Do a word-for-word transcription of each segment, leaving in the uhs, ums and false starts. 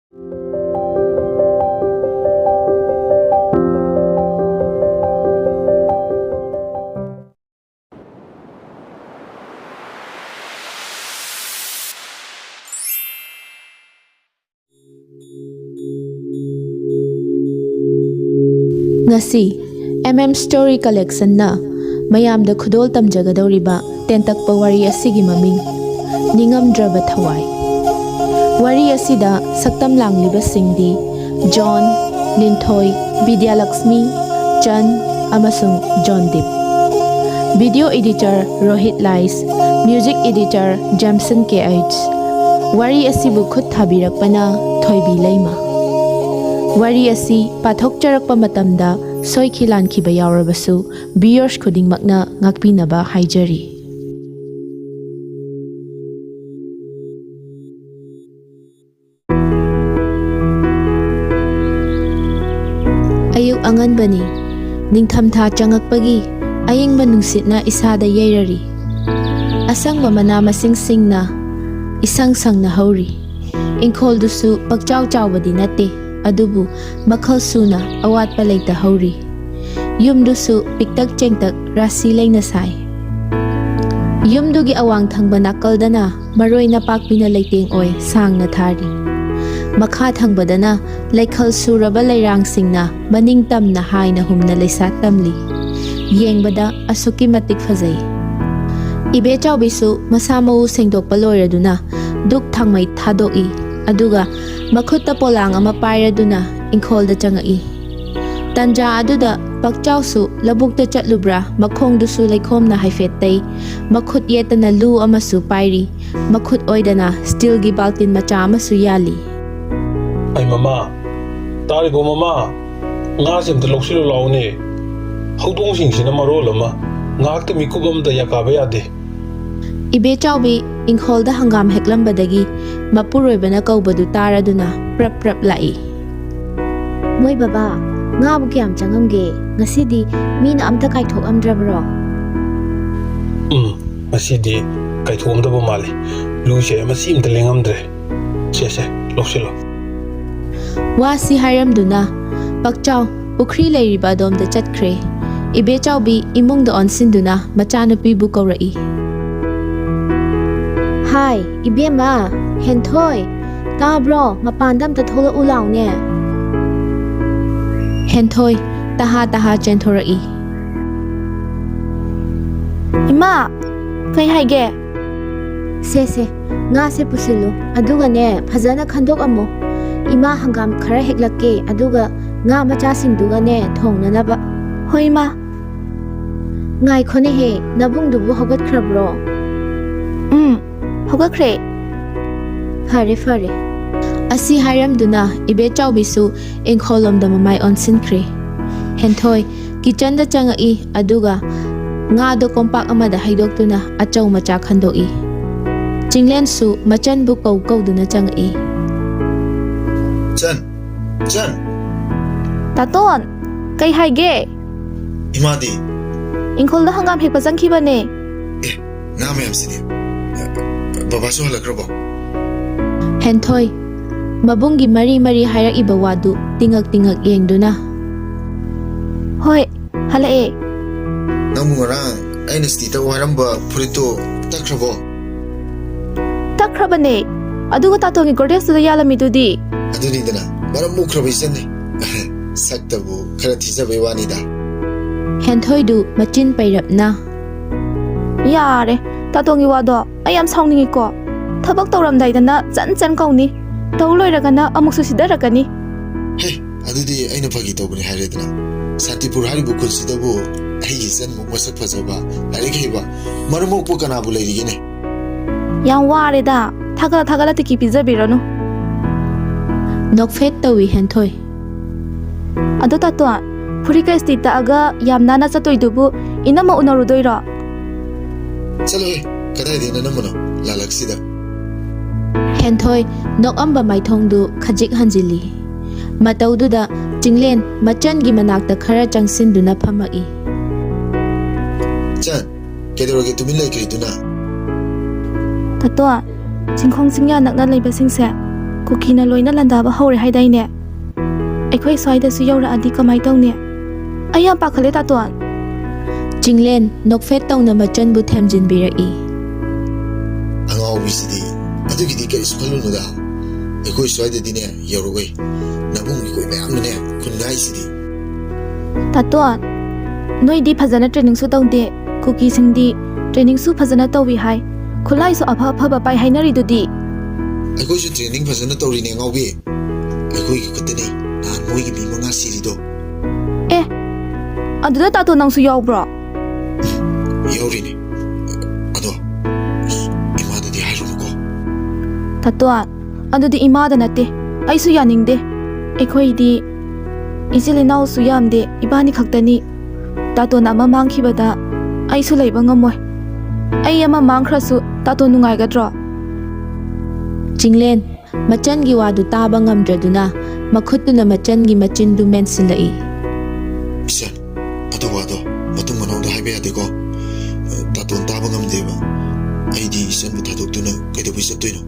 ꯉꯁꯤ M M story ꯀꯂꯦꯛꯁꯟꯅ ꯃꯌꯥꯝꯗ ꯈꯨꯗꯣꯜ ꯇꯝꯖꯒꯗꯧꯔꯤꯕ ꯇꯦꯟꯇꯛꯄ ꯋꯥꯔꯤ ꯑꯁꯤꯒꯤ ꯃꯃꯤꯡ, ꯅꯤꯡꯉꯝꯗ꯭ꯔꯕ ꯊꯋꯥꯏ꯫ ꯋꯥꯔꯤ ꯑꯁꯤꯗ ꯁꯛꯇꯝ ꯂꯥꯡꯂꯤꯕꯁꯤꯡꯗꯤ ꯖꯣꯟ, ꯂꯤꯟꯊꯣꯏ, ꯕꯤꯗ꯭ꯌꯥꯂꯛꯁꯃꯤ, ꯆꯟ ꯑꯃꯁꯨꯡ ꯖꯣꯟꯗꯤꯞ꯫ ꯚꯤꯗꯤꯑꯣ ꯏꯗꯤꯇꯔ ꯔꯣꯍꯤꯠ ꯂꯥꯏꯁ, music editor Jamson K H. ꯋꯥꯔꯤ ꯑꯁꯤꯕꯨ ꯈꯨꯠ ꯊꯥꯕꯤꯔꯛꯄꯅ ꯊꯣꯏꯕꯤ ꯂꯩꯃ꯫ ꯋꯥꯔꯤ ꯑꯁꯤ ꯄꯥꯊꯣꯛꯆꯔꯛꯄ ꯃꯇꯝꯗ ꯁꯣꯏꯈꯤ ꯂꯥꯟꯈꯤꯕ ꯌꯥꯎꯔꯕꯁꯨ, ꯚꯤꯌꯔꯁ ꯈꯨꯗꯤꯡꯃꯛꯅ ꯉꯥꯛꯄꯤꯅꯕ ꯍꯥꯏꯖꯔꯤ꯫ ꯑꯌꯨꯛ ꯑꯉꯟꯕꯅꯤ꯫ ꯅꯤꯡꯊꯝꯊꯥ ꯆꯪꯉꯛꯄꯒꯤ ꯑꯏꯪꯕ ꯅꯨꯡꯁꯤꯠꯅ ꯏꯁꯥꯗ ꯌꯩꯔꯔꯤ꯫ ꯑꯁꯪꯕ ꯃꯅꯥ ꯃꯁꯤꯡꯁꯤꯡꯅ ꯏꯁꯪ ꯁꯪꯅ ꯍꯧꯔꯤ꯫ ꯏꯪꯈꯣꯜꯗꯨꯁꯨ ꯄꯪꯆꯥꯎ ꯆꯥꯎꯕꯗꯤ ꯅꯠꯇꯦ, ꯑꯗꯨꯕꯨ ꯃꯈꯜ ꯁꯨꯅ ꯑꯋꯥꯠꯄ ꯂꯩꯇ ꯍꯧꯔꯤ꯫ ꯌꯨꯝꯗꯨꯁꯨ ꯄꯤꯛꯇꯛ ꯆꯦꯡꯇꯛ ꯔꯥꯁꯤ ꯂꯩꯅ ꯁꯥꯏ꯫ ꯌꯨꯝꯗꯨꯒꯤ ꯑꯋꯥꯡ ꯊꯪꯕ ꯅꯥꯀꯜꯗꯅ ꯃꯔꯣꯏ ꯅꯄꯥꯛꯄꯤꯅ ꯂꯩꯇꯦꯡ ꯑꯣꯏ ꯁꯥꯡꯅ ꯊꯥꯔꯤ꯫ ꯃꯈꯥ ꯊꯪꯕꯗꯅ ꯂꯩꯈꯜ ꯁꯨꯔꯕ ꯂꯩꯔꯥꯡꯁꯤꯡꯅ ꯃꯅꯤꯡ ꯇꯝꯅ ꯍꯥꯏꯅ ꯍꯨꯝꯅ ꯂꯩꯁꯥꯠ ꯇꯝꯂꯤ꯫ ꯌꯦꯡꯕꯗ ꯑꯁꯨꯛꯀꯤ ꯃꯇꯤꯛ ꯐꯖꯩ꯫ ꯏꯕꯦꯆꯥꯎꯕꯤꯁꯨ ꯃꯁꯥ ꯃꯎ ꯁꯦꯡꯗꯣꯛꯄ ꯂꯣꯏꯔꯗꯨꯅ ꯗꯨꯛ ꯊꯥꯡꯃꯩ ꯊꯥꯗꯣꯛꯏ, ꯑꯗꯨꯒ ꯃꯈꯨꯠꯇ ꯄꯣꯂꯥꯡ ꯑꯃ ꯄꯥꯏꯔꯗꯨꯅ ꯏꯪꯈꯣꯜꯗ ꯆꯪꯉꯛꯏ꯫ ꯇꯟꯖꯥ ꯑꯗꯨꯗ ꯄꯛꯆꯥꯎꯁꯨ ꯂꯧꯕꯨꯛꯇ ꯆꯠꯂꯨꯕ꯭ꯔꯥ, ꯃꯈꯣꯡꯗꯨꯁꯨ ꯂꯩꯈꯣꯝꯅ ꯍꯥꯏꯐꯦꯠ ꯇꯩ, ꯃꯈꯨꯠ ꯌꯦꯠꯇꯅ ꯂꯨ ꯑꯃꯁꯨ ꯄꯥꯏꯔꯤ, ꯃꯈꯨꯠ ꯑꯣꯏꯗꯅ ꯁ꯭ꯇꯤꯜꯒꯤ ꯕꯥꯜꯇꯤꯟ ꯃꯆꯥ ꯑꯃꯁꯨ ꯌꯥꯜꯂꯤ꯫ "ꯑꯩ ꯃꯃꯥ, ꯇꯥꯔꯤꯕꯣ ꯃꯃꯥ? ꯉꯥꯁꯦ ꯑꯝꯇ ꯂꯧꯁꯤꯜꯂꯨ ꯂꯥꯎꯅꯦ꯫ ꯍꯧꯗꯣꯡꯁꯤꯡꯁꯤꯅ ꯃꯔꯣꯜ ꯑꯃ, ꯉꯥꯏꯍꯥꯛꯇ ꯃꯤꯀꯨꯞ ꯑꯃꯇ ꯌꯥꯀꯥꯕ ꯌꯥꯗꯦ꯫" ꯏꯕꯦꯆꯥꯎꯕꯤ ꯏꯪꯈꯣꯜꯗ ꯍꯪꯒꯥꯝ ꯍꯦꯛꯂꯝꯕꯗꯒꯤ ꯃꯄꯨꯔꯣꯏꯕꯅ ꯀꯧꯕꯗꯨ ꯇꯥꯔꯗꯨꯅ ꯄ꯭ꯔꯞ ꯄ꯭ꯔꯞ ꯂꯥꯛꯏ꯫ "ꯃꯣꯏ ꯕꯕꯥ, ꯉꯥꯕꯨ ꯀꯌꯥꯝ ꯆꯪꯉꯝꯒꯦ? ꯉꯁꯤꯗꯤ ꯃꯤꯅ ꯑꯝꯇ ꯀꯥꯏꯊꯣꯛꯑꯝꯗ꯭ꯔꯕ꯭ꯔꯣ?" "ꯎꯝ, ꯉꯁꯤꯗꯤ ꯀꯥꯏꯊꯣꯛꯑꯝꯗꯕ ꯃꯥꯜꯂꯤ꯫ ꯂꯨꯁꯦ ꯃꯁꯤ ꯑꯝꯇ ꯂꯦꯡꯉꯝꯗ꯭ꯔꯦ꯫ ꯁꯦ, ꯁꯦ, ꯂꯧꯁꯤꯜꯂꯣ꯫" ꯋꯥꯁꯤ ꯍꯥꯏꯔꯝꯗꯨꯅ ꯄꯛꯆꯥꯎ ꯄꯨꯈ꯭ꯔꯤ ꯂꯩꯔꯤꯕ ꯑꯗꯣꯝꯗ ꯆꯠꯈ꯭ꯔꯦ꯫ ꯏꯕꯦꯆꯥꯎꯕꯤ ꯏꯃꯨꯡꯗ ꯑꯣꯟꯁꯤꯟꯗꯨꯅ ꯃꯆꯥꯅꯨꯄꯤꯕꯨ ꯀꯧꯔꯛꯏ꯫ "ꯍꯥꯏ, ꯏꯕꯦꯝꯃ, ꯍꯦꯟꯊꯣꯏ, ꯇꯥꯕ꯭ꯔꯣ? ꯃꯄꯥꯟꯗ ꯑꯝꯇ ꯊꯣꯛꯂꯛꯎ ꯂꯥꯎꯅꯦ꯫" ꯍꯦꯟꯊꯣꯏ ꯇꯍꯥ ꯇꯍꯥ ꯆꯦꯟꯊꯣꯔꯛꯏ꯫ "ꯏꯃꯥ, ꯀꯩ ꯍꯥꯏꯒꯦ?" "ꯁꯦ, ꯁꯦ, ꯉꯥꯁꯦ ꯄꯨꯁꯤꯜꯂꯨ, ꯑꯗꯨꯒꯅꯦ, ꯐꯖꯅ ꯈꯟꯗꯣꯛꯑꯝꯃꯣ꯫ ꯏꯃꯥ ꯍꯪꯒꯥꯝ ꯈꯔ ꯍꯦꯛꯂꯛꯀꯦ, ꯑꯗꯨꯒ ꯉꯥ ꯃꯆꯥꯁꯤꯡꯗꯨꯒꯅꯦ, ꯊꯣꯡꯅꯅꯕ꯫" "ꯍꯣꯏ, ꯏꯃꯥ꯫" "ꯉꯥꯏꯈꯣꯅꯦꯍꯦ, ꯅꯕꯨꯡꯗꯨꯕꯨ ꯍꯧꯒꯠꯈ꯭ꯔꯕ꯭ꯔꯣ?" "ꯎꯝ, ꯍꯧꯒꯠꯈ꯭ꯔꯦ꯫" "ꯐꯔꯦ, ꯐꯔꯦ꯫" ꯑꯁꯤ ꯍꯥꯏꯔꯝꯗꯨꯅ ꯏꯕꯦꯆꯥꯎꯕꯤꯁꯨ ꯏꯪꯈꯣꯜꯂꯣꯝꯗ ꯃꯃꯥꯏ ꯑꯣꯟꯁꯤꯟꯈ꯭ꯔꯦ꯫ ꯍꯦꯟꯊꯣꯏ ꯀꯤꯆꯟꯗ ꯆꯪꯉꯛꯏ, ꯑꯗꯨꯒ ꯉꯥꯗꯣ ꯀꯣꯝꯄꯥꯛ ꯑꯃꯗ ꯍꯩꯗꯣꯛꯇꯨꯅ ꯑꯆꯧ ꯃꯆꯥ ꯈꯟꯗꯣꯛꯏ꯫ ꯆꯤꯡꯂꯦꯟꯁꯨ ꯃꯆꯟꯕꯨ ꯀꯧ ꯀꯧꯗꯨꯅ ꯆꯪꯉꯛꯏ꯫ "ꯆꯟ, ꯆꯟ!" "ꯇꯥꯇꯣꯟ, ꯀꯩ ꯍꯥꯏꯒꯦ?" "ꯏꯃꯥꯗꯤ?" "ꯏꯪꯈꯣꯜꯗ ꯍꯪꯒꯥꯝ ꯍꯦꯛꯄ ꯆꯪꯈꯤꯕꯅꯦ꯫" "ꯑꯦ, ꯉꯥ ꯃꯌꯥꯝꯁꯤꯗꯤ? ꯕꯕꯥꯁꯨ ꯍꯜꯂꯛꯈ꯭ꯔꯕꯣ?" ꯍꯦꯟꯊꯣꯏ ꯃꯕꯨꯡꯒꯤ ꯃꯔꯤ ꯃꯔꯤ ꯍꯥꯏꯔꯛꯏꯕ ꯋꯥꯗꯨ ꯇꯤꯉꯛ ꯇꯤꯉꯛ ꯌꯦꯡꯗꯨꯅ, "ꯍꯣꯏ, ꯍꯜꯂꯛꯑꯦ꯫" "ꯅꯪꯕꯨ ꯉꯔꯥꯡ ꯑꯩꯅ ꯏꯁꯇꯤ ꯇꯛꯎ ꯍꯥꯏꯔꯝꯕ ꯐꯨꯔꯤꯠꯇꯣ ꯇꯛꯈ꯭ꯔꯕꯣ?" "ꯇꯛꯈ꯭ꯔꯕꯅꯦ, ꯑꯗꯨꯒ ꯇꯥꯇꯣꯟꯒꯤ ꯒꯣꯗ꯭ꯔꯦꯖꯇꯨꯗ ꯌꯥꯜꯂꯝꯃꯤꯗꯨꯗꯤ?" "ꯑꯗꯨꯅꯤꯗꯅ, ꯃꯔꯝ ꯃꯣꯛꯈ꯭ꯔꯕ ꯏꯆꯟꯅꯤ꯫" "ꯁꯛꯇꯕꯨ ꯈꯔ ꯊꯤꯖꯕꯩ ꯋꯥꯅꯤꯗ꯫" ꯍꯦꯟꯊꯣꯏꯗꯨ ꯃꯆꯤꯟ ꯄꯩꯔꯞꯅ, "ꯌꯥꯔꯦ, ꯇꯥꯇꯣꯟꯒꯤ ꯋꯥꯗꯣ ꯑꯩ ꯌꯥꯝ ꯁꯥꯎꯅꯤꯡꯉꯤꯀꯣ꯫ ꯊꯕꯛ ꯇꯧꯔꯝꯗꯥꯏꯗꯅ ꯆꯟ ꯆꯟ ꯀꯧꯅꯤ, ꯇꯧ ꯂꯣꯏꯔꯒꯅ ꯑꯃꯨꯛꯁꯨ ꯁꯤꯗꯔꯛꯀꯅꯤ꯫" "ꯍꯦ, ꯑꯗꯨꯗꯤ ꯑꯩꯅ ꯐꯥꯒꯤ ꯇꯧꯕꯅꯤ ꯍꯥꯏꯔꯦꯗꯅ꯫ ꯁꯥꯟꯇꯤꯄꯨꯔ ꯍꯥꯏꯔꯤꯕ ꯈꯨꯟꯁꯤꯗꯕꯨ ꯑꯩꯒꯤ ꯏꯆꯟꯃꯨꯛ ꯃꯁꯛ ꯐꯖꯕ, ꯂꯥꯏꯔꯤꯛ ꯍꯩꯕ, ꯃꯔꯝ ꯃꯣꯛꯄ ꯀꯅꯥꯕꯨ ꯂꯩꯔꯤꯒꯦꯅꯦ?" "ꯌꯥꯝ ꯋꯥꯔꯦꯗ, ꯊꯥꯒꯠꯂ ꯊꯥꯒꯠꯂ ꯇꯤꯀꯤ ꯄꯤꯖꯕꯤꯔꯅꯨ꯫" ꯅꯣꯛꯐꯦꯠ ꯇꯧꯏ ꯍꯦꯟꯊꯣꯏ꯫ "ꯑꯗꯣ ꯇꯥꯇꯣꯟ, ꯐꯨꯔꯤꯠꯀ ꯏꯁꯇꯤ ꯇꯛꯑꯒ ꯌꯥꯝ ꯅꯥꯟꯅ ꯆꯠꯇꯣꯏꯗꯨꯕꯨ ꯏꯅꯝꯃ ꯎꯅꯔꯨꯗꯣꯏꯔꯣ?" "ꯆꯠꯂꯣꯍꯦ, ꯀꯗꯥꯏꯗꯒꯤ ꯅꯅꯝꯃꯅꯣ? ꯂꯥꯂꯛꯁꯤꯗ꯫" ꯍꯦꯟꯊꯣꯏ ꯅꯣꯛꯑꯝꯕ ꯃꯥꯏꯊꯣꯡꯗꯨ ꯈꯖꯤꯛ ꯍꯟꯖꯤꯜꯂꯤ꯫ ꯃꯇꯧꯗꯨꯗ ꯆꯤꯡꯂꯦꯟ ꯃꯆꯟꯒꯤ ꯃꯅꯥꯛꯇ ꯈꯔ ꯆꯪꯁꯤꯟꯗꯨꯅ ꯐꯝꯃꯛꯏ꯫ "ꯆꯟ, ꯀꯩꯗꯧꯔꯒꯦ ꯇꯨꯃꯤꯟ ꯂꯩꯈ꯭ꯔꯤꯗꯨꯅ?" "ꯇꯥꯇꯣꯟ, ꯆꯤꯡꯈꯣꯡ ꯆꯤꯡꯌꯥ ꯅꯛꯅ ꯂꯩꯕꯁꯤꯡꯁꯦ ꯀꯨꯀꯤꯅ ꯂꯣꯏꯅ ꯂꯥꯟꯗꯥꯕ ꯍꯧꯔꯦ ꯍꯥꯏꯗꯥꯏꯅꯦ? ꯑꯩꯈꯣꯏ ꯁ꯭ꯋꯥꯏꯗꯁꯨ ꯌꯧꯔꯛꯑꯗꯤ ꯀꯃꯥꯏ ꯇꯧꯅꯤ? ꯑꯩ ꯌꯥꯝ ꯄꯥꯈꯠꯂꯦ, ꯇꯥꯇꯣꯟ꯫ ꯆꯤꯡꯂꯦꯟ ꯅꯣꯛꯐꯦꯠ ꯇꯧꯅ ꯃꯆꯟꯕꯨ ꯊꯦꯝꯖꯤꯟꯕꯤꯔꯛꯏ꯫ ꯑꯉꯥꯎꯕꯤꯁꯤꯗꯤ, ꯑꯗꯨꯒꯤꯗꯤ ꯀꯔꯤꯁꯨ ꯈꯜꯂꯨꯅꯨꯗ꯫ ꯑꯩꯈꯣꯏ ꯁ꯭ꯋꯥꯏꯗꯗꯤꯅꯦ ꯌꯧꯔꯛꯑꯣꯏ꯫ ꯅꯕꯨꯡ ꯑꯩꯈꯣꯏ ꯃꯌꯥꯝꯅꯅꯦ ꯈꯨꯟ ꯉꯥꯛꯏꯁꯤꯗꯤ꯫ ꯇꯥꯇꯣꯟ, ꯅꯣꯏꯗꯤ ꯐꯖꯅ ꯇ꯭ꯔꯦꯅꯤꯡꯁꯨ ꯇꯧꯗꯦ꯫ ꯀꯨꯀꯤꯁꯤꯡꯗꯤ ꯇ꯭ꯔꯦꯅꯤꯡꯁꯨ ꯐꯖꯅ ꯇꯧꯏ ꯍꯥꯏ꯫ ꯈꯨꯠꯂꯥꯏꯁꯨ ꯑꯐ ꯑꯐꯕ ꯄꯥꯏ ꯍꯥꯏꯅꯔꯤꯗꯨꯗꯤ꯫ ꯑꯩꯈꯣꯏꯁꯨ ꯇ꯭ꯔꯦꯅꯤꯡ ꯐꯖꯅ ꯇꯧꯔꯤꯅꯦ, ꯉꯥꯎꯕꯤ꯫ ꯑꯩꯈꯣꯏꯒꯤ ꯈꯨꯠꯇꯅꯦ ꯅꯍꯥꯟ ꯃꯣꯏꯒꯤ ꯃꯤ ꯃꯉꯥ ꯁꯤꯔꯤꯗꯣ꯫ ꯑꯦ, ꯑꯗꯨꯗ ꯇꯥꯇꯣꯟ ꯅꯪꯁꯨ ꯌꯥꯎꯕ꯭ꯔꯣ? ꯌꯥꯎꯔꯤꯅꯦ꯫ ꯑꯗꯣ, ꯏꯃꯥꯗꯗꯤ ꯍꯥꯏꯔꯨꯅꯨꯀꯣ꯫ ꯇꯥꯇꯣꯟ, ꯑꯗꯨꯗꯤ ꯏꯃꯥꯗ ꯅꯠꯇꯦ, ꯑꯩꯁꯨ ꯌꯥꯅꯤꯡꯗꯦ꯫ ꯑꯩꯈꯣꯏꯗꯤ ꯏꯆꯤꯜ ꯏꯅꯥꯎꯁꯨ ꯌꯥꯝꯗꯦ, ꯏꯕꯥꯅꯤ ꯈꯛꯇꯅꯤ꯫ ꯇꯥꯇꯣꯟ ꯑꯃ ꯃꯥꯡꯈꯤꯕꯗ ꯑꯩꯁꯨ ꯂꯩꯕ ꯉꯝꯃꯣꯏ꯫ ꯑꯩ ꯑꯃ ꯃꯥꯡꯈ꯭ꯔꯁꯨ ꯇꯥꯇꯣꯟ ꯅꯨꯡꯉꯥꯏꯒꯗ꯭ꯔꯣ? ꯆꯤꯡꯂꯦꯟ ꯃꯆꯟꯒꯤ ꯋꯥꯗꯨ ꯇꯥꯕ ꯉꯝꯗ꯭ꯔꯗꯨꯅ ꯃꯈꯨꯠꯇꯨꯅ ꯃꯆꯟꯒꯤ ꯃꯆꯤꯟꯗꯨ ꯃꯦꯟꯁꯤꯜꯂꯛꯏ꯫ ꯏꯆꯟ, ꯑꯗꯨ ꯋꯥꯗꯣ ꯃꯇꯨꯡ ꯃꯅꯥꯎꯗ ꯍꯥꯏꯕ ꯌꯥꯗꯦꯀꯣ꯫ ꯇꯥꯇꯣꯟ ꯇꯥꯕ ꯉꯝꯗꯦꯕ꯫ ꯑꯩꯗꯤ ꯏꯆꯟꯕꯨ ꯊꯥꯗꯣꯛꯇꯨꯅ ꯀꯩꯗꯧꯕꯩ ꯆꯠꯇꯣꯏꯅꯣ?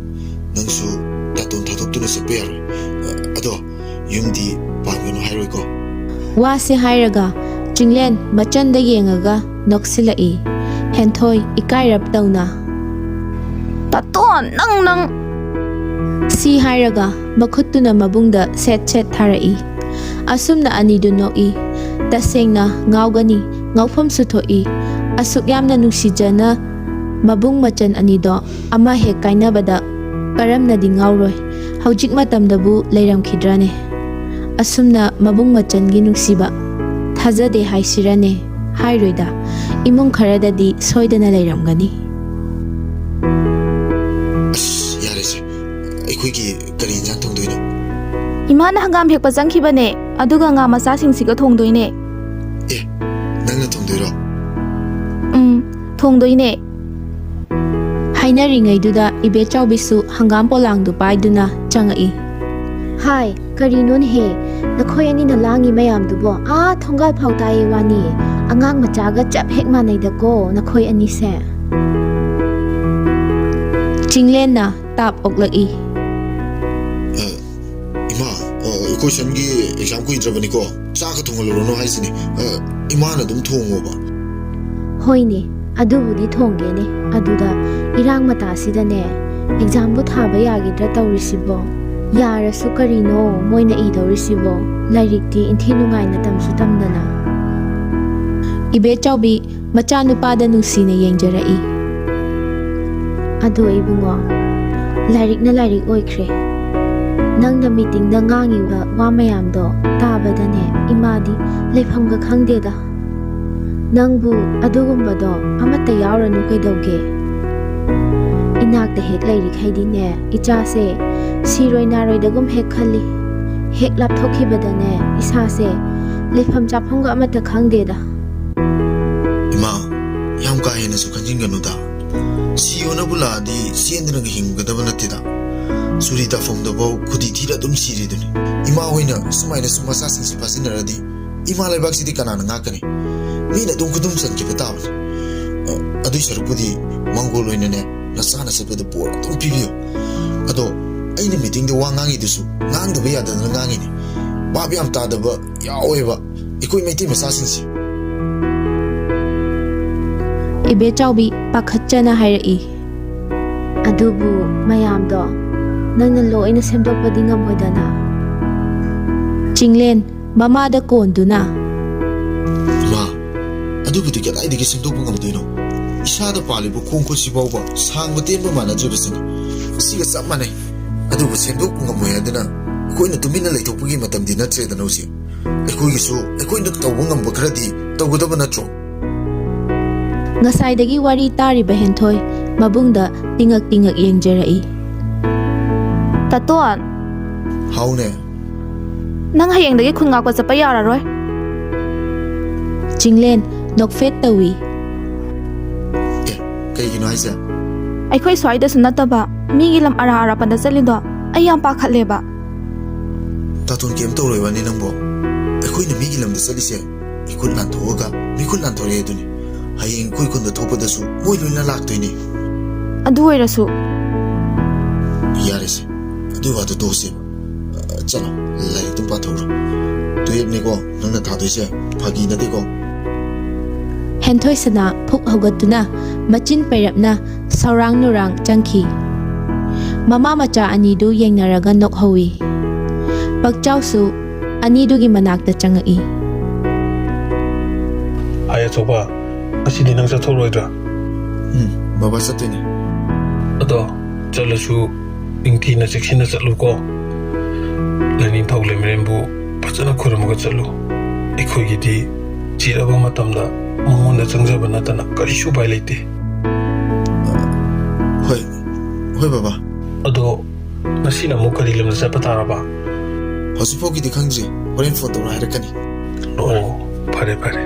ꯅꯪꯁꯨ ꯇꯥꯇꯣꯟ ꯊꯥꯗꯣꯛꯇꯨꯅ ꯆꯠꯄ ꯌꯥꯔꯣꯏ꯫ ꯑꯗꯣ ꯌꯨꯝꯗꯤ ꯄꯥꯟꯒꯅꯨ ꯍꯥꯏꯔꯣꯏꯀꯣ꯫ ꯋꯥꯁꯦ ꯍꯥꯏꯔꯒ ꯆꯤꯡꯂꯦꯟ ꯃꯆꯟꯗ ꯌꯦꯡꯉꯒ ꯅꯣꯛꯁꯤꯜꯂꯛꯏ꯫ ꯍꯦꯟꯊꯣꯏ ꯏꯀꯥꯏꯔꯞ ꯇꯧꯅ, "ꯇꯥꯇꯣꯟ, ꯅꯪ, ꯅꯪ!" ꯁꯤ ꯍꯥꯏꯔꯒ ꯃꯈꯨꯠꯇꯨꯅ ꯃꯕꯨꯡꯗ ꯁꯦꯠ ꯁꯦꯠ ꯊꯥꯔꯛꯏ꯫ ꯑꯁꯨꯝꯅ ꯑꯅꯤꯗꯨ ꯅꯣꯛꯏ꯫ ꯇꯁꯦꯡꯅ ꯉꯥꯎꯒꯅꯤ, ꯉꯥꯎꯐꯝꯁꯨ ꯊꯣꯛꯏ꯫ ꯑꯁꯨꯛ ꯌꯥꯝꯅ ꯅꯨꯡꯁꯤꯖꯅ ꯃꯕꯨꯡ ꯃꯆꯟ ꯑꯅꯤꯗꯣ ꯑꯃ ꯍꯦꯛ ꯀꯥꯏꯅꯕꯗ ꯀꯔꯝꯅꯗꯤ ꯉꯥꯎꯔꯣꯏ? ꯍꯧꯖꯤꯛ ꯃꯇꯝꯗꯕꯨ ꯂꯩꯔꯝꯈꯤꯗ꯭ꯔꯅꯦ? ꯑꯁꯨꯝꯅ ꯃꯕꯨꯡ ꯃꯆꯟꯒꯤ ꯅꯨꯡꯁꯤꯕ ꯊꯥꯖꯗꯦ ꯍꯥꯏꯁꯤꯔꯅꯦ? ꯍꯥꯏꯔꯣꯏꯗ, ꯏꯃꯨꯡ ꯈꯔꯗꯗꯤ ꯁꯣꯏꯗꯅ ꯂꯩꯔꯝꯒꯅꯤ꯫ ꯑꯁ, ꯌꯥꯔꯦꯁꯦ꯫ ꯑꯩꯈꯣꯏꯒꯤ ꯀꯔꯤ ꯏꯟꯖꯥꯡ ꯊꯣꯡꯗꯣꯏꯅꯣ? ꯏꯃꯥꯅ ꯍꯪꯒꯥꯝ ꯍꯦꯛꯄ ꯆꯪꯈꯤꯕꯅꯦ, ꯑꯗꯨꯒ ꯉꯥ ꯃꯆꯥꯁꯤꯡꯁꯤꯒ ꯊꯣꯡꯗꯣꯏꯅꯦ꯫ ꯑꯦ, ꯅꯪꯅ ꯊꯣꯡꯗꯣꯏꯔꯣ? ꯎꯝ, ꯊꯣꯡꯗꯣꯏꯅꯦ꯫ ꯍꯥꯏꯅꯔꯤꯉꯩꯗꯨꯗ ꯏꯕꯦꯆꯥꯎꯕꯤꯁꯨ ꯍꯪꯒꯥꯝ ꯄꯣꯂꯥꯡꯗꯨ ꯄꯥꯏꯗꯨꯅ ꯆꯪꯉꯛꯏ꯫ ꯍꯥꯏ, ꯀꯔꯤꯅꯣꯅꯦꯍꯦ? ꯅꯈꯣꯏ ꯑꯅꯤꯅ ꯂꯥꯡꯉꯤ ꯃꯌꯥꯝꯗꯨꯕꯣ? ꯑꯥ, ꯊꯣꯡꯒꯥꯜ ꯐꯥꯎ ꯇꯥꯏꯌꯦ ꯋꯥꯅꯤ꯫ ꯑꯉꯥꯡ ꯃꯆꯥꯒ ꯆꯞ ꯍꯦꯛ ꯃꯥꯟꯅꯩꯗꯀꯣ, ꯅꯈꯣꯏ ꯑꯅꯤꯁꯦ꯫ ꯆꯤꯡꯂꯦꯟꯅ ꯇꯥꯞ ꯑꯣꯛꯂꯛꯏ꯫ ꯑ, ꯏꯃꯥ, ꯑ, ꯀꯣꯏꯁꯟꯒꯤ ꯑꯦꯛꯖꯥꯝ ꯀꯨꯏꯗ꯭ꯔꯕꯅꯤꯀꯣ꯫ ꯆꯥꯛꯀ ꯊꯣꯡꯍꯜꯂꯨꯔꯅꯨ ꯍꯥꯏꯁꯤꯅꯤ꯫ ꯑ, ꯏꯃꯥꯅ ꯑꯗꯨꯝ ꯊꯣꯡꯉꯣꯕ꯫ ꯍꯣꯏꯅꯦ, ꯑꯗꯨꯕꯨꯗꯤ ꯊꯣꯡꯒꯦꯅꯦ꯫ ꯑꯗꯨꯗ ꯏꯔꯥꯡ ꯃꯇꯥꯁꯤꯗꯅꯦ, ꯑꯦꯛꯖꯥꯝꯕꯨ ꯊꯥꯕ ꯌꯥꯈꯤꯗ꯭ꯔꯥ ꯇꯧꯔꯤꯁꯤꯕꯣ? ꯌꯥꯔꯁꯨ ꯀꯔꯤꯅꯣ ꯃꯣꯏꯅ ꯏꯗꯧꯔꯤꯁꯤꯕꯣ? ꯂꯥꯏꯔꯤꯛꯇꯤ ꯏꯟꯊꯤ ꯅꯨꯡꯉꯥꯏꯅ ꯇꯝꯁꯨ ꯇꯝꯗꯅ꯫ ꯏꯕꯦꯆꯥꯎꯕꯤ ꯃꯆꯥꯅꯨꯄꯥꯗ ꯅꯨꯡꯁꯤꯅ ꯌꯦꯡꯖꯔꯛꯏ꯫ ꯑꯗꯣ ꯏꯕꯨꯡꯉꯣ, ꯂꯥꯏꯔꯤꯛꯅ ꯂꯥꯏꯔꯤꯛ ꯑꯣꯏꯈ꯭ꯔꯦ꯫ ꯅꯪꯅ ꯃꯤꯇꯤꯡꯗ ꯉꯥꯡꯉꯤꯕ ꯋꯥ ꯃꯌꯥꯝꯗꯣ ꯇꯥꯕꯗꯅꯦ, ꯏꯃꯥꯗꯤ ꯂꯩꯐꯝꯒ ꯈꯪꯗꯦꯗ꯫ ꯅꯪꯕꯨ ꯑꯗꯨꯒꯨꯝꯕꯗꯣ ꯑꯃꯠꯇ ꯌꯥꯎꯔꯅꯨ ꯀꯩꯗꯧꯒꯦ? ꯏꯅꯥꯛꯇ ꯍꯦꯛ ꯂꯩꯔꯤꯈꯩꯗꯤꯅꯦ, ꯏꯆꯥꯁꯦ ꯁꯤꯔꯣꯏ ꯅꯥꯔꯣꯏꯗꯒꯨꯝ ꯍꯦꯛ ꯈꯜꯂꯤ꯫ ꯍꯦꯛ ꯂꯥꯞꯊꯣꯛꯈꯤꯕꯗꯅꯦ, ꯏꯁꯥꯁꯦ ꯂꯩꯐꯝ ꯆꯥꯐꯝꯒ ꯑꯃꯠꯇ ꯈꯪꯗꯦꯗ꯫ ꯏꯃꯥ, ꯌꯥꯝ ꯀꯥ ꯍꯦꯟꯅꯁꯨ ꯈꯟꯖꯤꯟꯒꯅꯨꯗ꯫ ꯁꯤꯌꯣꯅꯕꯨ ꯂꯥꯛꯑꯗꯤ ꯆꯦꯟꯗꯅꯒ ꯍꯤꯡꯒꯗꯕ ꯅꯠꯇꯦꯗ꯫ ꯆꯨꯔꯤ ꯇꯥꯐꯝꯗꯐꯥꯎ ꯈꯨꯗꯤ ꯊꯤꯔ ꯑꯗꯨꯝ ꯁꯤꯔꯤꯗꯨꯅꯤ꯫ ꯏꯃꯥ ꯍꯣꯏꯅ ꯁꯨꯃꯥꯏꯅ ꯁꯨꯝ ꯃꯆꯥꯁꯤꯡꯁꯤ ꯐꯥꯖꯤꯟꯅꯔꯗꯤ ꯏꯃꯥ ꯂꯩꯕꯥꯛꯁꯤꯗꯤ ꯀꯅꯥꯅ ꯉꯥꯛꯀꯅꯤ? ꯃꯤꯅ ꯑꯗꯨꯝ ꯈꯨꯗꯨꯝ ꯆꯟꯈꯤꯕ ꯇꯥꯕꯅꯤ꯫ ꯑ, ꯑꯗꯨꯏ ꯁꯔꯨꯛꯄꯨꯗꯤ ꯃꯪꯒꯣꯜ ꯑꯣꯏꯅꯅꯦ ꯅꯆꯥꯅ ꯆꯠꯄꯗ ꯕꯣꯔ ꯑꯗꯨꯝ ꯄꯤꯕꯤꯌꯨ꯫ ꯑꯗꯣ ꯑꯩꯅ ꯃꯤꯇꯤꯡꯗ ꯋꯥ ꯉꯥꯡꯉꯤꯗꯨꯁꯨ ꯉꯥꯡꯗꯕ ꯌꯥꯗꯗꯅ ꯉꯥꯡꯉꯤꯅꯤ꯫ ꯚꯥꯞ ꯌꯥꯝ ꯇꯥꯗꯕ ꯌꯥꯎꯋꯦꯕ ꯑꯩꯈꯣꯏ ꯃꯩꯇꯩ ꯃꯆꯥꯁꯤꯡꯁꯦ꯫ ꯏꯕꯦꯆꯥꯎꯕꯤ ꯄꯥꯈꯠꯆꯅ ꯍꯥꯏꯔꯛꯏ꯫ ꯑꯗꯨꯕꯨ ꯃꯌꯥꯝꯗꯣ ꯅꯪꯅ ꯂꯣꯏꯅ ꯁꯦꯝꯗꯣꯛꯄꯗꯤ ꯉꯝꯃꯣꯏꯗꯅ꯫ ꯆꯤꯡꯂꯦꯟ ꯃꯃꯥꯗ ꯀꯣꯟꯗꯨꯅ꯫ ꯏꯃꯥ, ꯑꯗꯨꯕꯨꯗꯤ ꯀꯗꯥꯏꯗꯒꯤ ꯁꯦꯝꯗꯣꯛꯄ ꯉꯝꯗꯣꯏꯅꯣ? ꯏꯁꯥꯗ ꯄꯥꯜꯂꯤꯕ ꯈꯣꯡ ꯈꯨꯠꯁꯤ ꯐꯥꯎꯕ ꯁꯥꯡꯕ ꯇꯦꯟꯕ ꯃꯥꯟꯅꯗ꯭ꯔꯤꯕꯁꯤꯅꯤ꯫ ꯑꯁꯤꯒ ꯆꯞ ꯃꯥꯟꯅꯩ꯫ ꯑꯗꯨꯕꯨ ꯁꯦꯝꯗꯣꯛꯄ ꯉꯝꯃꯣꯏ ꯍꯥꯏꯗꯅ ꯑꯩꯈꯣꯏꯅ ꯇꯨꯃꯤꯟꯅ ꯂꯩꯊꯣꯛꯄꯒꯤ ꯃꯇꯝꯗꯤ ꯅꯠꯇ꯭ꯔꯦꯗꯅ ꯍꯧꯖꯤꯛ꯫ ꯑꯩꯈꯣꯏꯒꯤꯁꯨ ꯑꯩꯈꯣꯏꯅ ꯇꯧꯕ ꯉꯝꯕ ꯈꯔꯗꯤ ꯇꯧꯒꯗꯕ ꯅꯠꯇ꯭ꯔꯣ? ꯉꯁꯥꯏꯗꯒꯤ ꯋꯥꯔꯤ ꯇꯥꯔꯤꯕ ꯍꯦꯟꯊꯣꯏ ꯃꯕꯨꯡꯗ ꯇꯤꯉꯛ ꯇꯤꯉꯛ ꯌꯦꯡꯖꯔꯛꯏ꯫ ꯇꯥꯇꯣꯟ! ꯍꯥꯎꯅꯦ꯫ ꯅꯪ ꯍꯌꯦꯡꯗꯒꯤ ꯈꯨꯟ ꯉꯥꯛꯄ ꯆꯠꯄ ꯌꯥꯔꯔꯣꯏ꯫ ꯆꯤꯡꯂꯦꯟ ꯅꯣꯛꯐꯦꯠ ꯇꯧꯏ꯫ ꯑꯦ, ꯀꯩꯒꯤꯅꯣ ꯍꯥꯏꯁꯦ? ꯑꯩꯈꯣꯏ ꯁ꯭ꯋꯥꯏꯗꯁꯨ ꯅꯠꯇꯕ ꯃꯤꯒꯤ ꯂꯝ ꯑꯔꯥꯞ ꯑꯔꯥꯞꯄꯗ ꯆꯠꯂꯤꯗꯣ ꯑꯩ ꯌꯥꯝ ꯄꯥꯈꯠꯂꯦꯕ꯫ ꯇꯥꯇꯣꯟ, ꯀꯩꯝ ꯇꯧꯔꯣꯏꯕꯅꯤ ꯅꯪꯕꯣ꯫ ꯑꯩꯈꯣꯏꯅ ꯃꯤꯒꯤ ꯂꯝꯗ ꯆꯠꯂꯤꯁꯦ ꯏꯈꯨꯠ ꯂꯥꯟꯊꯣꯛꯑꯒ ꯃꯤꯈꯨꯠ ꯂꯥꯟꯊꯣꯔꯛꯑꯦ ꯑꯗꯨꯅꯤ꯫ ꯍꯌꯦꯡ ꯑꯩꯈꯣꯏ ꯈꯨꯟꯗ ꯊꯣꯛꯄꯗꯁꯨ ꯃꯣꯏ ꯂꯣꯏꯅ ꯂꯥꯛꯇꯣꯏꯅꯦ꯫ ꯑꯗꯨ ꯑꯣꯏꯔꯁꯨ ꯌꯥꯔꯦꯁꯦ, ꯑꯗꯨꯏ ꯋꯥꯗꯣ ꯇꯣꯛꯑꯁꯦꯕ꯫ ꯑ, ꯆꯠꯂꯣ, ꯂꯥꯏꯔꯤꯛ ꯑꯗꯨꯝ ꯄꯥꯊꯣꯛꯎꯔꯣ꯫ ꯇꯨꯌꯦꯜꯞꯅꯤꯀꯣ ꯅꯪꯅ ꯊꯥꯗꯣꯏꯁꯦ, ꯐꯥꯒꯤ ꯅꯠꯇꯦꯀꯣ꯫ ꯍꯦꯟꯊꯣꯏ ꯁꯅꯥ ꯐꯨꯛ ꯍꯧꯒꯠꯇꯨꯅ ꯃꯆꯤꯟ ꯄꯩꯔꯞꯅ ꯁꯧꯔꯥꯡ ꯅꯨꯔꯥꯡ ꯆꯪꯈꯤ꯫ ꯃꯃꯥ ꯃꯆꯥ ꯑꯅꯤꯗꯨ ꯌꯦꯡꯅꯔꯒ ꯅꯣꯛꯍꯧꯏ꯫ ꯄꯛꯆꯥꯎꯁꯨ ꯑꯅꯤꯗꯨꯒꯤ ꯃꯅꯥꯛꯇ ꯆꯪꯉꯛꯏ꯫ ꯑꯥꯏ ꯑꯆꯧꯕ, ꯉꯁꯤꯗꯤ ꯅꯪ ꯆꯠꯊꯣꯛꯂꯣꯏꯗ꯭ꯔꯥ? ꯎꯝ, ꯕꯕꯥ ꯆꯠꯇꯣꯏꯅꯦ꯫ ꯑꯗꯣ ꯆꯠꯂꯁꯨ ꯅꯤꯡꯊꯤꯅ ꯆꯦꯛꯁꯤꯟꯅ ꯆꯠꯂꯨꯀꯣ꯫ ꯂꯥꯏꯅꯤꯡꯊꯧ ꯂꯩꯃꯔꯦꯟꯕꯨ ꯐꯖꯅ ꯈꯨꯔꯨꯝꯃꯒ ꯆꯠꯂꯨ꯫ ꯑꯩꯈꯣꯏꯒꯤꯗꯤ ꯆꯤꯔꯕ ꯃꯇꯝꯗ ꯃꯉꯣꯟꯗ ꯆꯪꯖꯕ ꯅꯠꯇꯅ ꯀꯔꯤꯁꯨ ꯎꯄꯥꯏ ꯂꯩꯇꯦ꯫ ꯍꯣꯏ, ꯍꯣꯏ ꯕꯕꯥ꯫ ꯑꯗꯣ ꯉꯁꯤꯅ ꯑꯃꯨꯛ ꯀꯔꯤ ꯂꯝꯗ ꯆꯠꯄ ꯇꯥꯔꯕ? ꯍꯧꯖꯤꯛꯐꯥꯎꯒꯤꯗꯤ ꯈꯪꯗ꯭ꯔꯤ, ꯍꯣꯔꯦꯟ ꯐꯣꯟ ꯇꯧꯔ ꯍꯥꯏꯔꯛꯀꯅꯤ꯫ ꯑꯣ, ꯐꯔꯦ ꯐꯔꯦ꯫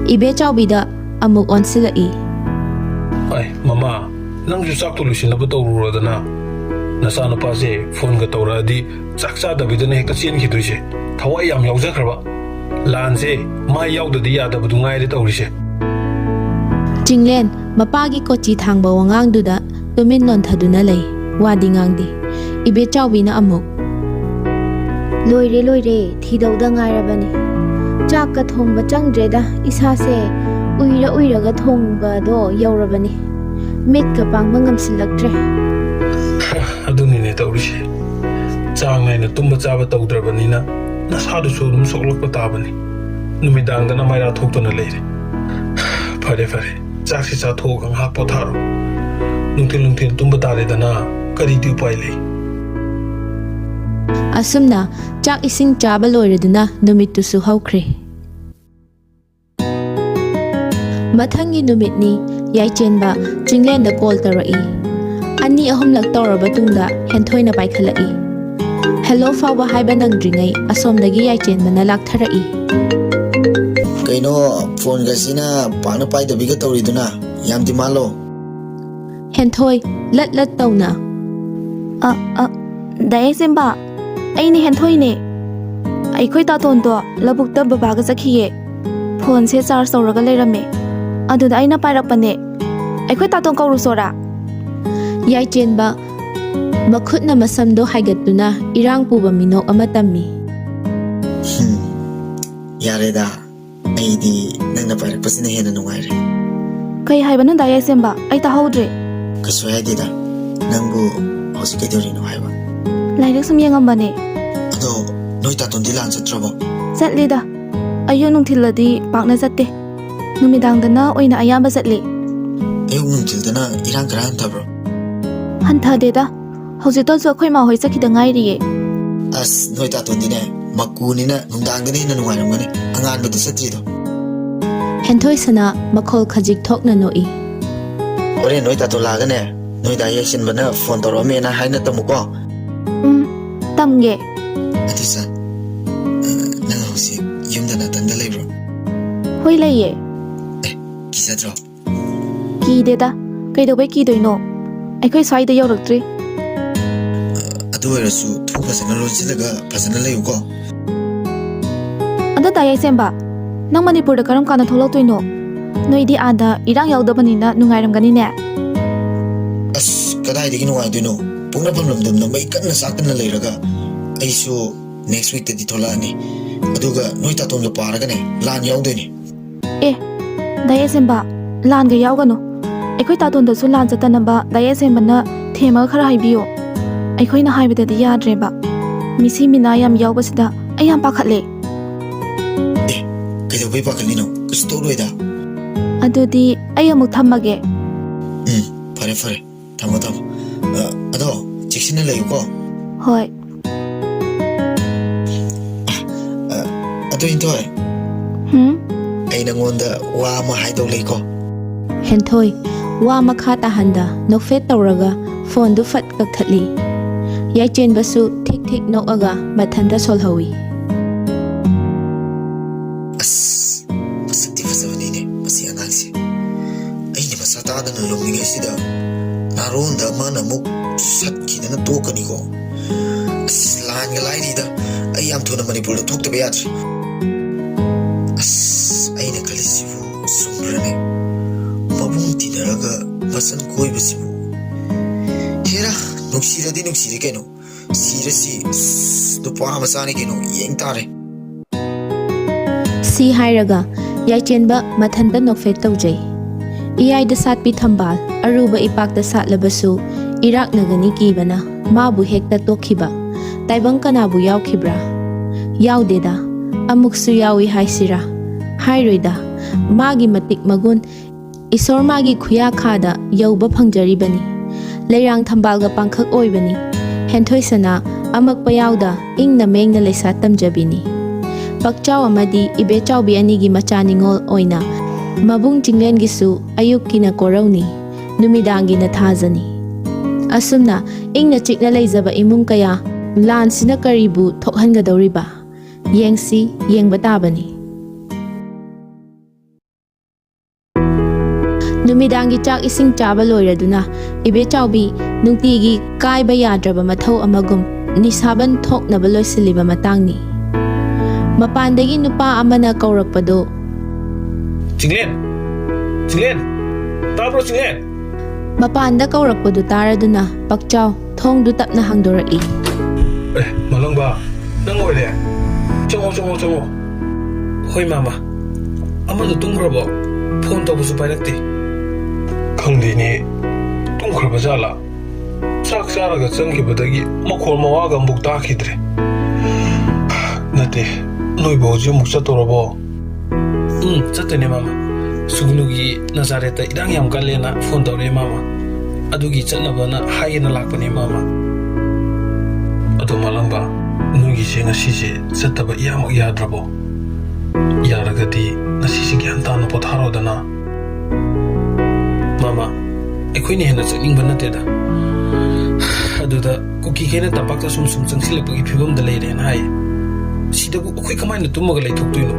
ꯏꯕꯦ ꯆꯥꯎꯕꯤꯗ ꯑꯃꯨꯛ ꯑꯣꯟꯁꯤꯜꯂꯛꯏ꯫ ꯑꯩ, ꯃꯃꯥ, ꯅꯪꯁꯨ ꯆꯥꯛꯇꯣ ꯂꯣꯏꯁꯤꯟꯅꯕ ꯇꯧꯔꯨꯔꯣꯗꯅ꯫ ꯅꯆꯥꯅꯨꯄꯥꯁꯦ ꯐꯣꯟꯒ ꯇꯧꯔꯛꯑꯗꯤ ꯆꯥꯛ ꯆꯥꯗꯕꯤꯗꯅ ꯍꯦꯛꯇ ꯆꯦꯟꯈꯤꯗꯣꯏꯁꯦ꯫ ꯊꯋꯥꯏ ꯌꯥꯝ ꯌꯥꯎꯖꯈ꯭ꯔꯕ꯫ ꯂꯥꯟꯁꯦ ꯃꯥ ꯌꯥꯎꯗꯗꯤ ꯌꯥꯗꯕꯗꯨ ꯉꯥꯏꯔꯦ ꯇꯧꯔꯤꯁꯦ꯫ ꯆꯤꯡꯂꯦꯟ ꯃꯄꯥꯒꯤ ꯀꯣꯆꯤ ꯊꯥꯡꯕ ꯋꯥꯉꯥꯡꯗꯨꯗ ꯇꯨꯃꯤꯟ ꯅꯣꯟꯊꯗꯨꯅ ꯂꯩ꯫ ꯋꯥꯗꯤ ꯉꯥꯡꯗꯦ꯫ ꯏꯕꯦ ꯆꯥꯎꯕꯤꯅ ꯑꯃꯨꯛ, "ꯂꯣꯏꯔꯦ, ꯂꯣꯏꯔꯦ, ꯊꯤꯗꯧꯗ ꯉꯥꯏꯔꯕꯅꯤ꯫ ꯆꯥꯛꯀ ꯊꯣꯡꯕ ꯆꯪꯗ꯭ꯔꯦꯗ, ꯏꯁꯥꯁꯦ ꯎꯏꯔ ꯎꯏꯔꯒ ꯊꯣꯡꯕꯗꯣ ꯌꯧꯔꯕꯅꯤ꯫ ꯃꯤꯠꯀ ꯄꯥꯡꯕ ꯉꯝꯁꯤꯜꯂꯛꯇ꯭ꯔꯦ꯫" ꯑꯗꯨꯅꯤꯅꯦ ꯇꯧꯔꯤꯁꯦ꯫ ꯆꯥꯡ ꯅꯥꯏꯅ ꯇꯨꯝꯕ ꯆꯥꯕ ꯇꯧꯗ꯭ꯔꯕꯅꯤꯅ ꯅꯁꯥꯗꯨꯁꯨ ꯑꯗꯨꯝ ꯁꯣꯛꯂꯛꯄ ꯇꯥꯕꯅꯤ꯫ ꯅꯨꯃꯤꯗꯥꯡꯗꯅ ꯃꯩꯔꯥ ꯊꯣꯛꯇꯨꯅ ꯂꯩꯔꯦ꯫ ꯐꯔꯦ, ꯐꯔꯦ꯫ ꯆꯥꯛꯁꯤ ꯆꯥꯊꯣꯛꯑꯒ ꯉꯥꯏꯍꯥꯛ ꯄꯣꯊꯥꯔꯣ꯫ ꯅꯨꯡꯊꯤꯜ ꯅꯨꯡꯊꯤꯜ ꯇꯨꯝꯕ ꯇꯥꯔꯦꯗꯅ, ꯀꯔꯤꯗꯤ ꯎꯄꯥꯏ ꯂꯩ? ꯑꯁꯨꯝꯅ ꯆꯥꯛ ꯏꯁꯤꯡ ꯆꯥꯕ ꯂꯣꯏꯔꯗꯨꯅ ꯅꯨꯃꯤꯠꯇꯨꯁꯨ ꯍꯧꯈ꯭ꯔꯦ꯫ ꯃꯊꯪꯒꯤ ꯅꯨꯃꯤꯠꯅꯤ꯫ ꯌꯥꯏꯆꯦꯟꯕ ꯆꯤꯡꯂꯦꯟꯗ ꯀꯣꯜ ꯇꯧꯔꯛꯏ꯫ ꯑꯅꯤ ꯑꯍꯨꯝꯂꯛ ꯇꯧꯔꯕ ꯇꯨꯡꯗ ꯍꯦꯟꯊꯣꯏꯅ ꯄꯥꯏꯈꯠꯂꯛꯏ꯫ ꯍꯦꯜꯂꯣ ꯐꯥꯎꯕ ꯍꯥꯏꯕ ꯅꯪꯗ꯭ꯔꯤꯉꯩ ꯑꯁꯣꯝꯗꯒꯤ ꯌꯥꯏꯆꯦꯟꯕꯅ ꯂꯥꯛꯊꯔꯛꯏ꯫ ꯀꯩꯅꯣ, ꯐꯣꯟꯒꯁꯤꯅ ꯄꯥꯛꯅ ꯄꯥꯏꯗꯕꯤꯒ ꯇꯧꯔꯤꯗꯨꯅ? ꯌꯥꯝ ꯗꯤꯃꯥꯟꯂꯣ? ꯍꯦꯟꯊꯣꯏ ꯂꯠ ꯂꯠ ꯇꯧꯅ꯫ ꯑ, ꯑ, ꯗꯥ ꯌꯥꯏꯆꯦꯟꯕ, ꯑꯩꯅꯦ ꯍꯦꯟꯊꯣꯏꯅꯦ꯫ ꯑꯩꯈꯣꯏ ꯇꯥꯇꯣꯟꯗꯣ ꯂꯧꯕꯨꯛꯇ ꯕꯕꯥꯒ ꯆꯠꯈꯤꯌꯦ꯫ ꯐꯣꯟꯁꯦ ꯆꯥꯔꯖ ꯇꯧꯔꯒ ꯂꯩꯔꯝꯃꯦ꯫ ꯑꯗꯨꯗ ꯑꯩꯅ ꯄꯥꯏꯔꯛꯄꯅꯦ꯫ ꯑꯩꯈꯣꯏ ꯇꯥꯇꯣꯟ ꯀꯧꯔꯨꯁꯣꯔꯥ? ꯌꯥꯏꯆꯦꯟꯕ ꯃꯈꯨꯠꯅ ꯃꯁꯝꯗꯣ ꯍꯥꯏꯒꯠꯇꯨꯅ ꯏꯔꯥꯡ ꯄꯨꯕ ꯃꯤꯅꯣꯛ ꯑꯃ ꯇꯝꯃꯤ꯫ ꯍꯝ, ꯌꯥꯔꯦꯗ, ꯑꯩꯗꯤ ꯅꯪꯅ ꯄꯥꯏꯔꯛꯄꯁꯤꯅ ꯍꯦꯟꯅ ꯅꯨꯡꯉꯥꯏꯔꯦ꯫ ꯀꯩ ꯍꯥꯏꯕꯅꯣ ꯗꯥ ꯌꯥꯏꯁꯦꯝꯕ? ꯑꯩ ꯇꯥꯍꯧꯗ꯭ꯔꯦ꯫ ꯀꯩꯁꯨ ꯍꯥꯏꯗꯦꯗ, ꯅꯪꯕꯨ ꯍꯧꯖꯤꯛ ꯀꯩꯗꯧꯔꯤꯅꯣ ꯍꯥꯏꯕ? ꯂꯥꯏꯔꯤꯛ ꯁꯨꯝ ꯌꯦꯡꯉꯝꯕꯅꯦ꯫ ꯑꯗꯣ, ꯅꯣꯏ ꯇꯥꯇꯣꯟꯗꯤ ꯂꯥꯟ ꯆꯠꯇ꯭ꯔꯕꯣ? ꯆꯠꯂꯤꯗ꯫ ꯑꯌꯨꯛ ꯅꯨꯡꯊꯤꯜꯗꯗꯤ ꯄꯥꯛꯅ ꯆꯠꯇꯦ꯫ ꯅꯨꯃꯤꯗꯥꯡꯗꯅ ꯑꯣꯏꯅ ꯑꯌꯥꯝꯕ ꯆꯠꯂꯤ꯫ ꯑꯌꯨꯛ ꯅꯨꯡꯊꯤꯜꯗꯅ ꯏꯔꯥꯡ ꯈꯔ ꯍꯟꯊꯕ꯭ꯔꯣ? ꯍꯟꯊꯗꯦꯗ꯫ ꯍꯧꯖꯤꯛꯇꯁꯨ ꯑꯩꯈꯣꯏ ꯃꯥ ꯍꯣꯏ ꯆꯠꯈꯤꯗ ꯉꯥꯏꯔꯤꯌꯦ꯫ ꯑꯁ, ꯅꯣꯏ ꯇꯥꯇꯣꯟꯗꯤꯅꯦ, ꯃꯀꯨꯅꯤꯅ ꯅꯨꯡꯗꯥꯡꯗꯅ ꯍꯦꯟꯅ ꯅꯨꯡꯉꯥꯏꯔꯝꯒꯅꯤ, ꯑꯉꯥꯟꯕꯗ ꯆꯠꯇ꯭ꯔꯤꯗꯣ꯫ ꯍꯦꯟꯊꯣꯏ ꯁꯅꯥ ꯃꯈꯣꯜ ꯈꯖꯤꯛ ꯊꯣꯛꯅ ꯅꯣꯛꯏ꯫ ꯍꯣꯔꯦꯟ ꯅꯣꯏ ꯇꯥꯇꯣꯟ ꯂꯥꯛꯑꯒꯅꯦ, ꯅꯣꯏ ꯗꯥ ꯌꯥꯏꯁꯦꯝꯕꯅ ꯐꯣꯟ ꯇꯧꯔꯛꯑꯝꯃꯦꯅ ꯍꯥꯏꯅ ꯇꯝꯃꯨꯀꯣ꯫ ꯎꯝ, ꯇꯝꯒꯦ꯫ ꯑꯗꯨ ꯁꯥ, ꯅꯪ ꯍꯧꯖꯤꯛ ꯌꯨꯝꯗ ꯅꯥꯇꯟꯗ ꯂꯩꯕ꯭ꯔꯣ? ꯍꯣꯏ, ꯂꯩꯌꯦ꯫ ꯀꯤꯖꯗ꯭ꯔꯣ? ꯀꯤꯗꯦꯗ꯫ ꯀꯩꯗꯧꯕꯩ ꯀꯤꯗꯣꯏꯅꯣ? ꯑꯩꯈꯣꯏ ꯁ꯭ꯋꯥꯏꯗ ꯌꯧꯔꯛꯇ꯭ꯔꯤ꯫ ꯑꯗꯨ ꯑꯣꯏꯔꯁꯨ ꯊꯣꯡ ꯐꯖꯅ ꯂꯣꯟꯁꯤꯜꯂꯒ ꯐꯖꯅ ꯂꯩꯌꯨꯀꯣ꯫ ꯑꯗꯣ ꯗꯥ ꯌꯥꯏꯁꯦꯝꯕ, ꯅꯪ ꯃꯅꯤꯄꯨꯔꯗ ꯀꯔꯝ ꯀꯥꯟꯗ ꯊꯣꯛꯂꯛꯇꯣꯏꯅꯣ? ꯅꯣꯏꯗꯤ ꯑꯥꯗ ꯏꯔꯥꯡ ꯌꯥꯎꯗꯕꯅꯤꯅ ꯅꯨꯡꯉꯥꯏꯔꯝꯒꯅꯤꯅꯦ꯫ ꯑꯁ, ꯀꯗꯥꯏꯗꯒꯤ ꯅꯨꯡꯉꯥꯏꯗꯣꯏꯅꯣ? ꯄꯣꯛꯅꯐꯝ ꯂꯝꯗꯝꯗ ꯃꯩ ꯀꯟꯅ ꯆꯥꯛꯇꯅ ꯂꯩꯔꯒ꯫ ꯑꯩꯁꯨ next weekꯇꯗꯤ ꯊꯣꯛꯂꯛꯑꯅꯤ꯫ ꯑꯗꯨꯒ ꯅꯣꯏ ꯇꯥꯇꯣꯟꯒ ꯄꯥꯔꯒꯅꯦ, ꯂꯥꯟ ꯌꯥꯎꯗꯣꯏꯅꯤ꯫ ꯑꯦ, ꯗꯥ ꯌꯥꯏꯁꯦꯝꯕ, ꯂꯥꯟꯒ ꯌꯥꯎꯒꯅꯨ꯫ ꯑꯩꯈꯣꯏ ꯇꯥꯇꯣꯟꯗꯁꯨ ꯂꯥꯟ ꯆꯠꯇꯅꯕ ꯗꯥ ꯌꯥꯏꯁꯦꯝꯕꯅ ꯊꯦꯝꯃꯒ ꯈꯔ ꯍꯥꯏꯕꯤꯌꯣ꯫ ꯑꯩꯈꯣꯏꯅ ꯍꯥꯏꯕꯗꯗꯤ ꯌꯥꯗ꯭ꯔꯦꯕ꯫ ꯃꯤꯁꯤ ꯃꯤꯅꯥ ꯌꯥꯝ ꯌꯥꯎꯕꯁꯤꯗ ꯑꯩ ꯌꯥꯝ ꯄꯥꯈꯠꯂꯦ꯫ ꯀꯩꯗꯧꯕꯩ ꯄꯥꯈꯠꯂꯤꯅꯣ? ꯀꯩꯁꯨ ꯇꯧꯔꯣꯏꯗ꯫ ꯑꯗꯨꯗꯤ ꯑꯩ ꯑꯃꯨꯛ ꯊꯝꯃꯒꯦ꯫ ꯎꯝ, ꯐꯔꯦ, ꯐꯔꯦ꯫ ꯊꯝꯃꯣ, ꯊꯝꯃꯣ꯫ ꯑ, ꯑꯗꯣ, ꯆꯦꯛꯁꯤꯟꯅ ꯂꯩꯌꯨꯀꯣ꯫ ꯍꯣꯏ꯫ ꯑ, ꯑꯗꯨ ꯍꯦꯟꯊꯣꯏ, ꯍꯨꯝ? ꯑꯩ ꯅꯪꯉꯣꯟꯗ ꯋꯥ ꯑꯃ ꯍꯥꯏꯗꯧ ꯂꯩꯀꯣ꯫ ꯍꯦꯟꯊꯣꯏ ꯋꯥ ꯃꯈꯥ ꯇꯥꯍꯟꯗ ꯅꯣꯛꯐꯦꯠ ꯇꯧꯔꯒ ꯐꯣꯟꯗꯨ ꯐꯠ ꯀꯛꯊꯠꯂꯤ꯫ ꯌꯥꯏꯆꯦꯟꯕꯁꯨ ꯊꯤꯛ ꯊꯤꯛ ꯅꯣꯛꯑꯒ ꯃꯊꯟꯇ ꯁꯣꯜꯍꯧꯏ꯫ ꯑꯁ, ꯃꯁꯛꯇꯤ ꯐꯖꯕꯅꯤꯅꯦ ꯃꯁꯤ ꯑꯉꯥꯡꯁꯦ꯫ ꯑꯩꯅ ꯃꯁꯥ ꯇꯥꯗꯅ ꯂꯨꯝꯃꯤꯉꯩꯁꯤꯗ ꯅꯥꯔꯣꯟꯗ ꯑꯃꯅ ꯑꯃꯨꯛ ꯁꯠꯈꯤꯗꯅ ꯇꯣꯛꯀꯅꯤꯀꯣ꯫ ꯑꯁ, ꯂꯥꯟꯒ ꯂꯥꯏꯔꯤꯗ, ꯑꯩ ꯌꯥꯝ ꯊꯨꯅ ꯃꯅꯤꯄꯨꯔꯗ ꯊꯣꯛꯇꯕ ꯌꯥꯗ꯭ꯔꯦ꯫ ꯑꯁ, ꯑꯩꯅ ꯈꯜꯂꯤꯁꯤꯕꯨ ꯆꯨꯝꯕ꯭ꯔꯅꯦ? ꯃꯕꯨꯡ ꯇꯤꯟꯅꯔꯒ ꯃꯆꯟ ꯀꯣꯏꯕꯁꯤꯕꯨ꯫ ꯍꯦꯔꯥ, ꯁꯤꯔꯗꯤ ꯅꯨꯡꯁꯤꯔꯦ ꯀꯩꯅꯣ꯫ ꯁꯤꯔꯁꯤ꯫ ꯑꯁ, ꯅꯨꯄꯥ ꯃꯆꯥꯅꯤ ꯀꯩꯅꯣ, ꯌꯦꯡ ꯇꯥꯔꯦ꯫ ꯁꯤ ꯍꯥꯏꯔꯒ ꯌꯥꯏꯆꯦꯟꯕ ꯃꯊꯟꯇ ꯅꯣꯛꯐꯦꯠ ꯇꯧꯖꯩ꯫ ꯏꯌꯥꯏꯗ ꯁꯥꯠꯄꯤ ꯊꯝꯕꯥꯜ ꯑꯔꯨꯕ ꯏꯄꯥꯛꯇ ꯁꯥꯠꯂꯕꯁꯨ, ꯏꯔꯥꯛꯅꯒꯅꯤ ꯀꯤꯕꯅ ꯃꯥꯕꯨ ꯍꯦꯛꯇ ꯇꯣꯛꯈꯤꯕ ꯇꯥꯏꯕꯪ ꯀꯅꯥꯕꯨ ꯌꯥꯎꯈꯤꯕ꯭ꯔꯥ? ꯌꯥꯎꯗꯦꯗ꯫ ꯑꯃꯨꯛꯁꯨ ꯌꯥꯎꯏ ꯍꯥꯏꯁꯤꯔꯥ? ꯍꯥꯏꯔꯣꯏꯗ꯫ ꯃꯥꯒꯤ ꯃꯇꯤꯛ ꯃꯒꯨꯟ ꯏꯁꯣꯔ ꯃꯥꯒꯤ ꯈꯨꯌꯥꯈꯥꯗ ꯌꯧꯕ ꯐꯪꯖꯔꯤꯕꯅꯤ꯫ ꯂꯩꯔꯥꯡ ꯊꯝꯕꯥꯜꯒ ꯄꯥꯡꯈꯛ ꯑꯣꯏꯕꯅꯤ꯫ ꯍꯦꯟꯊꯣꯏ ꯁꯅꯥ ꯑꯃꯛꯄ ꯌꯥꯎꯗ ꯏꯪꯅ ꯃꯦꯡꯅ ꯂꯩꯁꯥ ꯇꯝꯖꯕꯤꯅꯤ꯫ ꯄꯛꯆꯥꯎ ꯑꯃꯗꯤ ꯏꯕꯦꯆꯥꯎꯕꯤ ꯑꯅꯤꯒꯤ ꯃꯆꯥ ꯅꯤꯉꯣꯜ ꯑꯣꯏꯅ ꯃꯕꯨꯡ ꯆꯤꯡꯂꯦꯟꯒꯤꯁꯨ ꯑꯌꯨꯛꯀꯤꯅ ꯀꯣꯔꯧꯅꯤ, ꯅꯨꯃꯤꯗꯥꯡꯒꯤꯅ ꯊꯥꯖꯅꯤ꯫ ꯑꯁꯨꯝꯅ ꯏꯪꯅ ꯆꯤꯛꯅ ꯂꯩꯖꯕ ꯏꯃꯨꯡ ꯀꯌꯥ ꯂꯥꯟꯁꯤꯅ ꯀꯔꯤꯕꯨ ꯊꯣꯛꯍꯟꯒꯗꯧꯔꯤꯕ? ꯌꯦꯡꯁꯤ, ꯌꯦꯡꯕ ꯇꯥꯕꯅꯤ꯫ ꯅꯨꯃꯤꯗꯥꯡꯒꯤ ꯆꯥꯛ ꯏꯁꯤꯡ ꯆꯥꯕ ꯂꯣꯏꯔꯗꯨꯅ ꯏꯕꯦꯆꯥꯎꯕꯤ ꯅꯨꯡꯇꯤꯒꯤ ꯀꯥꯏꯕ ꯌꯥꯗ꯭ꯔꯕ ꯃꯊꯧ ꯑꯃꯒꯨꯝ ꯅꯤꯁꯥꯕꯟ ꯊꯣꯛꯅꯕ ꯂꯣꯏꯁꯤꯜꯂꯤꯕ ꯃꯇꯥꯡꯅꯤ꯫ ꯃꯄꯥꯟꯗꯒꯤ ꯅꯨꯄꯥ ꯑꯃꯅ ꯀꯧꯔꯛꯄꯗꯨ ꯆꯤꯡꯂꯦꯟ! ꯆꯤꯡꯂꯦꯟ! ꯇꯥꯕ꯭ꯔꯣ, ꯆꯤꯡꯂꯦꯟ? ꯃꯄꯥꯟꯗ ꯀꯧꯔꯛꯄꯗꯨ ꯇꯥꯔꯗꯨꯅ ꯄꯛꯆꯥꯎ ꯊꯣꯡꯗꯨ ꯇꯞꯅ ꯍꯥꯡꯗꯣꯔꯛꯏ꯫ ꯑꯦ, ꯃꯂꯪꯕ, ꯅꯪ ꯑꯣꯏꯔꯦ? ꯆꯪꯉꯣ, ꯆꯪꯉꯣ, ꯆꯪꯉꯣ꯫ ꯍꯣꯏ, ꯃꯥꯃ꯫ ꯑꯃꯗꯨ ꯇꯨꯝꯈ꯭ꯔꯕꯣ? ꯐꯣꯟ ꯇꯧꯕꯁꯨ ꯄꯥꯏꯔꯛꯇꯦ꯫ ꯈꯪꯗꯦꯅꯦ, ꯇꯨꯝꯈ꯭ꯔꯕ ꯖꯥꯠꯂꯥ? ꯆꯥꯛ ꯆꯥꯔꯒ ꯆꯪꯈꯤꯕꯗꯒꯤ ꯃꯈꯣꯜ ꯃꯋꯥꯒ ꯑꯃꯨꯛ ꯇꯥꯈꯤꯗ꯭ꯔꯦ꯫ ꯅꯠꯇꯦ, ꯅꯣꯏꯕꯨ ꯍꯧꯖꯤꯛ ꯑꯃꯨꯛ ꯆꯠꯇꯧꯔꯕꯣ? ꯎꯝ, ꯆꯠꯇꯣꯏꯅꯦ, ꯃꯥꯃ꯫ ꯁꯨꯒꯅꯨꯒꯤ ꯅꯖꯥꯔꯦꯠꯇ ꯏꯔꯥꯡ ꯌꯥꯝ ꯀꯜꯂꯦꯅ ꯐꯣꯟ ꯇꯧꯔꯛꯑꯦ, ꯃꯥꯃ꯫ ꯑꯗꯨꯒꯤ ꯆꯠꯅꯕꯅ ꯍꯥꯏꯒꯦꯅ ꯂꯥꯛꯄꯅꯦ, ꯃꯥꯃ꯫ ꯑꯗꯣ, ꯃꯥꯂꯪꯕ, ꯅꯣꯏꯒꯤꯁꯦ ꯉꯁꯤꯁꯦ ꯆꯠꯇꯕ ꯏꯌꯥꯃꯛ ꯌꯥꯗ꯭ꯔꯕꯣ? ꯌꯥꯔꯒꯗꯤ ꯉꯁꯤꯁꯦ ꯒ꯭ꯌꯥꯟ ꯇꯥꯅ ꯄꯣꯊꯥꯔꯣꯗꯅ꯫ ꯃꯥꯃ, ꯑꯩꯈꯣꯏꯅ ꯍꯦꯟꯅ ꯆꯠꯅꯤꯡꯕ ꯅꯠꯇꯦꯗ꯫ ꯑꯗꯨꯗ ꯀꯨꯀꯤꯈꯩꯅ ꯇꯝꯄꯥꯛꯇ ꯁꯨꯝ ꯁꯨꯝ ꯆꯪꯁꯤꯜꯂꯛꯄꯒꯤ ꯐꯤꯕꯝꯗ ꯂꯩꯔꯦꯅ ꯍꯥꯏ꯫ ꯁꯤꯗꯕꯨ ꯑꯩꯈꯣꯏ ꯀꯃꯥꯏꯅ ꯇꯨꯝꯃꯒ ꯂꯩꯊꯣꯛꯇꯣꯏꯅꯣ?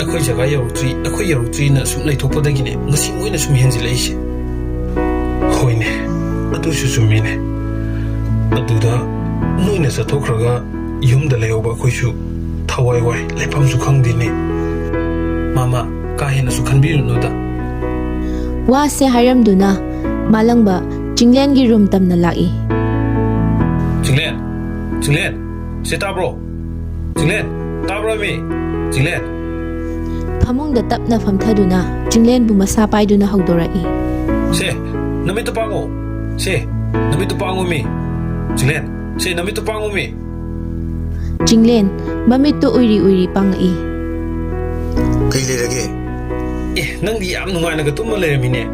ꯑꯩꯈꯣꯏ ꯖꯒꯥ ꯌꯧꯔꯛꯇ꯭ꯔꯤ, ꯑꯩꯈꯣꯏ ꯌꯧꯔꯛꯇ꯭ꯔꯤꯅ ꯁꯨꯝ ꯂꯩꯊꯣꯛꯄꯗꯒꯤꯅꯦ ꯉꯁꯤ ꯃꯣꯏꯅ ꯁꯨꯝ ꯍꯦꯟꯖꯤꯜꯂꯛꯏꯁꯦ꯫ ꯍꯣꯏꯅꯦ, ꯑꯗꯨꯁꯨ ꯆꯨꯝꯃꯤꯅꯦ꯫ ꯑꯗꯨꯗ ꯅꯣꯏꯅ ꯆꯠꯊꯣꯛꯈ꯭ꯔꯒ ꯌꯨꯝꯗ ꯂꯩꯍꯧꯕ ꯑꯩꯈꯣꯏꯁꯨ ꯊꯋꯥꯏ ꯋꯥꯏ, ꯂꯩꯐꯝꯁꯨ ꯈꯪꯗꯦꯅꯦ꯫ ꯃꯥꯃ, ꯀꯥ ꯍꯦꯟꯅꯁꯨ ꯈꯟꯕꯤꯔꯨꯅꯨꯗ꯫ ꯋꯥꯁꯦ ꯍꯥꯏꯔꯝꯗꯨꯅ ꯃꯥꯂꯪꯕ ꯆꯤꯡꯂꯦꯟꯒꯤ ꯔꯨꯝ ꯇꯝꯅ ꯂꯥꯛꯏ꯫ ꯆꯤꯡꯂꯦꯟ, ꯆꯤꯡꯂꯦꯟ, ꯁꯤ ꯇꯥꯕ꯭ꯔꯣ? ꯆꯤꯡꯂꯦꯟ, ꯇꯥꯕ꯭ꯔꯣ ꯃꯤ? ꯆꯤꯡꯂꯦꯟ꯫ ꯐꯃꯨꯡꯗ ꯇꯞꯅ ꯐꯝꯊꯗꯨꯅ ꯆꯤꯡꯂꯦꯟꯕꯨ ꯃꯁꯥ ꯄꯥꯏꯗꯨꯅ ꯍꯧꯗꯣꯔꯛꯏ꯫ ꯁꯦ, ꯅꯃꯤꯠꯇꯨ ꯄꯥꯡꯉꯨ꯫ ꯁꯦ, ꯅꯃꯤꯠꯇꯨ ꯄꯥꯡꯉꯨ ꯃꯤ꯫ ꯆꯤꯡꯂꯦꯟ, ꯁꯦ, ꯅꯃꯤꯠꯇꯨ ꯄꯥꯡꯉꯨ ꯃꯤ꯫ ꯆꯤꯡꯂꯦꯟ ꯃꯃꯤꯠꯇꯨ ꯎꯏꯔꯤ ꯎꯏꯔꯤ ꯄꯥꯡꯉꯛꯏ꯫ ꯀꯩ ꯂꯩꯔꯒꯦ? ꯑꯦ, ꯅꯪꯗꯤ ꯌꯥꯝ ꯅꯨꯡꯉꯥꯏꯅꯒ ꯇꯨꯝꯃ ꯂꯩꯔꯝꯃꯤꯅꯦ꯫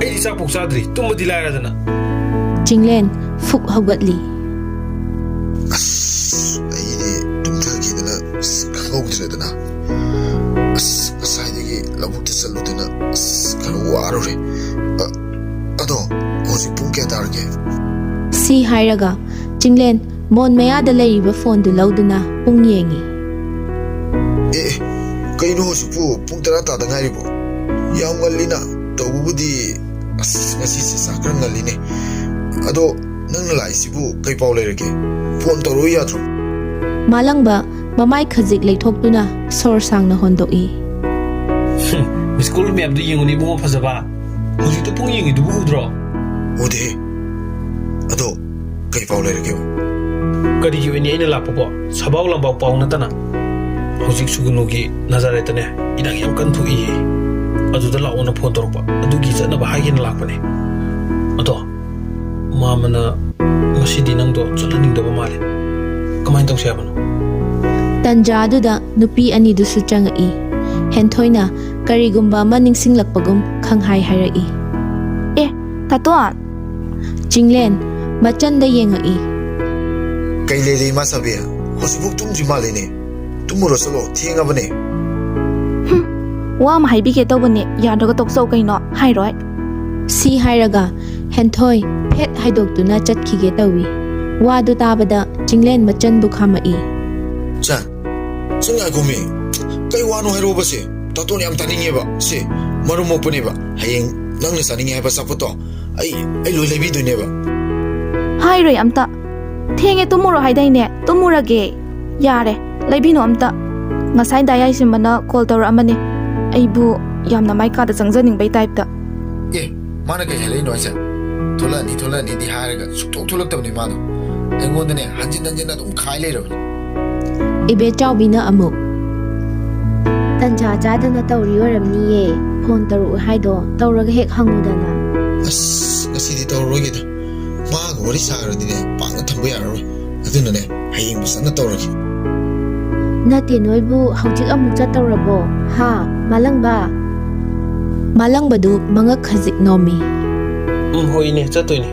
ꯑꯩꯗꯤ ꯆꯥꯛꯐꯥꯎ ꯆꯥꯗ꯭ꯔꯤ, ꯇꯨꯝꯕꯗꯤ ꯂꯥꯏꯔꯗꯅ꯫ ꯆꯤꯡꯂꯦꯟ ꯐꯨꯛ ꯍꯧꯒꯠꯂꯤ꯫ ꯑꯁ, ꯑꯩꯗꯤ ꯇꯨꯝꯊꯈꯤꯗꯅ, ꯑꯁ, ꯈꯪꯍꯧꯗ꯭ꯔꯦꯗꯅ꯫ ꯑꯁ, ꯉꯁꯥꯏꯗꯒꯤ ꯂꯧꯕꯨꯛꯇ ꯆꯠꯂꯨꯗꯅ, ꯑꯁ, ꯈꯔ ꯋꯥꯔꯨꯔꯦ꯫ ꯑ, ꯑꯗꯣ, ꯍꯧꯖꯤꯛ ꯄꯨꯡ ꯀꯌꯥ ꯇꯥꯔꯒꯦ? ꯁꯤ ꯍꯥꯏꯔꯒ ꯆꯤꯡꯂꯦꯟ ꯃꯣꯟ ꯃꯌꯥꯗ ꯂꯩꯔꯤꯕ ꯐꯣꯟꯗꯨ ꯂꯧꯗꯨꯅ ꯄꯨꯡ ꯌꯦꯡꯉꯤ꯫ ꯑꯦ, ꯑꯦ, ꯀꯩꯅꯣ ꯍꯧꯖꯤꯛꯄꯨ ꯄꯨꯡ ꯇꯔꯥ ꯇꯥꯗ ꯉꯥꯏꯔꯤꯕꯣ? ꯌꯥꯝ ꯉꯜꯂꯤꯅ꯫ ꯇꯧꯕꯕꯨꯗꯤ, ꯑꯁ, ꯉꯁꯤꯁꯦ ꯆꯥꯛ ꯈꯔ ꯉꯜꯂꯤꯅꯦ꯫ ꯑꯗꯣ ꯅꯪꯅ ꯂꯥꯛꯏꯁꯤꯕꯨ ꯀꯩ ꯄꯥꯎ ꯂꯩꯔꯒꯦ? ꯐꯣꯟ ꯇꯧꯔꯛꯎ ꯌꯥꯗ꯭ꯔꯣ? ꯃꯥꯂꯪꯕ ꯃꯃꯥꯏ ꯈꯖꯤꯛ ꯂꯩꯊꯣꯛꯇꯨꯅ ꯁꯣꯔ ꯁꯥꯡꯅ ꯍꯣꯟꯗꯣꯛꯏ꯫ ꯍꯨꯝ, ꯃꯤꯁ ꯀꯣꯜ ꯃꯌꯥꯝꯗꯨ ꯌꯦꯡꯉꯨꯅꯦ ꯏꯕꯨꯡꯉꯣ ꯐꯖꯕ꯫ ꯍꯧꯖꯤꯛꯇ ꯄꯨꯡ ꯌꯦꯡꯉꯤꯗꯨꯕꯨ ꯎꯗ꯭ꯔꯣ? ꯎꯗꯦꯍꯦ꯫ ꯑꯗꯣ ꯀꯩ ꯄꯥꯎ ꯂꯩꯔꯒꯦꯕ? ꯀꯔꯤꯒꯤ ꯑꯣꯏꯅꯤ ꯑꯩꯅ ꯂꯥꯛꯄꯕꯣ? ꯁꯕꯥꯎ ꯂꯝꯕꯥꯎ ꯄꯥꯎ ꯅꯠꯇꯅ꯫ ꯍꯧꯖꯤꯛ ꯁꯨꯒꯨꯅꯨꯒꯤ ꯅꯖꯥꯔꯦꯠꯇꯅꯦ ꯏꯔꯥꯡ ꯌꯥꯝ ꯀꯟ ꯊꯣꯛꯏꯌꯦ꯫ ꯑꯗꯨꯗ ꯂꯥꯛꯑꯣꯅ ꯐꯣꯟ ꯇꯧꯔꯛꯄ꯫ ꯑꯗꯨꯒꯤ ꯆꯠꯅꯕ ꯍꯥꯏꯒꯦꯅ ꯂꯥꯛꯄꯅꯦ꯫ ꯑꯗꯣ ꯃꯥꯃꯅ ꯉꯁꯤꯗꯤ ꯅꯪꯗꯣ ꯆꯠꯍꯟꯅꯤꯡꯗꯕ ꯃꯥꯜꯂꯦ꯫ ꯀꯃꯥꯏꯅ ꯇꯧꯁꯦ ꯍꯥꯏꯕꯅꯣ? ꯇꯟꯖꯥꯗꯨꯗ ꯅꯨꯄꯤ ꯑꯅꯤꯗꯨꯁꯨ ꯆꯪꯉꯛꯏ꯫ ꯍꯦꯟꯊꯣꯏꯅ ꯀꯔꯤꯒꯨꯝꯕ ꯑꯃ ꯅꯤꯡꯁꯤꯡꯂꯛꯄꯒꯨꯝ ꯈꯪꯍꯥꯏ ꯍꯥꯏꯔꯛꯏ꯫ ꯑꯦ, ꯇꯥꯇꯣꯟ! ꯆꯤꯡꯂꯦꯟ ꯃꯆꯟꯗ ꯌꯦꯡꯉꯛꯏ꯫ ꯀꯩ ꯂꯩꯔꯦ, ꯏꯃꯥ ꯁꯥꯕꯤ? ꯍꯧꯖꯤꯛꯐꯥꯎ ꯇꯨꯝꯗ꯭ꯔꯤ ꯃꯥꯜꯂꯦꯅꯦ꯫ ꯇꯨꯝꯃꯨꯔꯣ, ꯆꯠꯂꯣ, ꯊꯦꯡꯉꯕꯅꯦ꯫ ꯍꯨꯝ, ꯋꯥ ꯑꯃ ꯍꯥꯏꯕꯤꯒꯦ ꯇꯧꯕꯅꯦ, ꯌꯥꯗ꯭ꯔꯒ ꯇꯣꯛꯆꯧ ꯀꯩꯅꯣ, ꯍꯥꯏꯔꯣꯏ꯫ ꯁꯤ ꯍꯥꯏꯔꯒ ꯍꯦꯟꯊꯣꯏ ꯐꯦꯠ ꯍꯥꯏꯗꯣꯛꯇꯨꯅ ꯆꯠꯈꯤꯒꯦ ꯇꯧꯏ꯫ ꯋꯥꯗꯨ ꯇꯥꯕꯗ ꯆꯤꯡꯂꯦꯟ ꯃꯆꯟꯕꯨ ꯈꯥꯝꯃꯛꯏ꯫ ꯆꯟ, ꯆꯟ, ꯉꯥꯏꯈꯣꯃꯤ꯫ ꯀꯩ ꯋꯥꯅꯣ ꯍꯥꯏꯔꯛꯑꯣꯕꯁꯦ? ꯇꯥꯇꯣꯟ ꯌꯥꯝ ꯇꯥꯅꯤꯡꯉꯦꯕ꯫ ꯁꯦ, ꯃꯔꯨꯝ ꯃꯣꯛꯄꯅꯦꯕ꯫ ꯍꯌꯦꯡ ꯅꯪꯅ ꯆꯥꯅꯤꯡꯉꯦ ꯍꯥꯏꯕ ꯑꯆꯥꯄꯣꯠꯇꯣ ꯑꯩ, ꯑꯩ ꯂꯣꯏ ꯂꯩꯕꯤꯗꯣꯏꯅꯦꯕ꯫ ꯍꯥꯏꯔꯣꯏ ꯑꯝꯇ꯫ ꯊꯦꯡꯉꯦ, ꯇꯨꯝꯃꯨꯔꯣ ꯍꯥꯏꯗꯥꯏꯅꯦ? ꯇꯨꯝꯃꯨꯔꯒꯦ꯫ ꯌꯥꯔꯦ, ꯂꯩꯕꯤꯅꯨ ꯑꯝꯇ꯫ ꯉꯁꯥꯏ ꯗꯥ ꯌꯥꯏꯁꯤꯟꯕꯅ ꯀꯣꯜ ꯇꯧꯔꯛꯑꯝꯕꯅꯦ꯫ ꯑꯩꯕꯨ ꯌꯥꯝꯅ ꯃꯥꯏ ꯀꯥꯗ ꯆꯪꯖꯅꯤꯡꯕꯩ ꯇꯥꯏꯞꯇ꯫ ꯑꯦ, ꯃꯥꯅ ꯀꯩ ꯍꯥꯏꯔꯛꯏꯅꯣ ꯍꯥꯏꯁꯦ? ꯊꯣꯛꯂꯛꯑꯅꯤ, ꯊꯣꯛꯂꯛꯑꯅꯤꯗꯤ ꯍꯥꯏꯔꯒ ꯁꯨꯛꯊꯣꯛ ꯊꯣꯛꯂꯛꯇꯕꯅꯤ ꯃꯥꯗꯣ꯫ ꯑꯩꯉꯣꯟꯗꯅꯦ ꯍꯟꯖꯤꯟ ꯍꯟꯖꯤꯟ ꯑꯗꯨꯝ ꯈꯥꯏ ꯂꯩꯔꯕꯅꯤ꯫ ꯏꯕꯦꯆꯥꯎꯕꯤꯅ ꯑꯃꯨꯛ, "ꯇꯟꯖꯥ ꯆꯥꯗꯅ ꯇꯧꯔꯤ ꯑꯣꯏꯔꯝꯅꯤꯌꯦ, ꯐꯣꯟ ꯇꯧꯔꯛꯎ ꯍꯥꯏꯗꯣ ꯇꯧꯔꯒ ꯍꯦꯛ ꯍꯪꯉꯨꯗꯅ"꯫ ꯑꯁ, ꯉꯁꯤꯗꯤ ꯇꯧꯔꯔꯣꯏꯒꯦꯗ꯫ ꯃꯥꯒ ꯋꯥꯔꯤ ꯁꯥꯈ꯭ꯔꯗꯤꯅꯦ ꯄꯥꯛꯅ ꯊꯝꯕ ꯌꯥꯔꯔꯣꯏ꯫ ꯑꯗꯨꯅꯅꯦ ꯍꯌꯦꯡ ꯐꯖꯅ ꯇꯧꯔꯒꯦ꯫ ꯅꯠꯇꯦ, ꯅꯣꯏꯕꯨ ꯍꯧꯖꯤꯛ ꯑꯃꯨꯛ ꯆꯠꯇꯧꯔꯕꯣ? ꯍꯥ, ꯃꯥꯂꯪꯕ? ꯃꯥꯂꯪꯕꯗꯨ ꯃꯉꯛ ꯈꯖꯤꯛ ꯅꯣꯝꯃꯤ꯫ "ꯎꯝ, ꯍꯣꯏꯅꯦ, ꯆꯠꯇꯣꯏꯅꯦ"꯫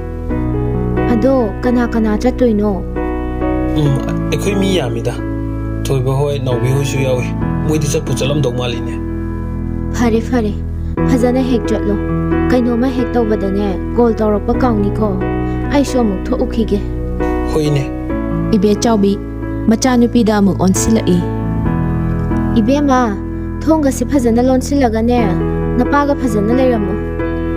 "ꯑꯗꯣ ꯀꯅꯥ ꯀꯅꯥ ꯆꯠꯇꯣꯏꯅꯣ?" "ꯎꯝ, ꯑꯩꯈꯣꯏ ꯃꯤ ꯌꯥꯝꯃꯤꯗ꯫ ꯊꯣꯏꯕ ꯍꯣꯏ, ꯅꯥꯎꯕꯤ ꯍꯣꯏꯁꯨ ꯌꯥꯎꯏ꯫ ꯃꯣꯏꯗꯤ ꯆꯠꯄꯨ ꯆꯠꯂꯝꯗꯧ ꯃꯥꯜꯂꯤꯅꯦ"꯫ "ꯐꯔꯦ, ꯐꯔꯦ꯫ ꯐꯖꯅ ꯍꯦꯛ ꯆꯠꯂꯣ꯫ ꯀꯩꯅꯣꯝꯃ ꯍꯦꯛ ꯇꯧꯕꯗꯅꯦ, ꯀꯣꯜ ꯇꯧꯔꯛꯄ ꯀꯥꯎꯅꯤꯀꯣ꯫ ꯑꯩꯁꯨ ꯑꯃꯨꯛ ꯊꯣꯛꯎꯈꯤꯒꯦ"꯫ "ꯍꯣꯏꯅꯦ"꯫ ꯏꯕꯦꯆꯥꯎꯕꯤ ꯃꯆꯥꯅꯨꯄꯤꯗ ꯑꯃꯨꯛ ꯑꯣꯟꯁꯤꯜꯂꯛꯏ꯫ "ꯏꯕꯦꯝꯃ, ꯊꯣꯡꯒꯁꯤ ꯐꯖꯅ ꯂꯣꯟꯁꯤꯜꯂꯒꯅꯦ, ꯅꯄꯥꯒ ꯐꯖꯅ ꯂꯩꯔꯝꯃꯨ"꯫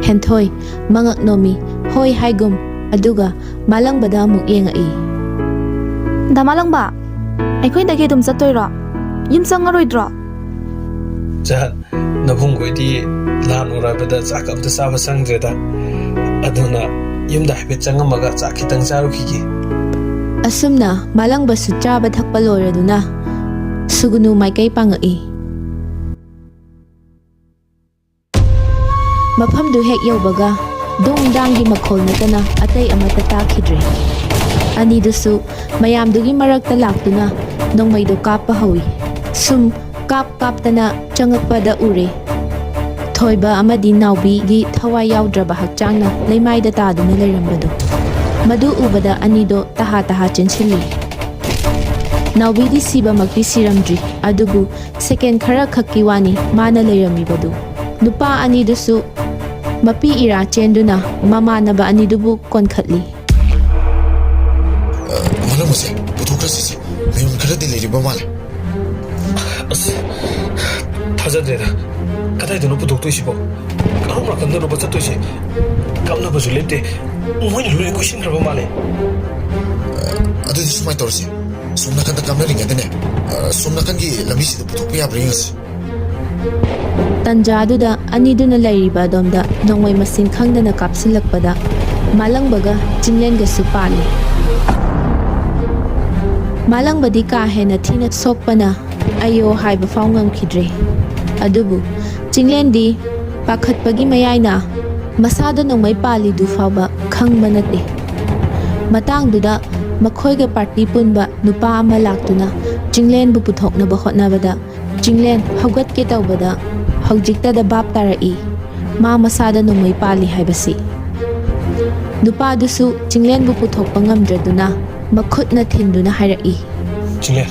ꯍꯦꯟꯊꯣꯏ ꯃꯉꯛ ꯅꯣꯝꯃꯤ, ꯍꯣꯏ ꯍꯥꯏꯒꯨꯝ, ꯑꯗꯨꯒ ꯃꯥꯂꯪꯕꯗ ꯑꯃꯨꯛ ꯌꯦꯡꯉꯛꯏ꯫ "ꯗꯥ ꯃꯥꯂꯪꯕ, ꯑꯩꯈꯣꯏꯗꯒꯤ ꯑꯗꯨꯝ ꯆꯠꯇꯣꯏꯔꯣ? ꯌꯨꯝ ꯆꯪꯉꯔꯣꯏꯗ꯭ꯔꯣ?" "ꯆꯠ, ꯅꯕꯨꯡꯈꯣꯏꯗꯤ ꯂꯥꯟ ꯎꯔꯕꯗ ꯆꯥꯛ ꯑꯝꯇ ꯆꯥꯕ ꯆꯪꯗ꯭ꯔꯦꯗ꯫ ꯑꯗꯨꯅ ꯌꯨꯝꯗ ꯍꯥꯏꯐꯦꯠ ꯆꯪꯉꯝꯃꯒ ꯆꯥꯛ ꯈꯤꯇꯪ ꯆꯥꯔꯨꯈꯤꯒꯦ"꯫ ꯑꯁꯨꯝꯅ ꯃꯥꯂꯪꯕꯁꯨ ꯆꯥꯕ ꯊꯛꯄ ꯂꯣꯏꯔꯗꯨꯅ ꯁꯨꯒꯨꯅꯨ ꯃꯥꯏꯀꯩ ꯄꯥꯡꯉꯛꯏ꯫ ꯃꯐꯝꯗꯨ ꯍꯦꯛ ꯌꯧꯕꯒ ꯗꯨꯡ ꯗꯥꯡꯒꯤ ꯃꯈꯣꯜ ꯅꯠꯇꯅ ꯑꯇꯩ ꯑꯃꯠꯇ ꯇꯥꯈꯤꯗ꯭ꯔꯦ꯫ ꯑꯅꯤꯗꯨꯁꯨ ꯃꯌꯥꯝꯗꯨꯒꯤ ꯃꯔꯛꯇ ꯂꯥꯛꯇꯨꯅ ꯅꯣꯡꯃꯩꯗꯣ ꯀꯥꯞꯄ ꯍꯧꯏ꯫ ꯁꯨꯝ ꯀꯥꯞ ꯀꯥꯞꯇꯅ ꯆꯪꯉꯛꯄꯗ ꯎꯔꯦ, ꯊꯣꯏꯕ ꯑꯃꯗꯤ ꯅꯥꯎꯕꯤꯒꯤ ꯊꯋꯥꯏ ꯌꯥꯎꯗ꯭ꯔꯕ ꯍꯛꯆꯥꯡꯅ ꯂꯩꯃꯥꯏꯗ ꯇꯥꯗꯨꯅ ꯂꯩꯔꯝꯕꯗꯣ꯫ ꯃꯗꯨ ꯎꯕꯗ ꯑꯅꯤꯗꯣ ꯇꯍꯥ ꯇꯍꯥ ꯆꯦꯟꯁꯤꯜꯂꯤ꯫ ꯅꯥꯎꯕꯤꯗꯤ ꯁꯤꯕꯃꯛꯇꯤ ꯁꯤꯔꯝꯗ꯭ꯔꯤ, ꯑꯗꯨꯕꯨ ꯁꯦꯀꯦꯟ ꯈꯔ ꯈꯛꯀꯤ ꯋꯥꯅꯤ ꯃꯥꯅ ꯂꯩꯔꯝꯃꯤꯕꯗꯨ꯫ ꯅꯨꯄꯥ ꯑꯅꯤꯗꯨꯁꯨ ꯃꯄꯤ ꯏꯔꯥ ꯆꯦꯟꯗꯨꯅ ꯃꯃꯥꯟꯅꯕ ꯑꯅꯤꯗꯨꯕꯨ ꯀꯣꯟꯈꯠꯂꯤ꯫ "ꯑ, ꯃꯥꯂꯪꯕꯁꯦ ꯄꯨꯊꯣꯛꯈ꯭ꯔꯁꯤꯁꯦ꯫ ꯃꯌꯨꯝ ꯈꯔꯗꯤ ꯂꯩꯔꯤꯕ ꯃꯥꯜꯂꯦ"꯫ "ꯑꯁ, ꯊꯥꯖꯗ꯭ꯔꯦꯗ꯫ ꯀꯗꯥꯏꯗꯅꯣ ꯄꯨꯊꯣꯛꯇꯣꯏꯁꯤꯕꯣ? ꯀꯔꯣꯝ ꯅꯥꯀꯟꯗꯅꯣꯕ ꯆꯠꯇꯣꯏꯁꯦ? ꯀꯥꯞꯅꯕꯁꯨ ꯂꯦꯞꯇꯦ꯫ ꯃꯣꯏꯅ ꯂꯣꯏꯅ ꯀꯣꯏꯁꯤꯟꯈ꯭ꯔꯕ ꯃꯥꯜꯂꯦ"꯫ "ꯑ, ꯑꯗꯨꯗꯤ ꯁꯨꯃꯥꯏꯅ ꯇꯧꯔꯁꯦ꯫ ꯁꯣꯝ ꯅꯥꯀꯟꯗ ꯀꯥꯞꯅꯔꯤꯉꯩꯗꯅꯦ, ꯑ, ꯁꯣꯝ ꯅꯥꯀꯟꯒꯤ ꯂꯝꯕꯤꯁꯤꯗ ꯄꯨꯊꯣꯛꯄ ꯌꯥꯕ꯭ꯔꯥ ꯌꯦꯡꯉꯁꯤ"꯫ ꯇꯟꯖꯥꯗꯨꯗ ꯑꯅꯤꯗꯨꯅ ꯂꯩꯔꯤꯕ ꯑꯗꯣꯝꯗ ꯅꯣꯡꯃꯩ ꯃꯁꯤꯡ ꯈꯪꯗꯅ ꯀꯥꯞꯁꯤꯜꯂꯛꯄꯗ ꯃꯥꯂꯪꯕꯒ ꯆꯤꯡꯂꯦꯟꯒꯁꯨ ꯄꯥꯜꯂꯤ꯫ ꯃꯥꯂꯪꯕꯗꯤ ꯀꯥ ꯍꯦꯟꯅ ꯊꯤꯅ ꯁꯣꯛꯄꯅ ꯑꯌꯣ ꯍꯥꯏꯕ ꯐꯥꯎ ꯉꯝꯈꯤꯗ꯭ꯔꯦ꯫ ꯑꯗꯨꯕꯨ ꯆꯤꯡꯂꯦꯟꯗꯤ ꯄꯥꯈꯠꯄꯒꯤ ꯃꯌꯥꯏꯅ ꯃꯁꯥꯗ ꯅꯣꯡꯃꯩ ꯄꯥꯜꯂꯤꯗꯨ ꯐꯥꯎꯕ ꯈꯪꯕ ꯅꯠꯇꯦ꯫ ꯃꯇꯥꯡꯗꯨꯗ ꯃꯈꯣꯏꯒ ꯄꯥꯔꯇꯤ ꯄꯨꯟꯕ ꯅꯨꯄꯥ ꯑꯃ ꯂꯥꯛꯇꯨꯅ ꯆꯤꯡꯂꯦꯟꯕꯨ ꯄꯨꯊꯣꯛꯅꯕ ꯍꯣꯠꯅꯕꯗ ꯆꯤꯡꯂꯦꯟ ꯍꯧꯒꯠꯀꯦ ꯇꯧꯕꯗ ꯍꯧꯖꯤꯛꯇꯗ ꯚꯥꯞ ꯇꯥꯔꯛꯏ, ꯃꯥ ꯃꯁꯥꯗ ꯅꯣꯡꯃꯩ ꯄꯥꯜꯂꯤ ꯍꯥꯏꯕꯁꯤ꯫ ꯅꯨꯄꯥꯗꯨꯁꯨ ꯆꯤꯡꯂꯦꯟꯕꯨ ꯄꯨꯊꯣꯛꯄ ꯉꯝꯗ꯭ꯔꯗꯨꯅ ꯃꯈꯨꯠꯅ ꯊꯤꯟꯗꯨꯅ ꯍꯥꯏꯔꯛꯏ꯫ ꯆꯤꯡꯂꯦꯟ,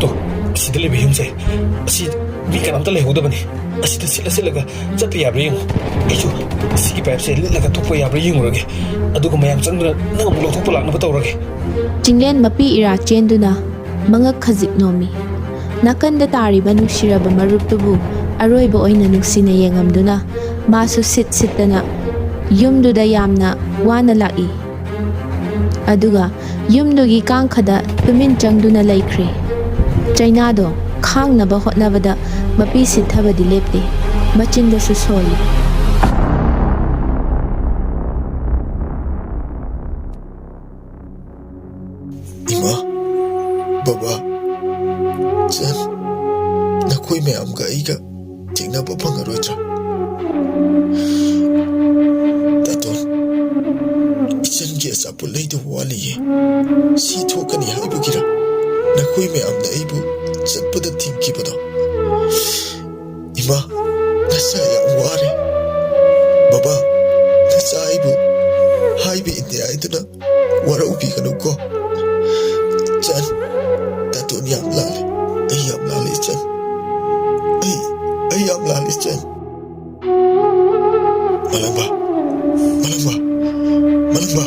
ꯇꯣ, ꯑꯁꯤꯗ ꯂꯩꯕ ꯌꯨꯝꯁꯦ, ꯑꯁꯤ ꯃꯤ ꯀꯅꯥꯝꯇ ꯂꯩꯍꯧꯗꯕꯅꯤ꯫ ꯑꯁꯤꯗ ꯁꯤꯠꯂ ꯁꯤꯠꯂꯒ ꯆꯠꯄ ꯌꯥꯕ꯭ꯔꯥ ꯌꯦꯡꯉꯨ꯫ ꯑꯩꯁꯨ ꯁꯤꯒꯤ ꯄꯥꯏꯞꯁꯦ ꯂꯤꯠꯂꯒ ꯊꯣꯛꯄ ꯌꯥꯕ꯭ꯔꯥ ꯌꯦꯡꯉꯨꯔꯒꯦ꯫ ꯑꯗꯨꯒ ꯃꯌꯥꯝ ꯆꯪꯗꯨꯅ ꯅꯪ ꯑꯃꯨꯛ ꯂꯧꯊꯣꯛꯄ ꯂꯥꯛꯅꯕ ꯇꯧꯔꯒꯦ꯫ ꯆꯤꯡꯂꯦꯟ ꯃꯄꯤ ꯏꯔꯥ ꯆꯦꯟꯗꯨꯅ ꯃꯉꯛ ꯈꯖꯤꯛ ꯅꯣꯝꯃꯤ꯫ ꯅꯥꯀꯟꯗ ꯇꯥꯔꯤꯕ ꯅꯨꯡꯁꯤꯔꯕ ꯃꯔꯨꯞꯇꯨꯕꯨ ꯑꯔꯣꯏꯕ ꯑꯣꯏꯅ ꯅꯨꯡꯁꯤꯅ ꯌꯦꯡꯉꯝꯗꯨꯅ ꯃꯥꯁꯨ ꯁꯤꯠ ꯁꯤꯠꯇꯅ ꯌꯨꯝꯗꯨꯗ ꯌꯥꯝꯅ ꯋꯥꯅ ꯂꯥꯛꯏ꯫ ꯑꯗꯨꯒ ꯌꯨꯝꯗꯨꯒꯤ ꯀꯥꯡꯈꯗ ꯇꯨꯃꯤꯟ ꯆꯪꯗꯨꯅ ꯂꯩꯈ꯭ꯔꯦ꯫ ꯆꯩꯅꯥꯗꯣ ꯈꯥꯡꯅꯕ ꯍꯣꯠꯅꯕꯗ ꯃꯄꯤ ꯁꯤꯠꯊꯕꯗꯤ ꯂꯦꯞꯇꯦ, ꯃꯆꯤꯟꯗꯁꯨ ꯁꯣꯜꯂꯤ꯫ ꯏꯃꯥ, ꯕꯕꯥ, ꯆꯟ, ꯅꯈꯣꯏ ꯃꯌꯥꯝꯒ ꯑꯩꯒ ꯊꯦꯡꯅꯕ ꯐꯪꯉꯔꯣꯏꯗ꯭ꯔꯥ? ꯇꯥꯇꯣꯟ, ꯏꯆꯟꯒꯤ ꯑꯆꯥꯄꯣꯠ ꯂꯩꯗꯧꯕ ꯋꯥꯠꯂꯤꯌꯦ꯫ ꯁꯤ ꯊꯣꯛꯀꯅꯤ ꯍꯥꯏꯕꯒꯤꯔ ꯅꯈꯣꯏ ꯃꯌꯥꯝꯅ ꯑꯩꯕꯨ ꯆꯠꯄꯗ ꯊꯤꯡꯈꯤꯕꯗꯣ? ꯏꯃꯥ, ꯅꯆꯥ ꯌꯥꯝ ꯋꯥꯔꯦ꯫ ꯕꯕꯥ, ꯅꯆꯥ ꯑꯩꯕꯨ ꯍꯥꯏꯕ ꯏꯟꯗꯦ ꯍꯥꯏꯗꯨꯅ ꯋꯥꯔꯧꯕꯤꯒꯅꯨꯀꯣ꯫ ꯆꯟ, ꯇꯥꯇꯣꯟ ꯌꯥꯝ ꯂꯥꯜꯂꯦ꯫ ꯑꯩ ꯌꯥꯝ ꯂꯥꯜꯂꯦ, ꯆꯟ꯫ ꯑꯩ, ꯑꯩ ꯌꯥꯝ ꯂꯥꯜꯂꯦ, ꯆꯟ꯫ ꯃꯂꯪꯕ, ꯃꯂꯪꯕ, ꯃꯂꯪꯕ꯫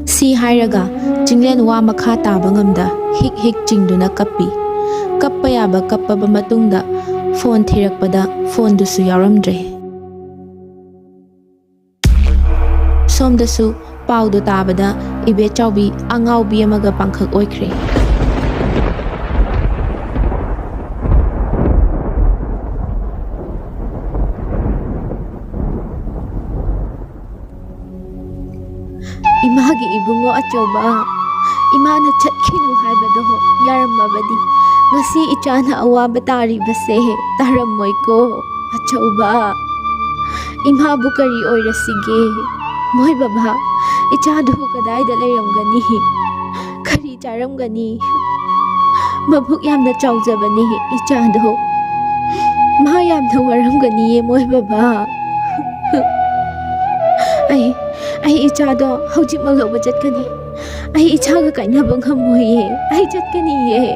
ꯁꯤ ꯍꯥꯏꯔꯒ ꯆꯤꯡꯂꯦꯟ ꯋꯥ ꯃꯈꯥ ꯇꯥꯕ ꯉꯝꯗ ꯍꯤꯛ ꯍꯤꯛ ꯆꯤꯡꯗꯨꯅ ꯀꯞꯄꯤ꯫ ꯀꯞꯄ ꯌꯥꯕ ꯀꯞꯄꯕ ꯃꯇꯨꯡꯗ ꯐꯣꯟ ꯊꯤꯔꯛꯄꯗ ꯐꯣꯟꯗꯨꯁꯨ ꯌꯥꯎꯔꯝꯗ꯭ꯔꯦ꯫ ꯁꯣꯝꯗꯁꯨ ꯄꯥꯎꯗꯣ ꯇꯥꯕꯗ ꯏꯕꯦꯆꯥꯎꯕꯤ ꯑꯉꯥꯎꯕꯤ ꯑꯃꯒ ꯄꯥꯡꯈꯛ ꯑꯣꯏꯈ꯭ꯔꯦ꯫ ꯏꯃꯥꯒꯤ ꯏꯕꯨꯡꯉꯣ ꯑꯆꯧꯕ, ꯏꯃꯥꯅ ꯆꯠꯈꯤꯅꯨ ꯍꯥꯏꯕꯗꯣ ꯌꯥꯔꯝꯃꯕꯗꯤ ꯉꯁꯤ ꯏꯆꯥꯅ ꯑꯋꯥꯕ ꯇꯥꯔꯤꯕꯁꯦ ꯇꯥꯔꯝꯃꯣꯏꯀꯣ ꯑꯆꯧꯕ꯫ ꯏꯃꯥꯕꯨ ꯀꯔꯤ ꯑꯣꯏꯔꯁꯤꯒꯦ? ꯃꯣꯏ ꯕꯕꯥ, ꯏꯆꯥꯗꯨꯕꯨ ꯀꯗꯥꯏꯗ ꯂꯩꯔꯝꯒꯅꯤ? ꯀꯔꯤ ꯆꯥꯔꯝꯒꯅꯤ? ꯃꯕꯨꯛ ꯌꯥꯝꯅ ꯆꯥꯎꯖꯕꯅꯤ ꯏꯆꯥꯗꯣ꯫ ꯃꯥ ꯌꯥꯝꯅ ꯋꯥꯔꯝꯒꯅꯤꯌꯦ ꯃꯣꯏ ꯕꯕꯥ꯫ ꯑꯩ ꯑꯩ ꯏꯆꯥꯗꯣ ꯍꯧꯖꯤꯛꯃꯛ ꯂꯧꯕ ꯆꯠꯀꯅꯤ꯫ ꯑꯩ ꯏꯆꯥꯒ ꯀꯥꯏꯅꯕ ꯉꯝꯃꯣꯏꯌꯦ꯫ ꯑꯩ ꯆꯠꯀꯅꯤꯌꯦ꯫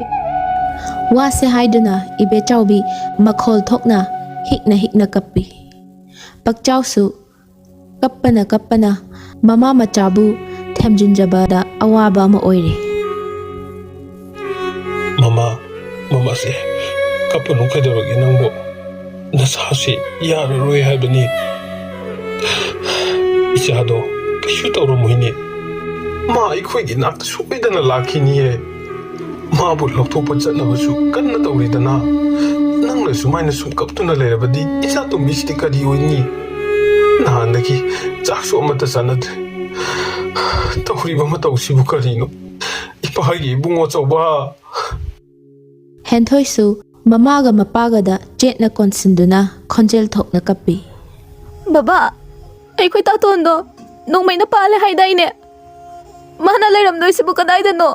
ꯋꯥꯁꯦ ꯍꯥꯏꯗꯨꯅ ꯏꯕꯦꯆꯥꯎꯕꯤ ꯃꯈꯣꯜ ꯊꯣꯛꯅ ꯍꯤꯛꯅ ꯍꯤꯛꯅ ꯀꯞꯄꯤ꯫ ꯄꯛꯆꯥꯎꯁꯨ ꯀꯞꯄꯅ ꯀꯞꯄꯅ ꯃꯃꯥ ꯃꯆꯥꯕꯨ ꯊꯦꯝꯖꯤꯟꯖꯕꯗ ꯑꯋꯥꯕ ꯑꯃ ꯑꯣꯏꯔꯦ꯫ "ꯃꯃꯥ, ꯃꯃꯥꯁꯦ, ꯀꯞꯄꯅꯨ, ꯀꯩꯗꯧꯔꯒꯦ ꯅꯪꯕꯨ? ꯅꯁꯥꯁꯤ ꯌꯥꯔꯔꯣꯏ ꯍꯥꯏꯕꯅꯤ꯫ ꯏꯆꯥꯗꯣ ꯀꯩꯁꯨ ꯇꯧꯔꯝꯃꯣꯏꯅꯦ꯫ ꯃꯥ ꯑꯩꯈꯣꯏꯒꯤ ꯅꯥꯛꯇ ꯁꯣꯏꯗꯅ ꯂꯥꯛꯈꯤꯅꯤꯌꯦ꯫ ꯃꯥꯕꯨ ꯂꯧꯊꯣꯛꯄ ꯆꯠꯅꯕꯁꯨ ꯀꯟꯅ ꯇꯧꯔꯤꯗꯅ꯫ ꯅꯪꯅ ꯁꯨꯃꯥꯏꯅ ꯁꯨꯝ ꯀꯞꯇꯨꯅ ꯂꯩꯔꯕꯗꯤ ꯏꯆꯥ ꯇꯣꯝꯕꯤꯁꯤꯗꯤ ꯀꯔꯤ ꯑꯣꯏꯅꯤ? ꯅꯍꯥꯟꯗꯒꯤ ꯆꯥꯛꯁꯨ ꯑꯃꯠꯇ ꯆꯥꯅꯗ꯭ꯔꯦ꯫ ꯇꯧꯔꯤꯕ ꯃꯇꯧꯁꯤꯕꯨ ꯀꯔꯤꯅꯣ? ꯏꯄꯥꯒꯤ ꯏꯕꯨꯡꯉꯣ ꯑꯆꯧꯕ!" ꯍꯦꯟꯊꯣꯏꯁꯨ ꯃꯃꯥꯒ ꯃꯄꯥꯒꯗ ꯆꯦꯠꯅ ꯀꯣꯟꯁꯤꯟꯗꯨꯅ ꯈꯣꯟꯖꯦꯜ ꯊꯣꯛꯅ ꯀꯞꯄꯤ꯫ "ꯕꯕꯥ, ꯑꯩꯈꯣꯏ ꯇꯥꯇꯣꯟꯗꯣ ꯅꯣꯡꯃꯩꯅ ꯄꯥꯜꯂꯦ ꯍꯥꯏꯗꯥꯏꯅꯦ? ꯃꯥꯅ ꯂꯩꯔꯝꯗꯣꯏꯁꯤꯕꯨ ꯀꯗꯥꯏꯗꯅꯣ?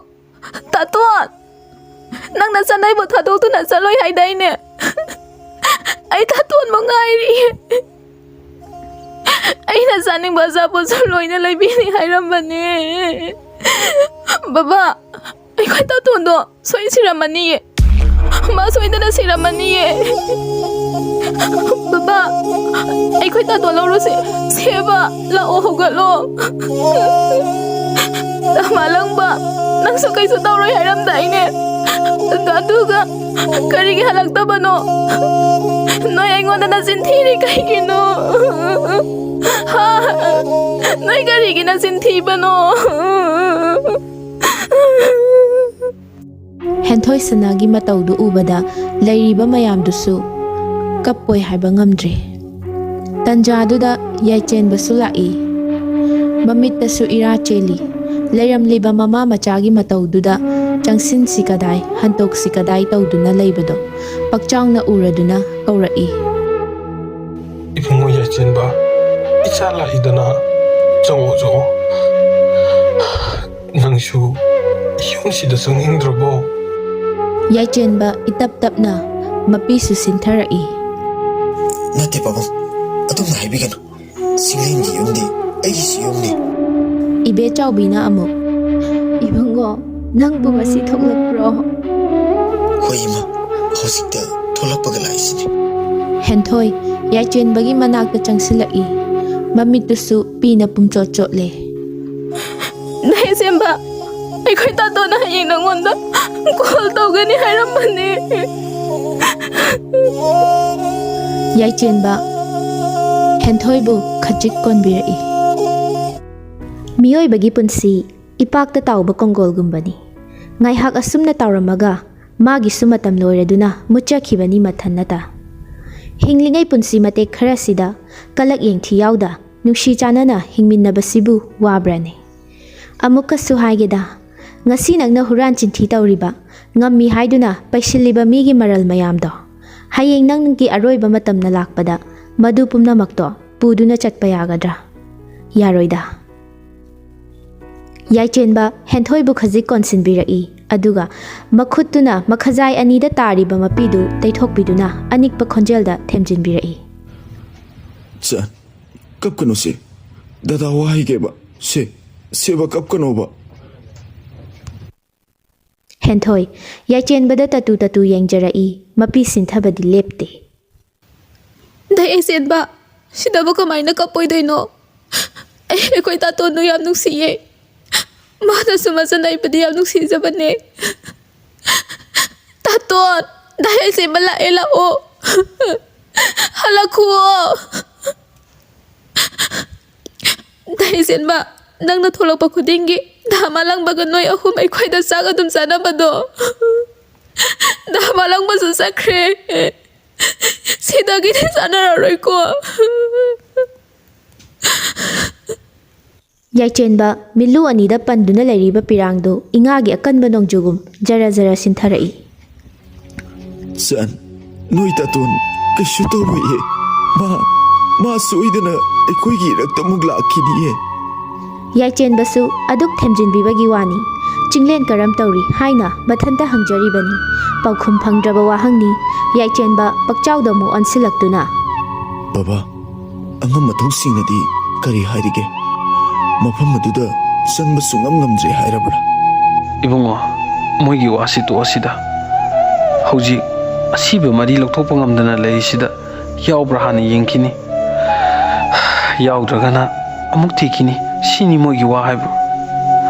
ꯇꯥꯇꯣꯟ, ꯅꯪꯅ ꯆꯅꯩꯕꯨ ꯊꯥꯗꯣꯛꯇꯨꯅ ꯆꯠꯂꯣꯏ ꯍꯥꯏꯗꯥꯏꯅꯦ? ꯑꯩ ꯇꯥꯇꯣꯟꯕꯨ ꯉꯥꯏꯔꯤꯌꯦ꯫ ꯑꯩꯅ ꯆꯥꯅꯤꯡꯕ ꯑꯆꯥꯄꯣꯠꯁꯨ ꯂꯣꯏꯅ ꯂꯩꯕꯤꯅꯤ ꯍꯥꯏꯔꯝꯕꯅꯦ꯫ ꯕꯕꯥ, ꯑꯩꯈꯣꯏ ꯇꯥꯇꯣꯟꯗꯣ ꯁꯣꯏ ꯁꯤꯔꯝꯃꯅꯤꯌꯦ꯫ ꯃꯥ ꯁꯣꯏꯗꯅ ꯁꯤꯔꯝꯃꯅꯤꯌꯦ꯫ ꯕꯕꯥ, ꯑꯩꯈꯣꯏ ꯇꯥꯇꯣꯟ ꯂꯧꯔꯨꯁꯦ꯫ ꯁꯦꯕ, ꯂꯥꯛꯑꯣ, ꯍꯧꯒꯠꯂꯣ꯫ ꯗꯥ ꯃꯥꯂꯪꯕ, ꯅꯪꯁꯨ ꯀꯩꯁꯨ ꯇꯧꯔꯣꯏ ꯍꯥꯏꯔꯝꯗꯥꯏꯅꯦ? ꯑꯗꯨꯒ ꯀꯔꯤꯒꯤ ꯍꯜꯂꯛꯇꯕꯅꯣ? ꯅꯣꯏ ꯑꯩꯉꯣꯟꯗ ꯅꯆꯤꯟ ꯊꯤꯔꯤ ꯀꯩꯒꯤꯅꯣ? ꯍꯥ? ꯅꯣꯏ ꯀꯔꯤꯒꯤ ꯅꯆꯤꯟ ꯊꯤꯕꯅꯣ?" ꯍꯦꯟꯊꯣꯏ ꯁꯅꯥꯒꯤ ꯃꯇꯧꯗꯨ ꯎꯕꯗ ꯂꯩꯔꯤꯕ ꯃꯌꯥꯝꯗꯨꯁꯨ ꯀꯞꯄꯣꯏ ꯍꯥꯏꯕ ꯉꯝꯗ꯭ꯔꯦ꯫ ꯇꯟꯖꯥꯗꯨꯗ ꯌꯥꯏꯆꯦꯟꯕꯁꯨ ꯂꯥꯛꯏ꯫ ꯃꯃꯤꯠꯇꯁꯨ ꯏꯔꯥ ꯆꯦꯜꯂꯤ꯫ ꯂꯩꯔꯝꯂꯤꯕ ꯃꯃꯥ ꯃꯆꯥꯒꯤ ꯃꯇꯧꯗꯨꯗ ꯆꯪꯁꯤꯟꯁꯤ ꯀꯗꯥꯏ, ꯍꯟꯇꯣꯛꯁꯤ ꯀꯗꯥꯏ ꯇꯧꯗꯨꯅ ꯂꯩꯕꯗꯣ ꯄꯛꯆꯥꯎꯅ ꯎꯔꯗꯨꯅ ꯀꯧꯔꯛꯏ꯫ "ꯏꯕꯨꯡꯉꯣ ꯌꯥꯏꯆꯦꯟꯕ, ꯏꯆꯥ ꯂꯥꯛꯏꯗꯅ, ꯆꯪꯉꯣ, ꯆꯪꯉꯣ꯫ ꯅꯪꯁꯨ ꯌꯨꯝꯁꯤꯗ ꯆꯪꯅꯤꯡꯗ꯭ꯔꯕꯣ?" ꯌꯥꯏꯆꯦꯟꯕ ꯏꯇꯞ ꯇꯞꯅ ꯃꯄꯤꯁꯨ ꯁꯤꯟꯊꯔꯛꯏ꯫ "ꯅꯠꯇꯦ ꯄꯥꯕꯨꯡ, ꯑꯗꯨꯝꯅ ꯍꯥꯏꯕꯤꯒꯅꯨ꯫ ꯁꯤꯡꯂꯦꯟꯒꯤ ꯌꯨꯝꯗꯤ ꯑꯩꯒꯤꯁꯨ ꯌꯨꯝꯅꯤ꯫" ꯏꯕꯦ ꯆꯥꯎꯕꯤꯅ ꯑꯃꯨꯛ, "ꯏꯕꯨꯡꯉꯣ, ꯅꯪꯕꯨ ꯉꯁꯤ ꯊꯣꯛꯂꯛꯄ꯭ꯔꯣ?" "ꯍꯣꯏ ꯏꯃꯥ, ꯍꯧꯖꯤꯛꯇ ꯊꯣꯛꯂꯛꯄꯒ ꯂꯥꯛꯏꯁꯤꯅꯤ꯫" ꯍꯦꯟꯊꯣꯏ ꯌꯥꯏꯆꯦꯟꯕꯒꯤ ꯃꯅꯥꯛꯇ ꯆꯪꯁꯤꯜꯂꯛꯏ꯫ ꯃꯃꯤꯠꯇꯨꯁꯨ ꯄꯤꯅ ꯄꯨꯝꯆꯣꯠ ꯆꯣꯠꯂꯦ꯫ "ꯗꯥ ꯌꯥꯏꯆꯦꯟꯕ, ꯑꯩꯈꯣꯏ ꯇꯥꯇꯣꯅ ꯍꯌꯦꯡ ꯅꯪꯉꯣꯟꯗ ꯀꯣꯜ ꯇꯧꯒꯅꯤ ꯍꯥꯏꯔꯝꯕꯅꯦ꯫" ꯌꯥꯏꯆꯦꯟꯕ ꯍꯦꯟꯊꯣꯏꯕꯨ ꯈꯖꯤꯛ ꯀꯣꯟꯕꯤꯔꯛꯏ꯫ ꯃꯤꯑꯣꯏꯕꯒꯤ ꯄꯨꯟꯁꯤ ꯏꯄꯥꯛꯇ ꯇꯥꯎꯕ ꯀꯣꯡꯒꯣꯜꯒꯨꯝꯕꯅꯤ꯫ ꯉꯥꯏꯍꯥꯛ ꯑꯁꯨꯝꯅ ꯇꯥꯎꯔꯝꯃꯒ ꯃꯥꯒꯤꯁꯨ ꯃꯇꯝ ꯂꯣꯏꯔꯗꯨꯅ ꯃꯨꯠꯆꯈꯤꯕꯅꯤ ꯃꯊꯟꯅꯇ꯫ ꯍꯤꯡꯂꯤꯉꯩ ꯄꯨꯟꯁꯤ ꯃꯇꯦꯛ ꯈꯔꯁꯤꯗ ꯀꯂꯛ ꯌꯦꯡꯊꯤ ꯌꯥꯎꯗ ꯅꯨꯡꯁꯤ ꯆꯥꯟꯅꯅ ꯍꯤꯡꯃꯤꯟꯅꯕꯁꯤꯕꯨ ꯋꯥꯕ꯭ꯔꯅꯦ? ꯑꯃꯨꯛꯀꯁꯨ ꯍꯥꯏꯒꯦꯗ, ꯉꯁꯤ ꯅꯪꯅ ꯍꯨꯔꯥꯟ ꯆꯤꯟꯊꯤ ꯇꯧꯔꯤꯕ, ꯉꯝꯃꯤ ꯍꯥꯏꯗꯨꯅ ꯄꯩꯁꯤꯜꯂꯤꯕ ꯃꯤꯒꯤ ꯃꯔꯜ ꯃꯌꯥꯝꯗꯣ, ꯍꯌꯦꯡ ꯅꯪꯒꯤ ꯑꯔꯣꯏꯕ ꯃꯇꯝꯅ ꯂꯥꯛꯄꯗ ꯃꯗꯨ ꯄꯨꯝꯅꯃꯛꯇꯣ ꯄꯨꯗꯨꯅ ꯆꯠꯄ ꯌꯥꯒꯗ꯭ꯔꯥ? ꯌꯥꯔꯣꯏꯗ꯫ ꯌꯥꯏꯆꯦꯟꯕ ꯍꯦꯟꯊꯣꯏꯕꯨ ꯈꯖꯤꯛ ꯀꯣꯟꯁꯤꯟꯕꯤꯔꯛꯏ, ꯑꯗꯨꯒ ꯃꯈꯨꯠꯇꯨꯅ ꯃꯈꯖꯥꯏ ꯑꯅꯤꯗ ꯇꯥꯔꯤꯕ ꯃꯄꯤꯗꯨ ꯇꯩꯊꯣꯛꯄꯤꯗꯨꯅ ꯑꯅꯤꯛꯄ ꯈꯣꯟꯖꯦꯜꯗ ꯊꯦꯝꯖꯤꯟꯕꯤꯔꯛꯏ꯫ "ꯆꯟ, ꯀꯞꯀꯅꯨꯁꯦ꯫ ꯗꯗꯥ ꯋꯥ ꯍꯥꯏꯒꯦꯕ꯫ ꯁꯦ, ꯁꯦꯕ, ꯀꯞꯀꯅꯣꯕ꯫" ꯍꯦꯟꯊꯣꯏ ꯌꯥꯏꯆꯦꯟꯕꯗ ꯇꯇꯨ ꯇꯇꯨ ꯌꯦꯡꯖꯔꯛꯏ, ꯃꯄꯤ ꯁꯤꯟꯊꯕꯗꯤ ꯂꯦꯞꯇꯦ꯫ "ꯗꯥ ꯌꯥꯏꯆꯦꯟꯕ, ꯁꯤꯗꯕꯨ ꯀꯃꯥꯏꯅ ꯀꯞꯄꯣꯏꯗꯣꯏꯅꯣ? ꯑꯩ, ꯑꯩꯈꯣꯏ ꯇꯥꯇꯣꯟꯗꯨ ꯌꯥꯝ ꯅꯨꯡꯁꯤꯌꯦ꯫ ꯃꯥꯅꯁꯨ ꯃꯆꯟ ꯑꯩꯕꯨꯗꯤ ꯌꯥꯝ ꯅꯨꯡꯁꯤꯖꯕꯅꯦ꯫ ꯇꯥꯇꯣꯟ, ꯗꯥ ꯌꯥꯏꯆꯦꯟꯕ ꯂꯥꯛꯑꯦ, ꯂꯥꯛꯑꯣ꯫ ꯍꯜꯂꯛꯈꯨꯑꯣ꯫" "ꯗꯥ ꯌꯥꯏꯆꯦꯟꯕ, ꯅꯪꯅ ꯊꯣꯛꯂꯛꯄ ꯈꯨꯗꯤꯡꯒꯤ ꯗꯥ ꯃꯥꯂꯪꯕꯒ ꯅꯣꯏ ꯑꯍꯨꯝ ꯑꯩꯈꯣꯏꯗ ꯆꯥꯛ ꯑꯗꯨꯝ ꯆꯥꯅꯕꯗꯣ, ꯗꯥ ꯃꯥꯂꯪꯕꯁꯨ ꯆꯠꯈ꯭ꯔꯦ꯫ ꯁꯤꯗꯒꯤꯗꯤ ꯆꯥꯅꯔꯔꯣꯏꯀꯣ꯫" ꯌꯥꯏꯆꯦꯟꯕ ꯃꯤꯠꯂꯨ ꯑꯅꯤꯗ ꯄꯟꯗꯨꯅ ꯂꯩꯔꯤꯕ ꯄꯤꯔꯥꯡꯗꯨ ꯏꯉꯥꯒꯤ ꯑꯀꯟꯕ ꯅꯣꯡꯖꯨꯒꯨꯝ ꯖꯔ ꯖꯔ ꯁꯤꯟꯊꯔꯛꯏ꯫ ꯆꯟ, ꯅꯣꯏ ꯇꯥꯇꯣꯟ ꯀꯩꯁꯨ ꯇꯧꯔꯣꯏꯌꯦ꯫ ꯃꯥ, ꯃꯥ ꯁꯣꯏꯗꯅ ꯑꯩꯈꯣꯏꯒꯤ ꯏꯔꯛꯇ ꯑꯃꯨꯛ ꯂꯥꯛꯈꯤꯅꯤꯌꯦ꯫ ꯌꯥꯏꯆꯦꯟꯕꯁꯨ ꯑꯗꯨꯛ ꯊꯦꯝꯖꯤꯟꯕꯤꯕꯒꯤ ꯋꯥꯅꯤ꯫ ꯆꯤꯡꯂꯦꯟ ꯀꯔꯝ ꯇꯧꯔꯤ ꯍꯥꯏꯅ ꯃꯊꯟꯇ ꯍꯪꯖꯔꯤꯕꯅꯤ꯫ ꯄꯥꯎꯈꯨꯝ ꯐꯪꯗ꯭ꯔꯕ ꯋꯥꯍꯪꯅꯤ꯫ ꯌꯥꯏꯆꯦꯟꯕ ꯄꯛꯆꯥꯎꯗ ꯑꯃꯨꯛ ꯑꯣꯟꯁꯤꯜꯂꯛꯇꯨꯅ, ꯕꯕꯥ, ꯑꯉꯝ ꯑꯊꯧꯁꯤꯡꯅꯗꯤ ꯀꯔꯤ ꯍꯥꯏꯔꯤꯒꯦ? ꯃꯐꯝ ꯑꯗꯨꯗ ꯆꯪꯕ ꯁꯨꯡꯉꯝ ꯉꯝꯗ꯭ꯔꯦ ꯍꯥꯏꯔꯕ꯭ꯔꯥ? ꯏꯕꯨꯡꯉꯣ, ꯃꯣꯏꯒꯤ ꯋꯥꯁꯤ ꯇꯣꯛꯑꯁꯤꯗ꯫ ꯍꯧꯖꯤꯛ ꯑꯁꯤꯕ ꯃꯔꯤ ꯂꯧꯊꯣꯛꯄ ꯉꯝꯗꯅ ꯂꯩꯔꯤꯁꯤꯗ ꯌꯥꯎꯕ꯭ꯔꯥ ꯍꯥꯟꯅ ꯌꯦꯡꯈꯤꯅꯤ꯫ ꯌꯥꯎꯗ꯭ꯔꯒꯅ ꯑꯃꯨꯛ ꯊꯤꯈꯤꯅꯤ꯫ ꯁꯤꯅꯤ ꯃꯣꯏꯒꯤ ꯋꯥ ꯍꯥꯏꯕꯨ꯫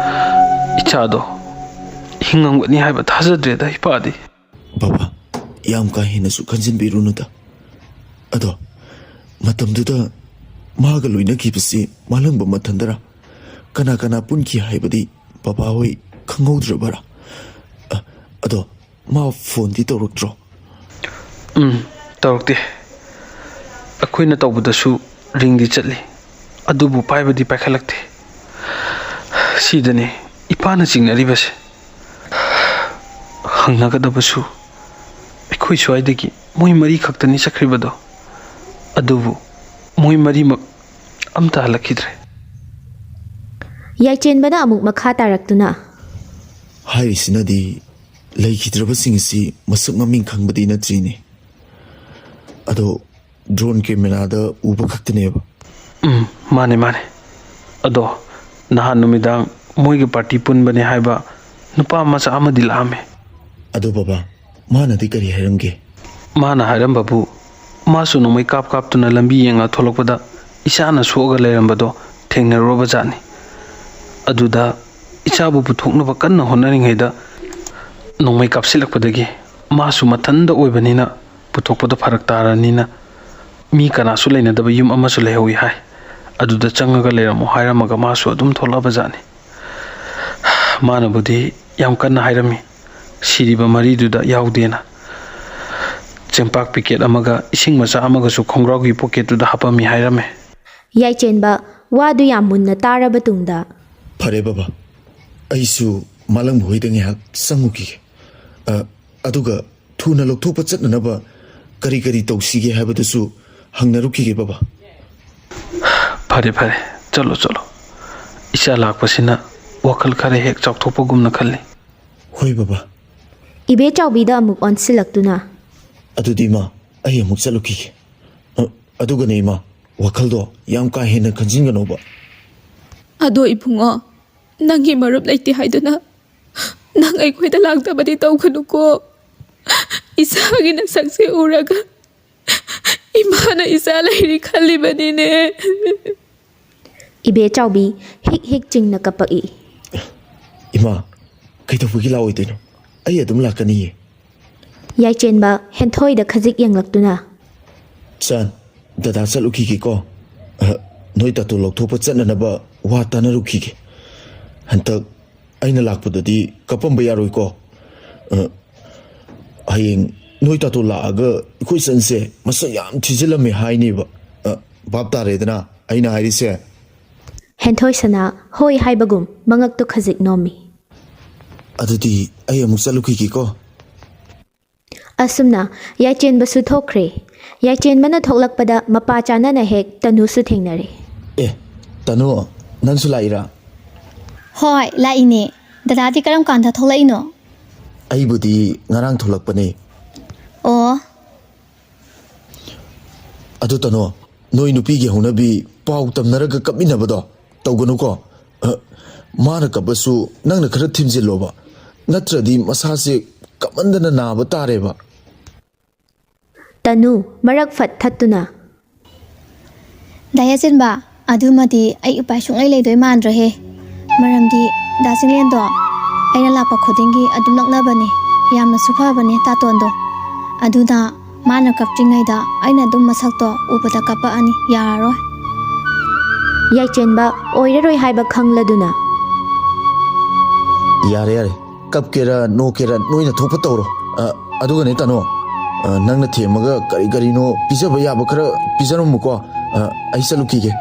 ꯏꯆꯥꯗꯣ ꯍꯤꯡꯉꯝꯒꯅꯤ ꯍꯥꯏꯕ ꯊꯥꯖꯗ꯭ꯔꯦꯗ ꯏꯄꯥꯗꯤ꯫ ꯕꯕꯥ, ꯌꯥꯝ ꯀꯥ ꯍꯦꯟꯅꯁꯨ ꯈꯟꯖꯤꯟꯕꯤꯔꯨꯅꯨꯗ꯫ ꯑꯗꯣ, ꯃꯇꯝꯗꯨꯗ ꯃꯥꯒ ꯂꯣꯏꯅꯈꯤꯕꯁꯤ ꯃꯥꯂꯪꯕ ꯃꯊꯟꯗꯔꯥ? ꯀꯅꯥ ꯀꯅꯥ ꯄꯨꯟꯈꯤ ꯍꯥꯏꯕꯗꯤ ꯕꯕꯥ ꯍꯣꯏ ꯈꯪꯍꯧꯗ꯭ꯔꯕꯔꯥ? ꯑ, ꯑꯗꯣ, ꯃꯥ ꯐꯣꯟꯗꯤ ꯇꯧꯔꯛꯇ꯭ꯔꯣ? ꯎꯝ, ꯇꯧꯔꯛꯇꯦ꯫ ꯑꯩꯈꯣꯏꯅ ꯇꯧꯕꯗꯁꯨ ꯔꯤꯡꯗꯤ ꯆꯠꯂꯤ, ꯑꯗꯨꯕꯨ ꯄꯥꯏꯕꯗꯤ ꯄꯥꯏꯈꯠꯂꯛꯇꯦ꯫ ꯁꯤꯗꯅꯤ ꯏꯄꯥꯅ ꯆꯤꯡꯅꯔꯤꯕꯁꯦ꯫ ꯍꯪꯅꯒꯗꯕꯁꯨ ꯑꯩꯈꯣꯏ ꯁ꯭ꯋꯥꯏꯗꯒꯤ ꯃꯣꯏ ꯃꯔꯤ ꯈꯛꯇꯅꯤ ꯆꯠꯈ꯭ꯔꯤꯕꯗꯣ꯫ ꯑꯗꯨꯕꯨ ꯃꯣꯏ ꯃꯔꯤꯃꯛ ꯑꯝꯇ ꯍꯜꯂꯛꯈꯤꯗ꯭ꯔꯦ꯫ ꯌꯥꯏꯆꯦꯟꯕꯅ ꯑꯃꯨꯛ ꯃꯈꯥ ꯇꯥꯔꯛꯇꯨꯅ, ꯍꯥꯏꯔꯤꯁꯤꯅꯗꯤ ꯂꯩꯈꯤꯗ꯭ꯔꯕꯁꯤꯡ ꯑꯁꯤ ꯃꯁꯛ ꯃꯃꯤꯡ ꯈꯪꯕꯗꯤ ꯅꯠꯇ꯭ꯔꯤꯅꯦ꯫ ꯑꯗꯣ, ꯗ꯭ꯔꯣꯟ ꯀꯦꯃꯦꯔꯥꯗ ꯎꯕ ꯈꯛꯇꯅꯦꯕ꯫ ꯎꯝ, ꯃꯥꯅꯦ, ꯃꯥꯅꯦ꯫ ꯑꯗꯣ ꯅꯍꯥꯟ ꯅꯨꯃꯤꯗꯥꯡ ꯃꯣꯏꯒꯤ ꯄꯥꯔꯇꯤ ꯄꯨꯟꯕꯅꯦ ꯍꯥꯏꯕ ꯅꯨꯄꯥ ꯃꯆꯥ ꯑꯃꯗꯤ ꯂꯥꯛꯑꯝꯃꯦ꯫ ꯑꯗꯣ ꯕꯕꯥ, ꯃꯥꯅꯗꯤ ꯀꯔꯤ ꯍꯥꯏꯔꯝꯒꯦ? ꯃꯥꯅ ꯍꯥꯏꯔꯝꯕꯕꯨ, ꯃꯥꯁꯨ ꯅꯣꯡꯃꯩ ꯀꯥꯞ ꯀꯥꯞꯇꯨꯅ ꯂꯝꯕꯤ ꯌꯦꯡꯉ ꯊꯣꯛꯂꯛꯄꯗ ꯏꯆꯥꯅ ꯁꯣꯛꯑꯒ ꯂꯩꯔꯝꯕꯗꯣ ꯊꯦꯡꯅꯔꯨꯔꯕ ꯖꯥꯠꯅꯤ꯫ ꯑꯗꯨꯗ ꯏꯆꯥꯕꯨ ꯄꯨꯊꯣꯛꯅꯕ ꯀꯟꯅ ꯍꯣꯠꯅꯔꯤꯉꯩꯗ ꯅꯣꯡꯃꯩ ꯀꯥꯞꯁꯤꯜꯂꯛꯄꯗꯒꯤ ꯃꯥꯁꯨ ꯃꯊꯟꯇ ꯑꯣꯏꯕꯅꯤꯅ ꯄꯨꯊꯣꯛꯄꯗꯣ ꯐꯔꯛ ꯇꯥꯔꯅꯤꯅ ꯃꯤ ꯀꯅꯥꯁꯨ ꯂꯩꯅꯗꯕ ꯌꯨꯝ ꯑꯃꯁꯨ ꯂꯩꯍꯧꯋꯤ ꯍꯥꯏ꯫ ꯑꯗꯨꯗ ꯆꯪꯉꯒ ꯂꯩꯔꯝꯃꯣ ꯍꯥꯏꯔꯝꯃꯒ ꯃꯥꯁꯨ ꯑꯗꯨꯝ ꯊꯣꯛꯂꯛꯑꯕ ꯖꯥꯠꯅꯤ꯫ ꯃꯥꯅꯕꯨꯗꯤ ꯌꯥꯝ ꯀꯟꯅ ꯍꯥꯏꯔꯝꯃꯤ, ꯁꯤꯔꯤꯕ ꯃꯔꯤꯗꯨꯗ ꯌꯥꯎꯗꯦꯅ꯫ ꯆꯦꯡꯄꯥꯛ ꯄꯤꯀꯦꯠ ꯑꯃꯒ ꯏꯁꯤꯡ ꯃꯆꯥ ꯑꯃꯒꯁꯨ ꯈꯣꯡꯒ꯭ꯔꯥꯎꯒꯤ ꯄꯣꯀꯦꯠꯇꯨꯗ ꯍꯥꯞꯄꯝꯃꯤ ꯍꯥꯏꯔꯝꯃꯦ꯫ ꯌꯥꯏꯆꯦꯟꯕ ꯋꯥꯗꯨ ꯌꯥꯝ ꯃꯨꯟꯅ ꯇꯥꯔꯕ ꯇꯨꯡꯗ, "ꯐꯔꯦ ꯕꯕꯥ, ꯑꯩꯁꯨ ꯃꯥꯂꯪꯕ ꯍꯣꯏꯗ ꯉꯥꯏꯍꯥꯛ ꯆꯪꯉꯨꯈꯤꯒꯦ꯫ ꯑ, ꯑꯗꯨꯒ ꯊꯨꯅ ꯂꯧꯊꯣꯛꯄ ꯆꯠꯅꯅꯕ ꯀꯔꯤ ꯀꯔꯤ ꯇꯧꯁꯤꯒꯦ ꯍꯥꯏꯕꯗꯨꯁꯨ ꯍꯪꯅꯔꯨꯈꯤꯒꯦ ꯕꯕꯥ꯫" "ꯐꯔꯦ, ꯐꯔꯦ, ꯆꯠꯂꯣ, ꯆꯠꯂꯣ꯫ ꯏꯆꯥ ꯂꯥꯛꯄꯁꯤꯅ ꯋꯥꯈꯜ ꯈꯔ ꯍꯦꯛ ꯆꯥꯎꯊꯣꯛꯄꯒꯨꯝꯅ ꯈꯜꯂꯤ꯫" "ꯍꯣꯏ ꯕꯕꯥ꯫" ꯏꯕꯦ ꯆꯥꯎꯕꯤꯗ ꯑꯃꯨꯛ ꯑꯣꯟꯁꯤꯜꯂꯛꯇꯨꯅ, "ꯑꯗꯨꯗꯤ ꯏꯃꯥ, ꯑꯩ ꯑꯃꯨꯛ ꯆꯠꯂꯨꯈꯤꯒꯦ꯫ ꯑ, ꯑꯗꯨꯒꯅꯦ ꯏꯃꯥ, ꯋꯥꯈꯜꯗꯣ ꯌꯥꯝ ꯀꯥ ꯍꯦꯟꯅ ꯈꯟꯖꯤꯟꯒꯅꯣꯕ꯫" "ꯑꯗꯣ ꯏꯕꯨꯡꯉꯣ, ꯅꯪꯒꯤ ꯃꯔꯨꯞ ꯂꯩꯇꯦ ꯍꯥꯏꯗꯨꯅ ꯅꯪ ꯑꯩꯈꯣꯏꯗ ꯂꯥꯛꯇꯕꯗꯤ ꯇꯧꯒꯅꯨꯀꯣ꯫ ꯏꯆꯥꯒꯤ ꯅꯁꯛꯁꯦ ꯎꯔꯒ ꯏꯃꯥꯅ ꯏꯆꯥ ꯂꯩꯔꯤ ꯈꯜꯂꯤꯕꯅꯤꯅꯦ꯫" ꯏꯕꯦ ꯆꯥꯎꯕꯤ ꯍꯤꯛ ꯍꯤꯛ ꯆꯤꯡꯅ ꯀꯞꯄꯛꯏ꯫ "ꯏꯃꯥ, ꯀꯩꯗꯧꯕꯒꯤ ꯂꯥꯛꯑꯣꯏꯗꯣꯏꯅꯣ? ꯑꯩ ꯑꯗꯨꯝ ꯂꯥꯛꯀꯅꯤꯌꯦ꯫" ꯌꯥꯏꯆꯦꯟꯕ ꯍꯦꯟꯊꯣꯏꯗ ꯈꯖꯤꯛ ꯌꯦꯡꯂꯛꯇꯨꯅ, "ꯆꯟ, ꯗꯗꯥ ꯆꯠꯂꯨꯈꯤꯒꯦꯀꯣ꯫ ꯑ, ꯅꯣꯏ ꯇꯥꯇꯣ ꯂꯧꯊꯣꯛꯄ ꯆꯠꯅꯅꯕ ꯋꯥ ꯇꯥꯅꯔꯨꯈꯤꯒꯦ꯫ ꯍꯟꯇꯛ ꯑꯩꯅ ꯂꯥꯛꯄꯗꯗꯤ ꯀꯞꯄꯝꯕ ꯌꯥꯔꯣꯏꯀꯣ꯫ ꯑ, ꯍꯌꯦꯡ ꯅꯣꯏ ꯇꯥꯇꯣ ꯂꯥꯛꯑꯒ ꯑꯩꯈꯣꯏ ꯆꯟꯁꯦ ꯃꯁꯛ ꯌꯥꯝ ꯊꯤꯖꯤꯜꯂꯝꯃꯦ ꯍꯥꯏꯅꯦꯕ꯫ ꯑ, ꯚꯥꯞ ꯇꯥꯔꯦꯗꯅ ꯑꯩꯅ ꯍꯥꯏꯔꯤꯁꯦ?" ꯍꯦꯟꯊꯣꯏ ꯁꯅꯥ ꯍꯣꯏ ꯍꯥꯏꯕꯒꯨꯝ ꯃꯉꯛꯇꯨ ꯈꯖꯤꯛ ꯅꯣꯝꯃꯤ꯫ "ꯑꯗꯨꯗꯤ ꯑꯩ ꯑꯃꯨꯛ ꯆꯠꯂꯨꯈꯤꯒꯦꯀꯣ꯫" ꯑꯁꯨꯝꯅ ꯌꯥꯏꯆꯦꯟꯕꯁꯨ ꯊꯣꯛꯈ꯭ꯔꯦ꯫ ꯌꯥꯏꯆꯦꯟꯕꯅ ꯊꯣꯛꯂꯛꯄꯗ ꯃꯄꯥ ꯆꯥꯅꯅ ꯍꯦꯛ ꯇꯅꯨꯁꯨ ꯊꯦꯡꯅꯔꯦ꯫ "ꯑꯦ, ꯇꯅꯨ, ꯅꯪꯁꯨ ꯂꯥꯛꯏꯔꯥ?" "ꯍꯣꯏ, ꯂꯥꯛꯏꯅꯦ꯫ ꯗꯗꯥꯗꯤ ꯀꯔꯝ ꯀꯥꯟꯗ ꯊꯣꯛꯂꯛꯏꯅꯣ?" "ꯑꯩꯕꯨꯗꯤ ꯉꯔꯥꯡ ꯊꯣꯛꯂꯛꯄꯅꯦ꯫" "ꯑꯣ꯫" "ꯑꯗꯨ ꯇꯅꯣ, ꯅꯣꯏ ꯅꯨꯄꯤꯒꯤ ꯍꯧꯅꯕꯤ ꯄꯥꯎ ꯇꯝꯅꯔꯒ ꯀꯞꯃꯤꯟꯅꯕꯗꯣ ꯇꯧꯒꯅꯨꯀꯣ꯫ ꯑ, ꯃꯥꯅ ꯀꯞꯄꯁꯨ ꯅꯪꯅ ꯈꯔ ꯊꯤꯝꯖꯤꯜꯂꯣꯕ, ꯅꯠꯇ꯭ꯔꯗꯤ ꯃꯁꯥꯁꯦ ꯀꯞꯃꯟꯗꯅ ꯅꯥꯕ ꯇꯥꯔꯦꯕ꯫" ꯇꯅꯨ ꯃꯔꯛ ꯐꯠ ꯊꯠꯇꯨꯅ, "ꯗꯥ ꯌꯥꯏꯆꯦꯟꯕ, ꯑꯗꯨꯃꯗꯤ ꯑꯩ ꯎꯄꯥꯏ ꯁꯨꯡꯂꯩ ꯂꯩꯗꯣꯏ ꯃꯥꯟꯗ꯭ꯔꯦꯍꯦ꯫ ꯃꯔꯝꯗꯤ ꯗꯥ ꯆꯤꯡꯂꯦꯟꯗꯣ ꯑꯩꯅ ꯂꯥꯛꯄ ꯈꯨꯗꯤꯡꯒꯤ ꯑꯗꯨꯝ ꯂꯛꯅꯕꯅꯦ꯫ ꯌꯥꯝꯅꯁꯨ ꯐꯕꯅꯦ ꯇꯥꯇꯣꯟꯗꯣ꯫ ꯑꯗꯨꯅ ꯃꯥꯅ ꯀꯞꯇ꯭ꯔꯤꯉꯩꯗ ꯑꯩꯅ ꯑꯗꯨꯝ ꯃꯁꯛꯇꯣ ꯎꯕꯗ ꯀꯞꯄꯛꯑꯅꯤ꯫ ꯌꯥꯔꯔꯣꯏ꯫" ꯌꯥꯏꯆꯦꯟꯕ ꯑꯣꯏꯔꯔꯣꯏ ꯍꯥꯏꯕ ꯈꯪꯂꯗꯨꯅ, "ꯌꯥꯔꯦ, ꯌꯥꯔꯦ꯫ ꯀꯞꯀꯦꯔꯥ, ꯅꯣꯛꯀꯦꯔꯥ, ꯅꯣꯏꯅ ꯊꯣꯛꯄ ꯇꯧꯔꯣ꯫ ꯑ, ꯑꯗꯨꯒꯅꯦ ꯇꯥꯅꯣ, ꯑ, ꯅꯪꯅ ꯊꯦꯝꯃꯒ ꯀꯔꯤ ꯀꯔꯤꯅꯣ ꯄꯤꯖꯕ ꯌꯥꯕ ꯈꯔ ꯄꯤꯖꯔꯝꯃꯨꯀꯣ꯫ ꯑ, ꯑꯩ ꯆꯠꯂꯨꯈꯤꯒꯦ꯫"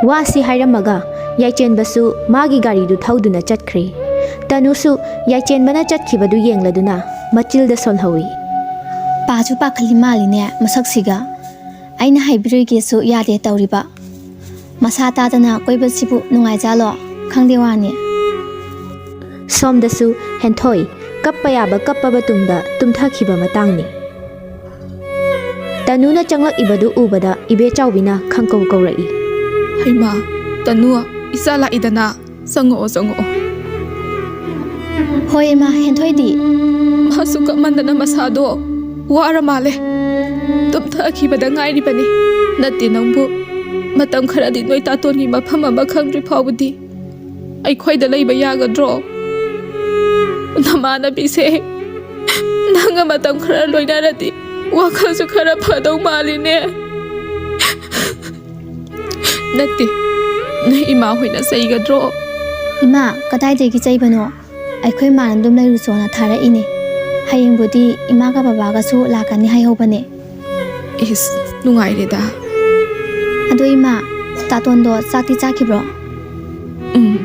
ꯋꯥꯁꯤ ꯍꯥꯏꯔꯝꯃꯒ ꯌꯥꯏꯆꯦꯟꯕꯁꯨ ꯃꯥꯒꯤ ꯒꯥꯔꯤꯗꯨ ꯊꯧꯗꯨꯅ ꯆꯠꯈ꯭ꯔꯦ꯫ ꯇꯅꯨꯁꯨ ꯌꯥꯏꯆꯦꯟꯕꯅ ꯆꯠꯈꯤꯕꯗꯨ ꯌꯦꯡꯂꯗꯨꯅ ꯃꯆꯤꯜꯗ ꯁꯣꯜꯍꯧꯏ꯫ ꯄꯥꯁꯨ ꯄꯥꯈꯠꯂꯤ ꯃꯥꯜꯂꯤꯅꯦ ꯃꯁꯛꯁꯤꯒ꯫ ꯑꯩꯅ ꯍꯥꯏꯕꯤꯔꯣꯏꯒꯦꯁꯨ ꯌꯥꯗꯦ ꯇꯧꯔꯤꯕ꯫ ꯃꯁꯥ ꯇꯥꯗꯅ ꯀꯣꯏꯕꯁꯤꯕꯨ ꯅꯨꯡꯉꯥꯏꯖꯥꯠꯂꯣ? ꯈꯪꯗꯦ ꯋꯥꯅꯤ꯫ ꯁꯣꯝꯗꯁꯨ ꯍꯦꯟꯊꯣꯏ ꯀꯞꯄ ꯌꯥꯕ ꯀꯞꯄꯕ ꯇꯨꯡꯗ ꯇꯨꯝꯊꯈꯤꯕ ꯃꯇꯥꯡꯅꯤ꯫ ꯇꯅꯨꯅ ꯆꯪꯂꯛꯏꯕꯗꯨ ꯎꯕꯗ ꯏꯕꯦꯆꯥꯎꯕꯤꯅ ꯈꯪꯀꯧ ꯀꯧꯔꯛꯏ꯫ "ꯍꯩꯃꯥ, ꯇꯅꯨ, ꯏꯆꯥ ꯂꯥꯛꯏꯗꯅ꯫ ꯆꯪꯉꯛꯑꯣ, ꯆꯪꯉꯛꯑꯣ꯫" "ꯍꯣꯏ ꯏꯃꯥ, ꯍꯦꯟꯊꯣꯏꯗꯤ?" "ꯃꯥꯁꯨ ꯀꯞꯃꯟꯗꯅ ꯃꯁꯥꯗꯣ ꯋꯥꯔ ꯃꯥꯜꯂꯦ꯫ ꯇꯨꯝꯊꯈꯤꯕꯗ ꯉꯥꯏꯔꯤꯕꯅꯤ꯫ ꯅꯠꯇꯦ ꯅꯪꯕꯨ, ꯃꯇꯝ ꯈꯔꯗꯤ ꯅꯣꯏ ꯇꯥꯇꯣꯟꯒꯤ ꯃꯐꯝ ꯑꯃ ꯈꯪꯗ꯭ꯔꯤ ꯐꯥꯎꯕꯗꯤ ꯑꯩꯈꯣꯏꯗ ꯂꯩꯕ ꯌꯥꯒꯗ꯭ꯔꯣ? ꯅꯃꯥꯟꯅꯕꯤꯁꯦ ꯅꯪꯒ ꯃꯇꯝ ꯈꯔ ꯂꯣꯏꯅꯔꯗꯤ ꯋꯥꯈꯜꯁꯨ ꯈꯔ ꯐꯗꯧ ꯃꯥꯜꯂꯤꯅꯦ꯫" "ꯅꯠꯇꯦ, ꯅꯣꯏ ꯏꯃꯥ ꯍꯣꯏꯅ ꯆꯩꯒꯗ꯭ꯔꯣ?" "ꯏꯃꯥ, ꯀꯗꯥꯏꯗꯒꯤ ꯆꯩꯕꯅꯣ? ꯑꯩꯈꯣꯏ ꯃꯥꯅ ꯑꯗꯨꯝ ꯂꯩꯔꯨꯆꯣꯅ ꯊꯥꯔꯛꯏꯅꯦ꯫ ꯍꯌꯦꯡꯕꯨꯗꯤ ꯏꯃꯥꯒ ꯕꯕꯥꯒꯁꯨ ꯂꯥꯛꯀꯅꯤ ꯍꯥꯏꯍꯧꯕꯅꯦ꯫" "ꯏꯁ, ꯅꯨꯡꯉꯥꯏꯔꯦꯗ꯫" "ꯑꯗꯣ ꯏꯃꯥ, ꯇꯥꯇꯣꯟꯗꯣ ꯆꯥꯛꯇꯤ ꯆꯥꯈꯤꯕ꯭ꯔꯣ?" "ꯎꯝ,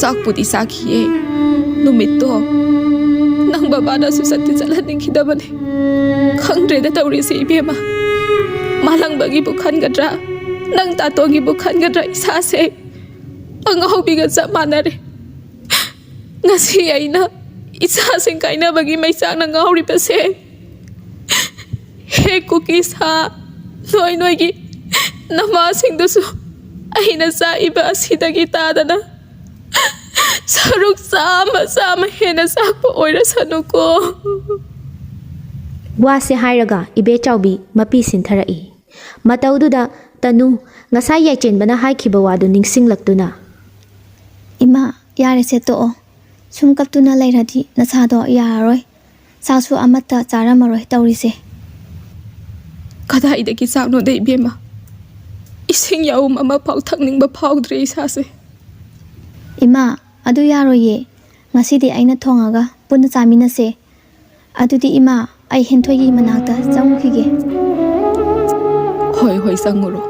ꯆꯥꯛꯄꯨꯗꯤ ꯆꯥꯈꯤꯌꯦ꯫ ꯅꯨꯃꯤꯠꯇꯣ ꯅꯪ ꯕꯕꯥꯅꯁꯨ ꯆꯠꯇꯤ ꯆꯠꯍꯟꯅꯤꯡꯈꯤꯗꯕꯅꯦ꯫ ꯈꯪꯗ꯭ꯔꯦꯗ ꯇꯧꯔꯤꯁꯦ ꯏꯕꯦꯝꯃ꯫ ꯃꯥꯂꯪꯕꯒꯤꯕꯨ ꯈꯟꯒꯗ꯭ꯔꯥ, ꯅꯪ ꯇꯥꯇꯣꯟꯒꯤꯕꯨ ꯈꯟꯒꯗ꯭ꯔꯥ, ꯏꯁꯥꯁꯦ ꯑꯉꯥꯎꯕꯤꯒ ꯆꯞ ꯃꯥꯟꯅꯔꯦ꯫ ꯉꯁꯤ ꯑꯩꯅ ꯏꯆꯥꯁꯤꯡ ꯀꯥꯏꯅꯕꯒꯤ ꯃꯩꯆꯥꯛꯅ ꯉꯥꯎꯔꯤꯕꯁꯦ, ꯍꯦ ꯀꯨꯀꯤ ꯁꯥ, ꯅꯣꯏ ꯅꯣꯏꯒꯤ ꯅꯃꯥꯁꯤꯡꯗꯨꯁꯨ ꯑꯩꯅ ꯆꯥꯛꯏꯕ ꯑꯁꯤꯗꯒꯤ ꯇꯥꯗꯅ ꯁꯔꯨꯛ ꯆꯥꯝꯃ, ꯆꯥꯝꯃ ꯍꯦꯟꯅ ꯆꯥꯛꯄ ꯑꯣꯏꯔꯁꯅꯨꯀꯣ꯫" ꯋꯥꯁꯦ ꯍꯥꯏꯔꯒ ꯏꯕꯦꯆꯥꯎꯕꯤ ꯃꯄꯤ ꯁꯤꯟꯊꯔꯛꯏ꯫ ꯃꯇꯧꯗꯨꯗ ꯇꯅꯨ ꯉꯁꯥꯏ ꯌꯥꯏꯆꯦꯟꯕꯅ ꯍꯥꯏꯈꯤꯕ ꯋꯥꯗꯨ ꯅꯤꯡꯁꯤꯡꯂꯛꯇꯨꯅ, "ꯏꯃꯥ, ꯌꯥꯔꯦꯁꯦ, ꯇꯣꯛꯑꯣ꯫ ꯁꯨꯝ ꯀꯞꯇꯨꯅ ꯂꯩꯔꯗꯤ ꯅꯁꯥꯗꯣ ꯌꯥꯔꯔꯣꯏ꯫ ꯆꯥꯛꯁꯨ ꯑꯃꯠꯇ ꯆꯥꯔꯝꯃꯔꯣꯏ ꯇꯧꯔꯤꯁꯦ꯫" "ꯀꯗꯥꯏꯗꯒꯤ ꯆꯥꯛꯅꯣꯗ ꯏꯕꯦꯝꯃ? ꯏꯁꯤꯡ ꯌꯥꯎꯝ ꯑꯃꯐꯥꯎ ꯊꯛꯅꯤꯡꯕ ꯐꯥꯎꯗ꯭ꯔꯦ ꯏꯁꯥꯁꯦ꯫" "ꯏꯃꯥ, ꯑꯗꯨ ꯌꯥꯔꯣꯏꯌꯦ꯫ ꯉꯁꯤꯗꯤ ꯑꯩꯅ ꯊꯣꯡꯉꯒ ꯄꯨꯟꯅ ꯆꯥꯃꯤꯟꯅꯁꯦ꯫ ꯑꯗꯨꯗꯤ ꯏꯃꯥ, ꯑꯩ ꯍꯦꯟꯊꯣꯏꯒꯤ ꯃꯅꯥꯛꯇ ꯆꯪꯉꯨꯈꯤꯒꯦ꯫" "ꯍꯣꯏ, ꯍꯣꯏ, ꯆꯪꯉꯨꯔꯣ꯫"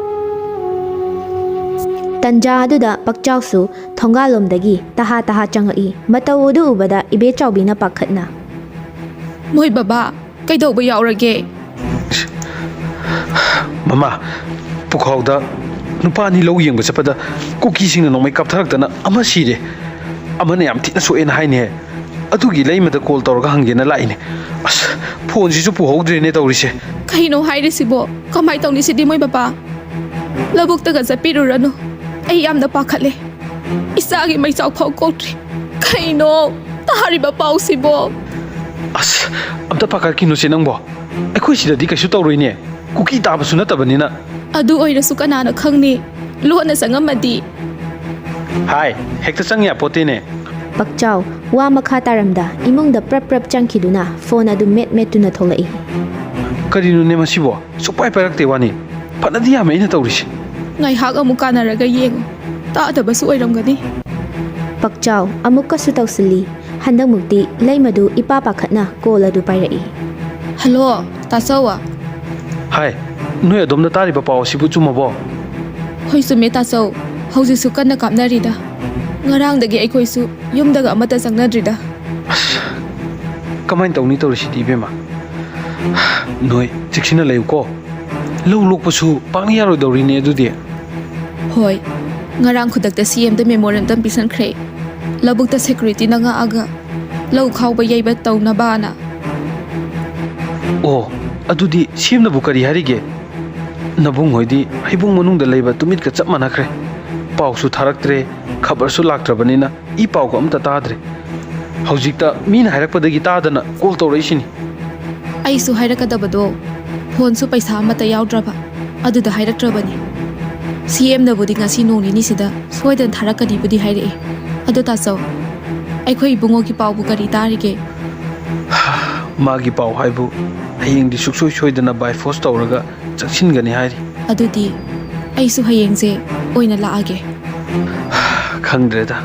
ꯇꯟꯖꯥ ꯑꯗꯨꯗ ꯄꯛꯆꯥꯎꯁꯨ ꯊꯣꯡꯒꯥꯜꯂꯣꯝꯗꯒꯤ ꯇꯍꯥ ꯇꯍꯥ ꯆꯪꯉꯛꯏ꯫ ꯃꯇꯧ ꯑꯗꯨ ꯎꯕꯗ ꯏꯕꯦꯆꯥꯎꯕꯤꯅ ꯄꯥꯈꯠꯅ, "ꯃꯣꯏ ꯕꯕꯥ, ꯀꯩꯗꯧꯕ ꯌꯥꯎꯔꯒꯦ?" "ꯃꯃꯥ, ꯄꯨꯈꯥꯎꯗ ꯅꯨꯄꯥ ꯑꯅꯤ ꯂꯧ ꯌꯦꯡꯕ ꯆꯠꯄꯗ ꯀꯨꯀꯤꯁꯤꯡꯅ ꯅꯣꯡꯃꯩ ꯀꯥꯞꯊꯔꯛꯇꯅ ꯑꯃ ꯁꯤꯔꯦ꯫ ꯑꯃꯅ ꯌꯥꯝ ꯊꯤꯅ ꯁꯣꯛꯑꯦꯅ ꯍꯥꯏꯅꯦ꯫ ꯑꯗꯨꯒꯤ ꯂꯩꯃꯗ ꯀꯣꯜ ꯇꯧꯔꯒ ꯍꯪꯒꯦꯅ ꯂꯥꯛꯏꯅꯦ꯫ ꯑꯁ, ꯐꯣꯟꯁꯤꯁꯨ ꯄꯨꯍꯧꯗ꯭ꯔꯦꯅꯦ ꯇꯧꯔꯤꯁꯦ꯫" "ꯀꯩꯅꯣ ꯍꯥꯏꯔꯤꯁꯤꯕꯣ? ꯀꯃꯥꯏꯅ ꯇꯧꯅꯤ ꯁꯤꯗꯤ ꯃꯣꯏ ꯕꯕꯥ? ꯂꯧꯕꯨꯛꯇꯒ ꯆꯠꯄꯤꯔꯨꯔꯅꯨ꯫ ꯑꯩ ꯌꯥꯝꯅ ꯄꯥꯈꯠꯂꯦ꯫ ꯏꯆꯥꯒꯤ ꯃꯩꯆꯥꯎ ꯐꯥꯎ ꯀꯣꯛꯇ꯭ꯔꯤ꯫ ꯀꯩꯅꯣ ꯇꯥꯔꯤꯕ ꯄꯥꯎꯁꯤꯕꯣ?" "ꯑꯁ, ꯑꯝꯇ ꯄꯥꯈꯠꯈꯤꯅꯨꯁꯦ ꯅꯪꯕꯣ꯫ ꯑꯩꯈꯣꯏ ꯁꯤꯗꯗꯤ ꯀꯩꯁꯨ ꯇꯧꯔꯣꯏꯅꯦ꯫ ꯀꯨꯀꯤ ꯇꯥꯕꯁꯨ ꯅꯠꯇꯕꯅꯤꯅ꯫" "ꯑꯗꯨ ꯑꯣꯏꯔꯁꯨ ꯀꯅꯥꯅ ꯈꯪꯅꯤ? ꯂꯣꯟꯅ ꯆꯪꯉꯝꯃꯗꯤ?" "ꯍꯥꯏ, ꯍꯦꯛꯇ ꯆꯪ ꯌꯥꯄꯣꯠꯇꯦꯅꯦ꯫" ꯄꯛꯆꯥꯎ ꯋꯥ ꯃꯈꯥ ꯇꯥꯔꯝꯗ ꯏꯃꯨꯡꯗ ꯄ꯭ꯔꯞ ꯄ꯭ꯔꯞ ꯆꯪꯈꯤꯗꯨꯅ ꯐꯣꯟ ꯑꯗꯨ ꯃꯦꯠ ꯃꯦꯠꯇꯨꯅ ꯊꯣꯛꯂꯛꯏ꯫ "ꯀꯔꯤꯅꯣꯅꯦ ꯃꯁꯤꯕꯣ? ꯁꯨꯛꯄꯥꯏ ꯄꯥꯏꯔꯛꯇꯦ ꯋꯥꯅꯤ꯫ ꯐꯅꯗꯤ ꯌꯥꯝꯃꯦ ꯑꯩꯅ ꯇꯧꯔꯤꯁꯦ꯫" "ꯉꯥꯏꯍꯥꯛ ꯑꯃꯨꯛ ꯀꯥꯟꯅꯔꯒ ꯌꯦꯡꯉꯨ꯫ ꯇꯥꯗꯕꯁꯨ ꯑꯣꯏꯔꯝꯒꯅꯤ꯫" ꯄꯛꯆꯥꯎ ꯑꯃꯨꯛꯀꯁꯨ ꯇꯧꯁꯤꯜꯂꯤ꯫ ꯍꯟꯗꯛꯃꯨꯛꯇꯤ ꯂꯩꯃꯗꯨ ꯏꯄꯥ ꯄꯥꯈꯠꯅ ꯀꯣꯜ ꯑꯗꯨ ꯄꯥꯏꯔꯛꯏ꯫ "ꯍꯜꯂꯣ, ꯇꯥꯆꯧ꯫ ꯍꯥꯏ, ꯅꯣꯏ ꯑꯗꯣꯝꯗ ꯇꯥꯔꯤꯕ ꯄꯥꯎ ꯑꯁꯤꯕꯨ ꯆꯨꯝꯃꯕꯣ?" "ꯍꯣꯏ, ꯆꯨꯝꯃꯦ ꯇꯥꯆꯧ꯫ ꯍꯧꯖꯤꯛꯁꯨ ꯀꯟꯅ ꯀꯥꯞꯅꯔꯤꯗ꯫ ꯉꯔꯥꯡꯗꯒꯤ ꯑꯩꯈꯣꯏꯁꯨ ꯌꯨꯝꯗꯒ ꯑꯃꯠꯇ ꯆꯪꯅꯗ꯭ꯔꯤꯗ꯫" "ꯑꯁ, ꯀꯃꯥꯏꯅ ꯇꯧꯅꯤ ꯇꯧꯔꯤꯁꯤꯗꯤ ꯏꯕꯦꯝꯃ? ꯅꯣꯏ ꯆꯦꯛꯁꯤꯟꯅ ꯂꯩꯌꯨꯀꯣ꯫ ꯂꯧ ꯂꯣꯛꯄꯁꯨ ꯄꯥꯛꯅ ꯌꯥꯔꯣꯏꯗꯧꯔꯤꯅꯦ ꯑꯗꯨꯗꯤ꯫" "ꯍꯣꯏ, ꯉꯔꯥꯡ ꯈꯨꯗꯛꯇ ꯁꯤ ꯑꯦꯝꯗ ꯃꯦꯃꯣꯔꯦꯟꯗꯝ ꯄꯤꯁꯟꯈ꯭ꯔꯦ꯫ ꯂꯧꯕꯨꯛꯇ ꯁꯦꯀ꯭ꯌꯨꯔꯤꯇꯤꯅ ꯉꯥꯛꯑꯒ ꯂꯧ ꯈꯥꯎꯕ ꯌꯩꯕ ꯇꯧꯅꯕꯅ꯫" "ꯑꯣ, ꯑꯗꯨꯗꯤ ꯁꯤ ꯑꯦꯝꯅꯕꯨ ꯀꯔꯤ ꯍꯥꯏꯔꯤꯒꯦ? ꯅꯕꯨꯡ ꯍꯣꯏꯗꯤ ꯍꯩꯕꯨꯡ ꯃꯅꯨꯡꯗ ꯂꯩꯕ ꯇꯨꯃꯤꯠꯀ ꯆꯞ ꯃꯥꯟꯅꯈ꯭ꯔꯦ꯫ ꯄꯥꯎꯁꯨ ꯊꯥꯔꯛꯇ꯭ꯔꯦ, ꯈꯕꯔꯁꯨ ꯂꯥꯛꯇ꯭ꯔꯕꯅꯤꯅ ꯏ ꯄꯥꯎꯒ ꯑꯝꯇ ꯇꯥꯗ꯭ꯔꯦ꯫ ꯍꯧꯖꯤꯛꯇ ꯃꯤꯅ ꯍꯥꯏꯔꯛꯄꯗꯒꯤ ꯇꯥꯗꯅ ꯀꯣꯜ ꯇꯧꯔꯛꯏꯁꯤꯅꯤ꯫" "ꯑꯩꯁꯨ ꯍꯥꯏꯔꯛꯀꯗꯕꯗꯣ ꯐꯣꯟꯁꯨ ꯄꯩꯁꯥ ꯑꯃꯠꯇ ꯌꯥꯎꯗ꯭ꯔꯕ, ꯑꯗꯨꯗ ꯍꯥꯏꯔꯛꯇ꯭ꯔꯕꯅꯤ꯫ ꯁꯤ ꯑꯦꯝꯅꯕꯨꯗꯤ ꯉꯁꯤ ꯅꯣꯡ ꯅꯤꯅꯤꯁꯤꯗ ꯁꯣꯏꯗꯅ ꯊꯥꯔꯛꯀꯅꯤꯕꯨꯗꯤ ꯍꯥꯏꯔꯛꯑꯦ꯫ ꯑꯗꯣ ꯇꯥꯆꯧ, ꯑꯩꯈꯣꯏ ꯏꯕꯨꯡꯉꯣꯒꯤ ꯄꯥꯎꯕꯨ ꯀꯔꯤ ꯇꯥꯔꯤꯒꯦ?" "ꯃꯥꯒꯤ ꯄꯥꯎ ꯍꯥꯏꯕꯨ ꯍꯌꯦꯡꯗꯤ ꯁꯨꯡꯁꯣꯏ ꯁꯣꯏꯗꯅ ꯕꯥꯏ ꯐꯣꯔꯁ ꯇꯧꯔꯒ ꯆꯪꯁꯤꯟꯒꯅꯤ ꯍꯥꯏꯔꯤ꯫" "ꯑꯗꯨꯗꯤ ꯑꯩꯁꯨ ꯍꯌꯦꯡꯁꯦ ꯑꯣꯏꯅ ꯂꯥꯛꯑꯒꯦ꯫" "ꯈꯪꯗ꯭ꯔꯦꯗ,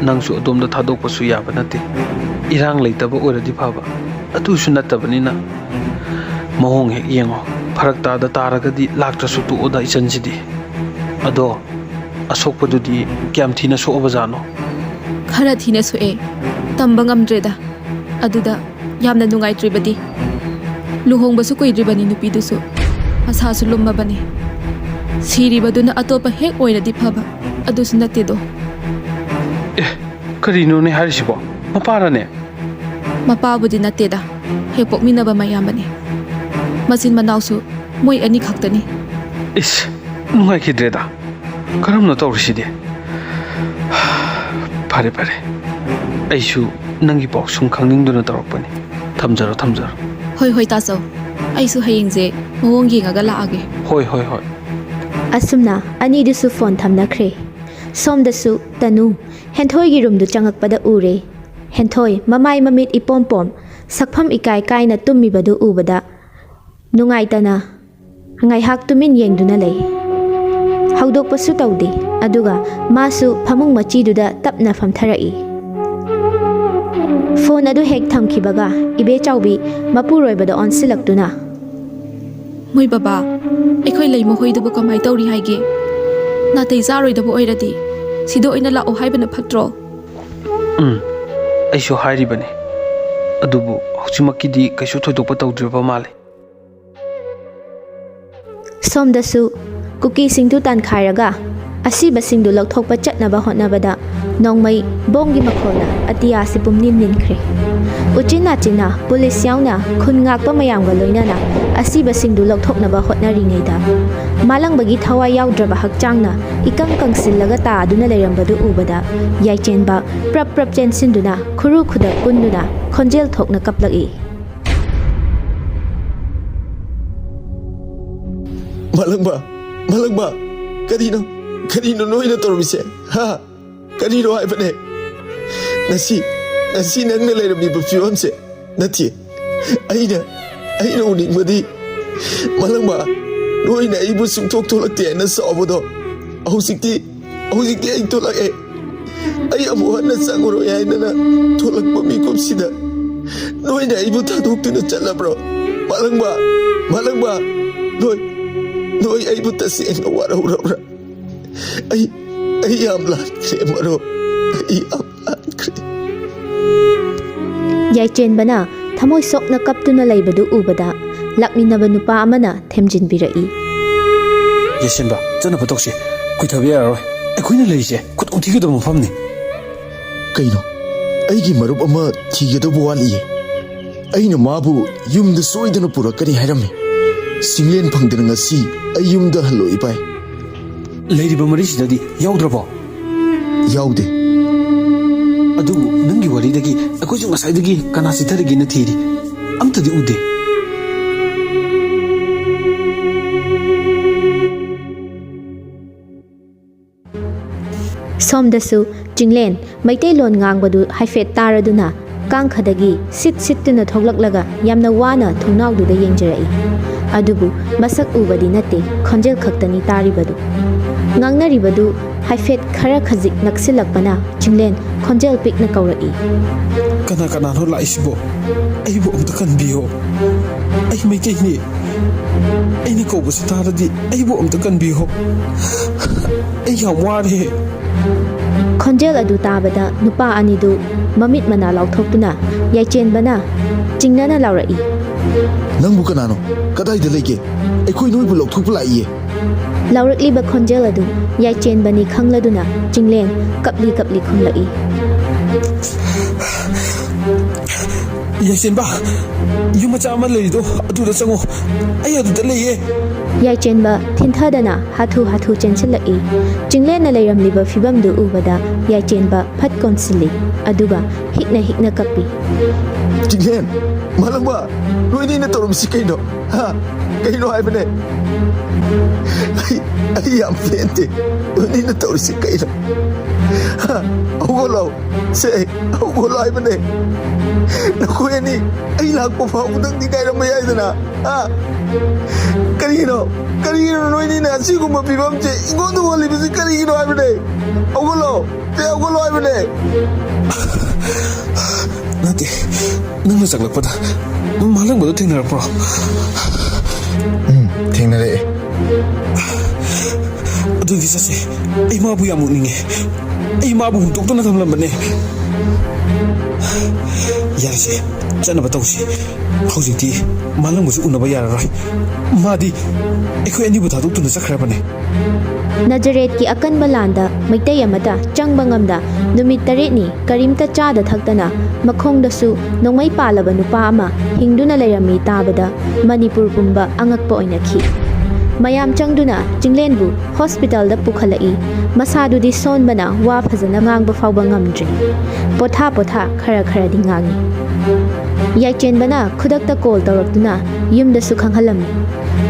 ꯅꯪꯁꯨ ꯑꯗꯣꯝꯗ ꯊꯥꯗꯣꯛꯄꯁꯨ ꯌꯥꯕ ꯅꯠꯇꯦ꯫ ꯏꯔꯥꯡ ꯂꯩꯇꯕ ꯑꯣꯏꯔꯗꯤ ꯐꯕ, ꯑꯗꯨꯁꯨ ꯅꯠꯇꯕꯅꯤꯅ ꯃꯑꯣꯡ ꯍꯦꯛ ꯌꯦꯡꯉꯣ꯫ ꯐꯔꯛ ꯇꯥꯗ ꯇꯥꯔꯒꯗꯤ ꯂꯥꯛꯇ꯭ꯔꯁꯨ ꯇꯣꯛꯑꯣꯗ ꯏꯆꯟꯁꯤꯗꯤ꯫ ꯑꯗꯣ ꯑꯁꯣꯛꯄꯗꯨꯗꯤ ꯀꯌꯥꯝ ꯊꯤꯅ ꯁꯣꯛꯑꯕꯖꯥꯠꯅꯣ? ꯈꯔ ꯊꯤꯅ ꯁꯣꯛꯑꯦ꯫ ꯇꯝꯕ ꯉꯝꯗ꯭ꯔꯦꯗ꯫ ꯑꯗꯨꯗ ꯌꯥꯝꯅ ꯅꯨꯡꯉꯥꯏꯇ꯭ꯔꯤꯕꯗꯤ, ꯂꯨꯍꯣꯡꯕꯁꯨ ꯀꯨꯏꯗ꯭ꯔꯤꯕꯅꯤ ꯅꯨꯄꯤꯗꯨꯁꯨ꯫ ꯃꯁꯥꯁꯨ ꯂꯨꯝꯃꯕꯅꯤ꯫ ꯁꯤꯔꯤꯕꯗꯨꯅ ꯑꯇꯣꯞꯄ ꯍꯦꯛ ꯑꯣꯏꯔꯗꯤ ꯐꯕ꯫ ꯑꯗꯨꯁꯨ ꯅꯠꯇꯦꯗꯣ꯫ ꯑꯦ, ꯀꯔꯤꯅꯣꯅꯦ ꯍꯥꯏꯔꯤꯁꯤꯕꯣ? ꯃꯄꯥꯔꯅꯦ? ꯃꯄꯥꯕꯨꯗꯤ ꯅꯠꯇꯦꯗ, ꯍꯦꯛ ꯄꯣꯛꯃꯤꯟꯅꯕ ꯃꯌꯥꯝꯕꯅꯤ꯫ ꯃꯆꯤꯟ ꯃꯅꯥꯎꯁꯨ ꯃꯣꯏ ꯑꯅꯤ ꯈꯛꯇꯅꯤ꯫ ꯏꯁ, ꯅꯨꯡꯉꯥꯏꯈꯤꯗ꯭ꯔꯦꯗ꯫ ꯀꯔꯝꯅ ꯇꯧꯔꯤꯁꯤꯗꯤ? ꯐꯔꯦ, ꯐꯔꯦ꯫ ꯑꯩꯁꯨ ꯅꯪꯒꯤ ꯄꯥꯎ ꯁꯨꯝ ꯈꯪꯅꯤꯡꯗꯨꯅ ꯇꯧꯔꯛꯄꯅꯤ꯫ ꯊꯝꯖꯔꯣ, ꯊꯝꯖꯔꯣ꯫ ꯍꯣꯏ, ꯍꯣꯏ, ꯇꯥꯆꯧ꯫ ꯑꯩꯁꯨ ꯍꯌꯦꯡꯁꯦ ꯃꯑꯣꯡ ꯌꯦꯡꯉꯒ ꯂꯥꯛꯑꯒꯦ꯫ ꯍꯣꯏ, ꯍꯣꯏ, ꯍꯣꯏ꯫ ꯑꯁꯨꯝꯅ ꯑꯅꯤꯗꯨꯁꯨ ꯐꯣꯟ ꯊꯝꯅꯈ꯭ꯔꯦ꯫ ꯁꯣꯝꯗꯁꯨ ꯇꯅꯨ ꯍꯦꯟꯊꯣꯏꯒꯤ ꯔꯨꯝꯗꯨ ꯆꯪꯉꯛꯄꯗ ꯎꯔꯦ꯫ ꯍꯦꯟꯊꯣꯏ ꯃꯃꯥꯏ ꯃꯃꯤꯠ ꯏꯄꯣꯝ ꯄꯣꯝ, ꯁꯛꯐꯝ ꯏꯀꯥꯏ ꯀꯥꯏꯅ ꯇꯨꯝꯃꯤꯕꯗꯨ ꯎꯕꯗ ꯅꯨꯡꯉꯥꯏꯇꯅ ꯉꯥꯏꯍꯥꯛ ꯇꯨꯃꯤꯟ ꯌꯦꯡꯗꯨꯅ ꯂꯩ꯫ ꯍꯧꯗꯣꯛꯄꯁꯨ ꯇꯧꯗꯦ, ꯑꯗꯨꯒ ꯃꯥꯁꯨ ꯐꯃꯨꯡ ꯃꯆꯤꯗꯨꯗ ꯇꯞꯅ ꯐꯝꯊꯔꯛꯏ꯫ ꯐꯣꯟ ꯑꯗꯨ ꯍꯦꯛ ꯊꯝꯈꯤꯕꯒ ꯏꯕꯦꯆꯥꯎꯕꯤ ꯃꯄꯨꯔꯣꯏꯕꯗ ꯑꯣꯟꯁꯤꯜꯂꯛꯇꯨꯅ, "ꯃꯣꯏ ꯕꯕꯥ, ꯑꯩꯈꯣꯏ ꯂꯩꯃ ꯍꯣꯏꯗꯨꯕꯨ ꯀꯃꯥꯏ ꯇꯧꯔꯤ ꯍꯥꯏꯒꯦ? ꯅꯥꯇꯩ ꯆꯥꯔꯣꯏꯗꯕ ꯑꯣꯏꯔꯗꯤ ꯁꯤꯗ ꯑꯣꯏꯅ ꯂꯥꯛꯑꯣ ꯍꯥꯏꯕꯅ ꯐꯠꯇ꯭ꯔꯣ?" "ꯎꯝ, ꯑꯩꯁꯨ ꯍꯥꯏꯔꯤꯕꯅꯤ꯫ ꯑꯗꯨꯕꯨ ꯍꯧꯖꯤꯛꯃꯛꯀꯤꯗꯤ ꯀꯩꯁꯨ ꯊꯣꯏꯗꯣꯛꯄ ꯇꯧꯗ꯭ꯔꯤꯕ ꯃꯥꯜꯂꯤ꯫" ꯁꯣꯝꯗꯁꯨ ꯀꯨꯀꯤꯁꯤꯡꯗꯨ ꯇꯥꯟꯈꯥꯏꯔꯒ ꯑꯁꯤꯕꯁꯤꯡꯗꯨ ꯂꯧꯊꯣꯛꯄ ꯆꯠꯅꯕ ꯍꯣꯠꯅꯕꯗ ꯅꯣꯡꯃꯩ ꯕꯣꯝꯒꯤ ꯃꯈꯣꯜꯅ ꯑꯇꯤꯌꯥꯁꯤ ꯄꯨꯝꯅꯤꯟ ꯅꯤꯟꯈ꯭ꯔꯦ꯫ ꯎꯆꯤꯟ ꯅꯥꯆꯤꯟꯅ ꯄꯨꯂꯤꯁ ꯌꯥꯎꯅ ꯈꯨꯟ ꯉꯥꯛꯄ ꯃꯌꯥꯝꯒ ꯂꯣꯏꯅꯅ ꯑꯁꯤꯕꯁꯤꯡꯗꯨ ꯂꯧꯊꯣꯛꯅꯕ ꯍꯣꯠꯅꯔꯤꯉꯩꯗ, ꯃꯥꯂꯪꯕꯒꯤ ꯊꯋꯥꯏ ꯌꯥꯎꯗ꯭ꯔꯕ ꯍꯛꯆꯥꯡꯅ ꯏꯀꯪ ꯀꯪꯁꯤꯜꯂꯒ ꯇꯥꯗꯨꯅ ꯂꯩꯔꯝꯕꯗꯨ ꯎꯕꯗ, ꯌꯥꯏꯆꯦꯟꯕ ꯄ꯭ꯔꯞ ꯄ꯭ꯔꯞ ꯆꯦꯟꯁꯤꯟꯗꯨꯅ ꯈꯨꯔꯨ ꯈꯨꯗꯛ ꯀꯨꯟꯗꯨꯅ ꯈꯣꯟꯖꯦꯜ ꯊꯣꯛꯅ ꯀꯞꯂꯛꯏ꯫ "ꯃꯥꯂꯪꯕ, ꯃꯥꯂꯪꯕ, ꯀꯔꯤꯅꯣ, ꯀꯔꯤꯅꯣ ꯅꯣꯏꯅ ꯇꯧꯔꯝꯃꯤꯁꯦ? ꯍꯥ? ꯀꯔꯤꯅꯣ ꯍꯥꯏꯕꯅꯦ? ꯉꯁꯤ, ꯉꯁꯤ ꯅꯪꯅ ꯂꯩꯔꯝꯃꯤꯕ ꯐꯤꯕꯝꯁꯦ ꯅꯠꯇꯦ꯫ ꯑꯩꯅ, ꯑꯩꯅ ꯎꯅꯤꯡꯕꯗꯤ, ꯃꯥꯂꯪꯕ, ꯅꯣꯏꯅ ꯑꯩꯕꯨ ꯁꯨꯡꯊꯣꯛ ꯊꯣꯛꯂꯛꯇꯦ ꯍꯥꯏꯅ ꯁꯥꯎꯕꯗꯣ, ꯍꯧꯖꯤꯛꯇꯤ, ꯍꯧꯖꯤꯛꯇꯤ ꯑꯩ ꯊꯣꯛꯂꯛꯑꯦ꯫ ꯑꯩ ꯑꯃꯨꯛ ꯍꯟꯅ ꯆꯪꯉꯔꯣꯏ ꯍꯥꯏꯗꯅ ꯊꯣꯛꯂꯛꯄ ꯃꯤꯀꯨꯞꯁꯤꯗ ꯅꯣꯏꯅ ꯑꯩꯕꯨ ꯊꯥꯗꯣꯛꯇꯨꯅ ꯆꯠꯂꯕ꯭ꯔꯣ? ꯃꯥꯂꯪꯕ, ꯃꯥꯂꯪꯕ, ꯅꯣꯏ, ꯅꯣꯏ ꯑꯩꯕꯨ ꯇꯁꯦꯡꯅ ꯋꯥꯔꯧꯔꯕ꯭ꯔꯥ? ꯑꯩ ꯑꯩ ꯌꯥꯝ ꯂꯥꯟꯈ꯭ꯔꯦ ꯃꯔꯨꯞ, ꯑꯩ ꯌꯥꯝ ꯂꯥꯟꯈ꯭ꯔꯦ꯫ ꯌꯥꯏꯆꯦꯟꯕꯅ ꯊꯃꯣꯏ ꯁꯣꯛꯅ ꯀꯞꯇꯨꯅ ꯂꯩꯕꯗꯨ ꯎꯕꯗ ꯂꯥꯛꯃꯤꯟꯅꯕ ꯅꯨꯄꯥ ꯑꯃꯅ ꯊꯦꯝꯖꯤꯟꯕꯤꯔꯛꯏ꯫ ꯌꯥꯏꯆꯦꯟꯕ, ꯆꯠꯅꯕ ꯇꯧꯁꯤ꯫ ꯀꯨꯏꯊꯕ ꯌꯥꯔꯔꯣꯏ꯫ ꯑꯩꯈꯣꯏꯅ ꯂꯩꯔꯤꯁꯦ ꯈꯨꯗꯣꯡꯊꯤꯒꯗꯕ ꯃꯐꯝꯅꯤ꯫ ꯀꯩꯅꯣ? ꯑꯩꯒꯤ ꯃꯔꯨꯞ ꯑꯃ ꯊꯤꯒꯗꯧꯕ ꯋꯥꯠꯂꯤꯌꯦ꯫ ꯑꯩꯅ ꯃꯥꯕꯨ ꯌꯨꯝꯗ ꯁꯣꯏꯗꯅ ꯄꯨꯔꯛꯀꯅꯤ ꯍꯥꯏꯔꯝꯃꯤ꯫ ꯆꯤꯡꯂꯦꯟ ꯐꯪꯗꯅ ꯉꯁꯤ ꯑꯩ ꯌꯨꯝꯗ ꯍꯜꯂꯣꯏ ꯚꯥꯏ꯫ ꯂꯩꯔꯤꯕ ꯃꯔꯤꯁꯤꯗꯗꯤ ꯌꯥꯎꯗ꯭ꯔꯕꯣ? ꯌꯥꯎꯗꯦ꯫ ꯑꯗꯨꯕꯨ ꯅꯪꯒꯤ ꯋꯥꯔꯤꯗꯒꯤ ꯑꯩꯈꯣꯏꯁꯨ ꯉꯁꯥꯏꯗꯒꯤ ꯀꯅꯥ ꯆꯤꯠꯊꯔꯤꯒꯦꯅ ꯊꯤꯔꯤ꯫ ꯑꯝꯇꯗꯤ ꯎꯗꯦ꯫ ꯁꯣꯝꯗꯁꯨ ꯆꯤꯡꯂꯦꯟ ꯃꯩꯇꯩꯂꯣꯟ ꯉꯥꯡꯕꯗꯨ ꯍꯥꯏꯐꯦꯠ ꯇꯥꯔꯗꯨꯅ ꯀꯥꯡꯈꯗꯒꯤ ꯁꯤꯠ ꯁꯤꯠꯇꯨꯅ ꯊꯣꯛꯂꯛꯂꯒ ꯌꯥꯝꯅ ꯋꯥꯅ ꯊꯣꯡꯅꯥꯎꯗꯨꯗ ꯌꯦꯡꯖꯔꯛꯏ꯫ ꯑꯗꯨꯕꯨ ꯃꯁꯛ ꯎꯕꯗꯤ ꯅꯠꯇꯦ, ꯈꯣꯟꯖꯦꯜ ꯈꯛꯇꯅꯤ ꯇꯥꯔꯤꯕꯗꯨ꯫ ꯉꯥꯡꯅꯔꯤꯕꯗꯨ ꯍꯥꯏꯐꯦꯠ ꯈꯔ ꯈꯖꯤꯛ ꯅꯛꯁꯤꯜꯂꯛꯄꯅ ꯆꯤꯡꯂꯦꯟ ꯈꯣꯟꯖꯦꯜ ꯄꯤꯛꯅ ꯀꯧꯔꯛꯏ꯫ ꯀꯅꯥ ꯀꯅꯥꯅꯣ ꯂꯥꯛꯏꯁꯤꯕꯣ? ꯑꯩꯕꯨ ꯑꯝꯇ ꯀꯟꯕꯤꯌꯣ꯫ ꯑꯩ ꯃꯩꯇꯩꯅꯤ꯫ ꯑꯩꯅ ꯀꯧꯕꯁꯤ ꯇꯥꯔꯗꯤ ꯑꯩꯕꯨ ꯑꯝꯇ ꯀꯟꯕꯤꯌꯣ꯫ ꯑꯩ ꯌꯥꯝ ꯋꯥꯔꯦ꯫ ꯈꯣꯟꯖꯦꯜ ꯑꯗꯨ ꯇꯥꯕꯗ ꯅꯨꯄꯥ ꯑꯅꯤꯗꯨ ꯃꯃꯤꯠ ꯃꯅꯥ ꯂꯥꯎꯊꯣꯛꯇꯨꯅ ꯌꯥꯏꯆꯦꯟꯕꯅ ꯆꯤꯡꯅꯅ ꯂꯥꯎꯔꯛꯏ꯫ ꯅꯪꯕꯨ ꯀꯅꯥꯅꯣ? ꯀꯗꯥꯏꯗ ꯂꯩꯒꯦ? ꯑꯩꯈꯣꯏ ꯅꯣꯏꯕꯨ ꯂꯧꯊꯣꯛꯄ ꯂꯥꯛꯏꯌꯦ꯫ ꯂꯥꯎꯔꯛꯂꯤꯕ ꯈꯣꯟꯖꯦꯜ ꯑꯗꯨ ꯌꯥꯏꯆꯦꯟꯕꯅꯤ ꯈꯪꯂꯗꯨꯅ ꯆꯤꯡꯂꯦꯟ ꯀꯞꯂꯤ ꯀꯞꯂꯤ ꯈꯨꯝꯂꯛꯏ꯫ ꯌꯥꯏꯆꯦꯟꯕ, ꯌꯨꯝ ꯃꯆꯥ ꯑꯃ ꯂꯩꯔꯤꯗꯣ ꯑꯗꯨꯗ ꯆꯪꯉꯣ꯫ ꯑꯩ ꯑꯗꯨꯗ ꯂꯩꯌꯦ꯫ ꯌꯥꯏꯆꯦꯟꯕ ꯊꯤꯟꯊꯗꯅ ꯍꯥꯊꯨ ꯍꯥꯊꯨ ꯆꯦꯟꯁꯤꯜꯂꯛꯏ꯫ ꯆꯤꯡꯂꯦꯟꯅ ꯂꯩꯔꯝꯂꯤꯕ ꯐꯤꯕꯝꯗꯨ ꯎꯕꯗ ꯌꯥꯏꯆꯦꯟꯕ ꯐꯠ ꯀꯣꯟꯁꯤꯜꯂꯤ꯫ ꯑꯗꯨꯒ ꯍꯤꯛꯅ ꯍꯤꯛꯅ ꯀꯞꯄꯤ꯫ ꯆꯤꯡꯂꯦꯟ, ꯃꯥꯂꯪꯕ, ꯅꯣꯏꯅꯤꯅ ꯇꯧꯔꯝꯃꯤꯁꯤ ꯀꯩꯅꯣ? ꯍꯥ? ꯀꯩꯅꯣ ꯍꯥꯏꯕꯅꯦ? ꯑꯩ ꯑꯩ ꯌꯥꯝ ꯄꯦꯟꯗꯦ꯫ ꯅꯣꯏꯅꯤꯅ ꯇꯧꯔꯤꯁꯤ ꯀꯩꯅꯣ? ꯍꯥ? ꯍꯧꯒꯠꯂꯣ꯫ ꯁꯦ, ꯍꯧꯒꯠꯂꯣ ꯍꯥꯏꯕꯅꯦ꯫ ꯅꯈꯣꯏ ꯑꯅꯤ ꯑꯩ ꯂꯥꯛꯄ ꯐꯥꯎꯕꯗꯪꯗꯤ ꯉꯥꯏꯔꯝꯕ ꯌꯥꯏꯗꯅ? ꯍꯥ? ꯀꯔꯤꯒꯤꯅꯣ? ꯀꯔꯤꯒꯤꯅꯣ ꯅꯣꯏꯅꯤꯅ ꯑꯁꯤꯒꯨꯝꯕ ꯐꯤꯕꯝꯁꯦ ꯑꯩꯉꯣꯟꯗ ꯑꯣꯜꯂꯤꯕꯁꯤ ꯀꯔꯤꯒꯤꯅꯣ ꯍꯥꯏꯕꯅꯦ? ꯍꯧꯒꯠꯂꯣ꯫ ꯁꯦ, ꯍꯧꯒꯠꯂꯣ ꯍꯥꯏꯕꯅꯦ꯫ ꯅꯠꯇꯦ, ꯅꯪꯅ ꯆꯪꯂꯛꯄꯗ ꯃꯥꯂꯪꯕꯗꯣ ꯊꯦꯡꯅꯔꯛꯄ꯭ꯔꯣ? ꯎꯝ, ꯊꯦꯡꯅꯔꯛꯑꯦ꯫ ꯑꯗꯨꯒꯤ ꯆꯠꯁꯦ꯫ ꯑꯩ ꯃꯥꯕꯨ ꯌꯥꯝ ꯎꯅꯤꯡꯉꯦ꯫ ꯑꯩ ꯃꯥꯕꯨ ꯍꯨꯟꯗꯣꯛꯇꯨꯅ ꯊꯝꯂꯝꯕꯅꯦ꯫ ꯌꯥꯔꯦꯁꯦ, ꯆꯠꯅꯕ ꯇꯧꯁꯤ꯫ ꯍꯧꯖꯤꯛꯇꯤ ꯃꯥꯂꯪꯕꯁꯨ ꯎꯅꯕ ꯌꯥꯔꯔꯣꯏ꯫ ꯃꯥꯗꯤ ꯑꯩꯈꯣꯏ ꯑꯅꯤꯕꯨ ꯊꯥꯗꯣꯛꯇꯨꯅ ꯆꯠꯈ꯭ꯔꯕꯅꯦ꯫ ꯅꯖꯔꯦꯠꯀꯤ ꯑꯀꯟꯕ ꯂꯥꯟꯗ ꯃꯩꯇꯩ ꯑꯃꯠꯇ ꯆꯪꯕ ꯉꯝꯗ ꯅꯨꯃꯤꯠ ꯇꯔꯦꯠꯅꯤ ꯀꯔꯤꯝꯇ ꯆꯥꯗ ꯊꯛꯇꯅ ꯃꯈꯣꯡꯗꯁꯨ ꯅꯣꯡꯃꯩ ꯄꯥꯜꯂꯕ ꯅꯨꯄꯥ ꯑꯃ ꯍꯤꯡꯗꯨꯅ ꯂꯩꯔꯝꯃꯤ ꯇꯥꯕꯗ ꯃꯅꯤꯄꯨꯔ ꯄꯨꯝꯕ ꯑꯉꯛꯄ ꯑꯣꯏꯅꯈꯤ꯫ ꯃꯌꯥꯝ ꯆꯪꯗꯨꯅ ꯆꯤꯡꯂꯦꯟꯕꯨ ꯍꯣꯁꯄꯤꯇꯥꯜꯗ ꯄꯨꯈꯠꯂꯛꯏ꯫ ꯃꯁꯥꯗꯨꯗꯤ ꯁꯣꯟꯕꯅ ꯋꯥ ꯐꯖꯅ ꯉꯥꯡꯕ ꯐꯥꯎꯕ ꯉꯝꯗ꯭ꯔꯦ꯫ ꯄꯣꯊꯥ ꯄꯣꯊꯥ ꯈꯔ ꯈꯔꯗꯤ ꯉꯥꯡꯉꯤ꯫ ꯌꯥꯏꯆꯦꯟꯕꯅ ꯈꯨꯗꯛꯇ ꯀꯣꯜ ꯇꯧꯔꯛꯇꯨꯅ ꯌꯨꯝꯗꯁꯨ ꯈꯪꯍꯜꯂꯝꯃꯤ꯫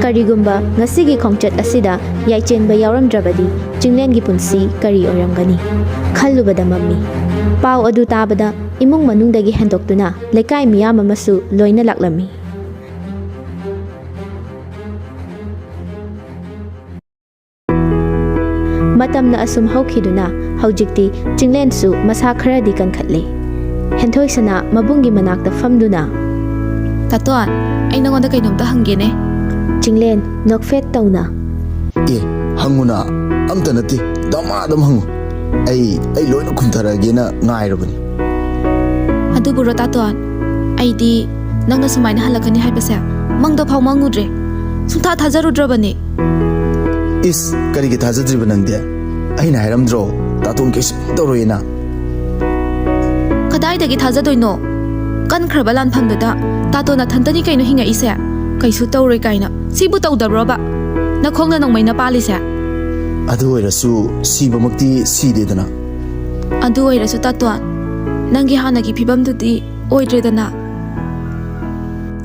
ꯀꯔꯤꯒꯨꯝꯕ ꯉꯁꯤꯒꯤ ꯈꯣꯡꯆꯠ ꯑꯁꯤꯗ ꯌꯥꯏꯆꯦꯟꯕ ꯌꯥꯎꯔꯝꯗ꯭ꯔꯕꯗꯤ ꯆꯤꯡꯂꯦꯟꯒꯤ ꯄꯨꯟꯁꯤ ꯀꯔꯤ ꯑꯣꯏꯔꯝꯒꯅꯤ? ꯈꯜꯂꯨꯕꯗ ꯃꯝꯃꯤ꯫ ꯄꯥꯎ ꯑꯗꯨ ꯇꯥꯕꯗ ꯏꯃꯨꯡ ꯃꯅꯨꯡꯗꯒꯤ ꯍꯦꯟꯗꯣꯛꯇꯨꯅ ꯂꯩꯀꯥꯏ ꯃꯤꯌꯥꯝ ꯑꯃꯁꯨ ꯂꯣꯏꯅ ꯂꯥꯛꯂꯝꯃꯤ꯫ ꯃꯇꯝꯅ ꯑꯁꯨꯝ ꯍꯧꯈꯤꯗꯨꯅ ꯍꯧꯖꯤꯛꯇꯤ ꯆꯤꯡꯂꯦꯟꯁꯨ ꯃꯁꯥ ꯈꯔꯗꯤ ꯀꯟꯈꯠꯂꯦ꯫ ꯍꯦꯟꯊꯣꯏꯁꯅꯥ ꯃꯕꯨꯡꯒꯤ ꯃꯅꯥꯛꯇ ꯐꯝꯗꯨꯅ, "ꯇꯥꯇꯣꯟ, ꯑꯩ ꯅꯉꯣꯟꯗ ꯀꯩꯅꯣꯝꯇ ꯍꯪꯒꯦꯅꯦ?" ꯆꯤꯡꯂꯦꯟ ꯅꯣꯛꯐꯦꯠ ꯇꯧꯅ, "ꯑꯦ, ꯍꯪꯉꯨꯅ, ꯑꯝꯇ ꯅꯠꯇꯦ, ꯗꯃꯥ ꯑꯗꯨꯝ ꯍꯪꯉꯨ꯫ ꯑꯩ, ꯑꯩ ꯂꯣꯏꯅ ꯈꯨꯝꯊꯔꯛꯑꯒꯦꯅ ꯉꯥꯏꯔꯕꯅꯤ꯫" "ꯑꯗꯨꯕꯨꯔꯣ ꯇꯥꯇꯣꯟ, ꯑꯩꯗꯤ ꯅꯪꯅ ꯁꯨꯃꯥꯏꯅ ꯍꯜꯂꯛꯀꯅꯤ ꯍꯥꯏꯕꯁꯦ ꯃꯪꯗ ꯐꯥꯎ ꯃꯪꯉꯨꯗ꯭ꯔꯦ꯫ ꯁꯨꯡꯊꯥ ꯊꯥꯖꯔꯨꯗ꯭ꯔꯕꯅꯤ꯫" "ꯏꯁ, ꯀꯔꯤꯒꯤ ꯊꯥꯖꯗ꯭ꯔꯤꯕ ꯅꯪꯗꯤ? ꯑꯩꯅ ꯍꯥꯏꯔꯝꯗ꯭ꯔꯣ, ꯇꯥꯇꯣꯟ ꯀꯩꯁꯨ ꯇꯧꯔꯣꯏꯅ?" "ꯀꯗꯥꯏꯗꯒꯤ ꯊꯥꯖꯗꯣꯏꯅꯣ? ꯀꯟꯈ꯭ꯔꯕ ꯂꯥꯟꯐꯝꯗꯨꯗ ꯇꯥꯇꯣꯟ ꯅꯊꯟꯇꯅꯤ ꯀꯩꯅꯣ ꯍꯤꯡꯉꯛꯏꯁꯦ꯫ ꯀꯩꯁꯨ ꯇꯧꯔꯣꯏ ꯀꯥꯏꯅ꯫ ꯁꯤꯕꯨ ꯇꯧꯗꯕ꯭ꯔꯣꯕ ꯅꯈꯣꯡꯅ ꯅꯣꯡꯃꯩꯅ ꯄꯥꯜꯂꯤꯁꯦ?" "ꯑꯗꯨ ꯑꯣꯏꯔꯁꯨ ꯁꯤꯕꯃꯛꯇꯤ ꯁꯤꯗꯦꯗꯅ꯫" "ꯑꯗꯨ ꯑꯣꯏꯔꯁꯨ ꯇꯥꯇꯣꯟ, ꯅꯪꯒꯤ ꯍꯥꯟꯅꯒꯤ ꯐꯤꯕꯝꯗꯨꯗꯤ ꯑꯣꯏꯗ꯭ꯔꯦꯗꯅ꯫"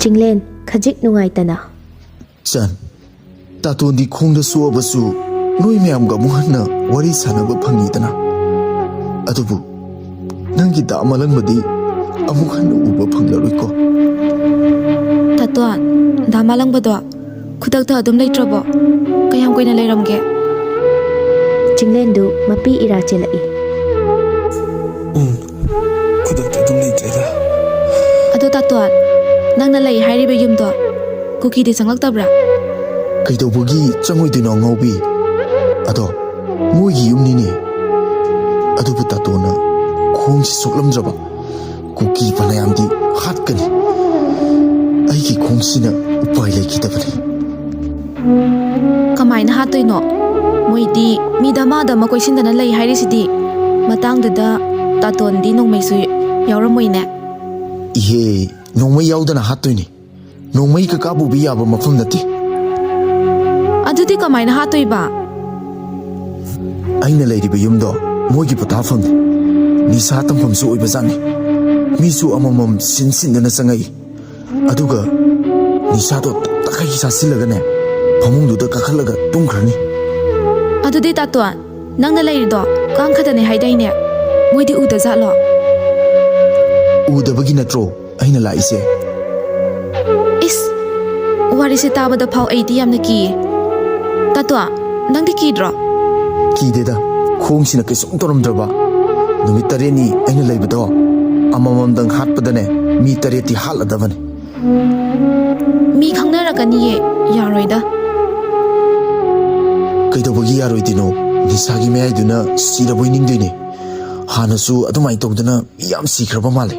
ꯆꯤꯡꯂꯦꯟ ꯈꯖꯤꯛ ꯅꯨꯡꯉꯥꯏꯇꯅ, "ꯆꯟ, ꯇꯥꯇꯣꯟꯗꯤ ꯈꯣꯡꯗ ꯁꯣꯛꯑꯕꯁꯨ ꯅꯣꯏ ꯃꯌꯥꯝꯒ ꯑꯃꯨꯛ ꯍꯟꯅ ꯋꯥꯔꯤ ꯁꯥꯟꯅꯕ ꯐꯪꯉꯤꯗꯅ꯫ ꯑꯗꯨꯕꯨ ꯅꯪꯒꯤ ꯗꯥ ꯃꯂꯪꯕꯗꯤ ꯑꯃꯨꯛ ꯍꯟꯅ ꯎꯕ ꯐꯪꯂꯔꯣꯏꯀꯣ꯫" "ꯇꯥꯇꯣꯟ, ꯗꯥ ꯃꯂꯪꯕꯗꯣ ꯈꯨꯗꯛꯇ ꯑꯗꯨꯝ ꯂꯩꯇ꯭ꯔꯕꯣ? ꯀꯌꯥꯝ ꯀꯨꯏꯅ ꯂꯩꯔꯝꯒꯦ?" ꯆꯤꯡꯂꯦꯟꯗꯨ ꯃꯄꯤ ꯏꯔꯥ ꯆꯦꯜꯂꯛꯏ꯫ "ꯎꯝ, ꯈꯨꯗꯛꯇ ꯑꯗꯨꯝ ꯂꯩꯇ꯭ꯔꯦꯗ꯫" "ꯑꯗꯣ ꯇꯥꯇꯣꯟ, ꯅꯪꯅ ꯂꯩ ꯍꯥꯏꯔꯤꯕ ꯌꯨꯝꯗꯣ ꯀꯨꯀꯤꯗꯤ ꯆꯪꯂꯛꯇꯕ꯭ꯔꯥ?" "ꯀꯩꯗꯧꯕꯒꯤ ꯆꯪꯉꯣꯏꯗꯣꯏꯅꯣ ꯑꯉꯥꯎꯕꯤ? ꯑꯗꯣ ꯃꯣꯏꯒꯤ ꯌꯨꯝꯅꯤꯅꯦ꯫ ꯑꯗꯨꯕꯨ ꯇꯥꯇꯣꯟꯅ ꯈꯣꯡꯁꯤ ꯁꯣꯛꯂꯝꯗ꯭ꯔꯕ? ꯀꯨꯀꯤ ꯐꯅꯌꯥꯝꯗꯤ ꯍꯥꯠꯀꯅꯤ꯫ ꯑꯩꯒꯤ ꯈꯣꯡꯁꯤꯅ ꯎꯄꯥꯏ ꯂꯩꯈꯤꯗꯕꯅꯤ꯫ ꯀꯃꯥꯏꯅ ꯍꯥꯠꯇꯣꯏꯅꯣ? ꯃꯣꯏꯗꯤ ꯃꯤ ꯗꯃꯥ ꯗꯃꯥ ꯀꯣꯏꯁꯤꯟꯗꯅ ꯂꯩ ꯍꯥꯏꯔꯤꯁꯤꯗꯤ꯫ ꯃꯇꯥꯡꯗꯨꯗ ꯇꯥꯇꯣꯟꯗꯤ ꯅꯣꯡꯃꯩꯁꯨ ꯌꯥꯎꯔꯝꯃꯣꯏꯅꯦ꯫ ꯏꯍꯦ, ꯅꯣꯡꯃꯩ ꯌꯥꯎꯗꯅ ꯍꯥꯠꯇꯣꯏꯅꯤ꯫ ꯅꯣꯡꯃꯩ ꯀꯀꯥ ꯄꯨꯕꯤ ꯌꯥꯕ ꯃꯐꯝ ꯅꯠꯇꯦ꯫ ꯑꯗꯨꯗꯤ ꯀꯃꯥꯏꯅ ꯍꯥꯠꯇꯣꯏꯕ? ꯑꯩꯅ ꯂꯩꯔꯤꯕ ꯌꯨꯝꯗꯣ ꯃꯣꯏꯒꯤ ꯄꯣꯊꯥꯐꯝꯅꯤ꯫ ꯅꯤꯁꯥ ꯇꯝꯐꯝꯁꯨ ꯑꯣꯏꯕꯖꯥꯠꯅꯤ꯫ ꯃꯤꯁꯨ ꯑꯃꯃꯝ ꯁꯤꯟ ꯁꯤꯟꯗꯅ ꯆꯪꯉꯛꯏ꯫ ꯑꯗꯨꯒ ꯅꯤꯁꯥꯗꯣ ꯇꯞ ꯇꯈꯩ ꯆꯥꯁꯤꯜꯂꯒꯅꯦ, ꯐꯃꯨꯡꯗꯨꯗ ꯀꯥꯈꯠꯂꯒ ꯇꯨꯝꯈ꯭ꯔꯅꯤ꯫ ꯑꯗꯨꯗꯤ ꯇꯥꯇꯣꯟ, ꯅꯪꯅ ꯂꯩꯔꯤꯗꯣ ꯀꯥꯡ ꯈꯛꯇꯅꯦ ꯍꯥꯏꯗꯥꯏꯅꯦ? ꯃꯣꯏꯗꯤ ꯎꯗꯖꯥꯠꯂꯣ? ꯎꯗꯕꯒꯤ ꯅꯠꯇ꯭ꯔꯣ ꯑꯩꯅ ꯂꯥꯛꯏꯁꯦ? ꯏꯁ, ꯋꯥꯔꯤꯁꯦ ꯇꯥꯕꯗ ꯐꯥꯎ ꯑꯩꯗꯤ ꯌꯥꯝꯅ ꯀꯤꯌꯦ꯫ ꯇꯥꯇꯣꯟ, ꯅꯪꯗꯤ ꯀꯤꯗ꯭ꯔꯣ? ꯀꯤꯗꯦꯗ, ꯈꯣꯡꯁꯤꯅ ꯀꯩꯁꯨꯝ ꯇꯧꯔꯝꯗ꯭ꯔꯕ꯫ ꯅꯨꯃꯤꯠ ꯇꯔꯦꯠꯅꯤ ꯑꯩꯅ ꯂꯩꯕꯗꯣ, ꯑꯃꯃꯝꯗꯪ ꯍꯥꯠꯄꯗꯅꯦ ꯃꯤ ꯇꯔꯦꯠꯇꯤ ꯍꯥꯠꯂꯗꯕꯅꯤ꯫ ꯃꯤ ꯈꯪꯅꯔꯛꯀꯅꯤꯌꯦ, ꯌꯥꯔꯣꯏꯗ꯫ ꯀꯩꯗꯧꯕꯒꯤ ꯌꯥꯔꯣꯏꯗꯣꯏꯅꯣ? ꯅꯤꯁꯥꯒꯤ ꯃꯌꯥꯏꯗꯨꯅ ꯁꯤꯔꯕꯣꯏ ꯅꯤꯡꯗꯣꯏꯅꯦ꯫ ꯍꯥꯟꯅꯁꯨ ꯑꯗꯨꯃꯥꯏꯅ ꯇꯧꯗꯅ ꯃꯤ ꯌꯥꯝ ꯁꯤꯈ꯭ꯔꯕ ꯃꯥꯜꯂꯦ꯫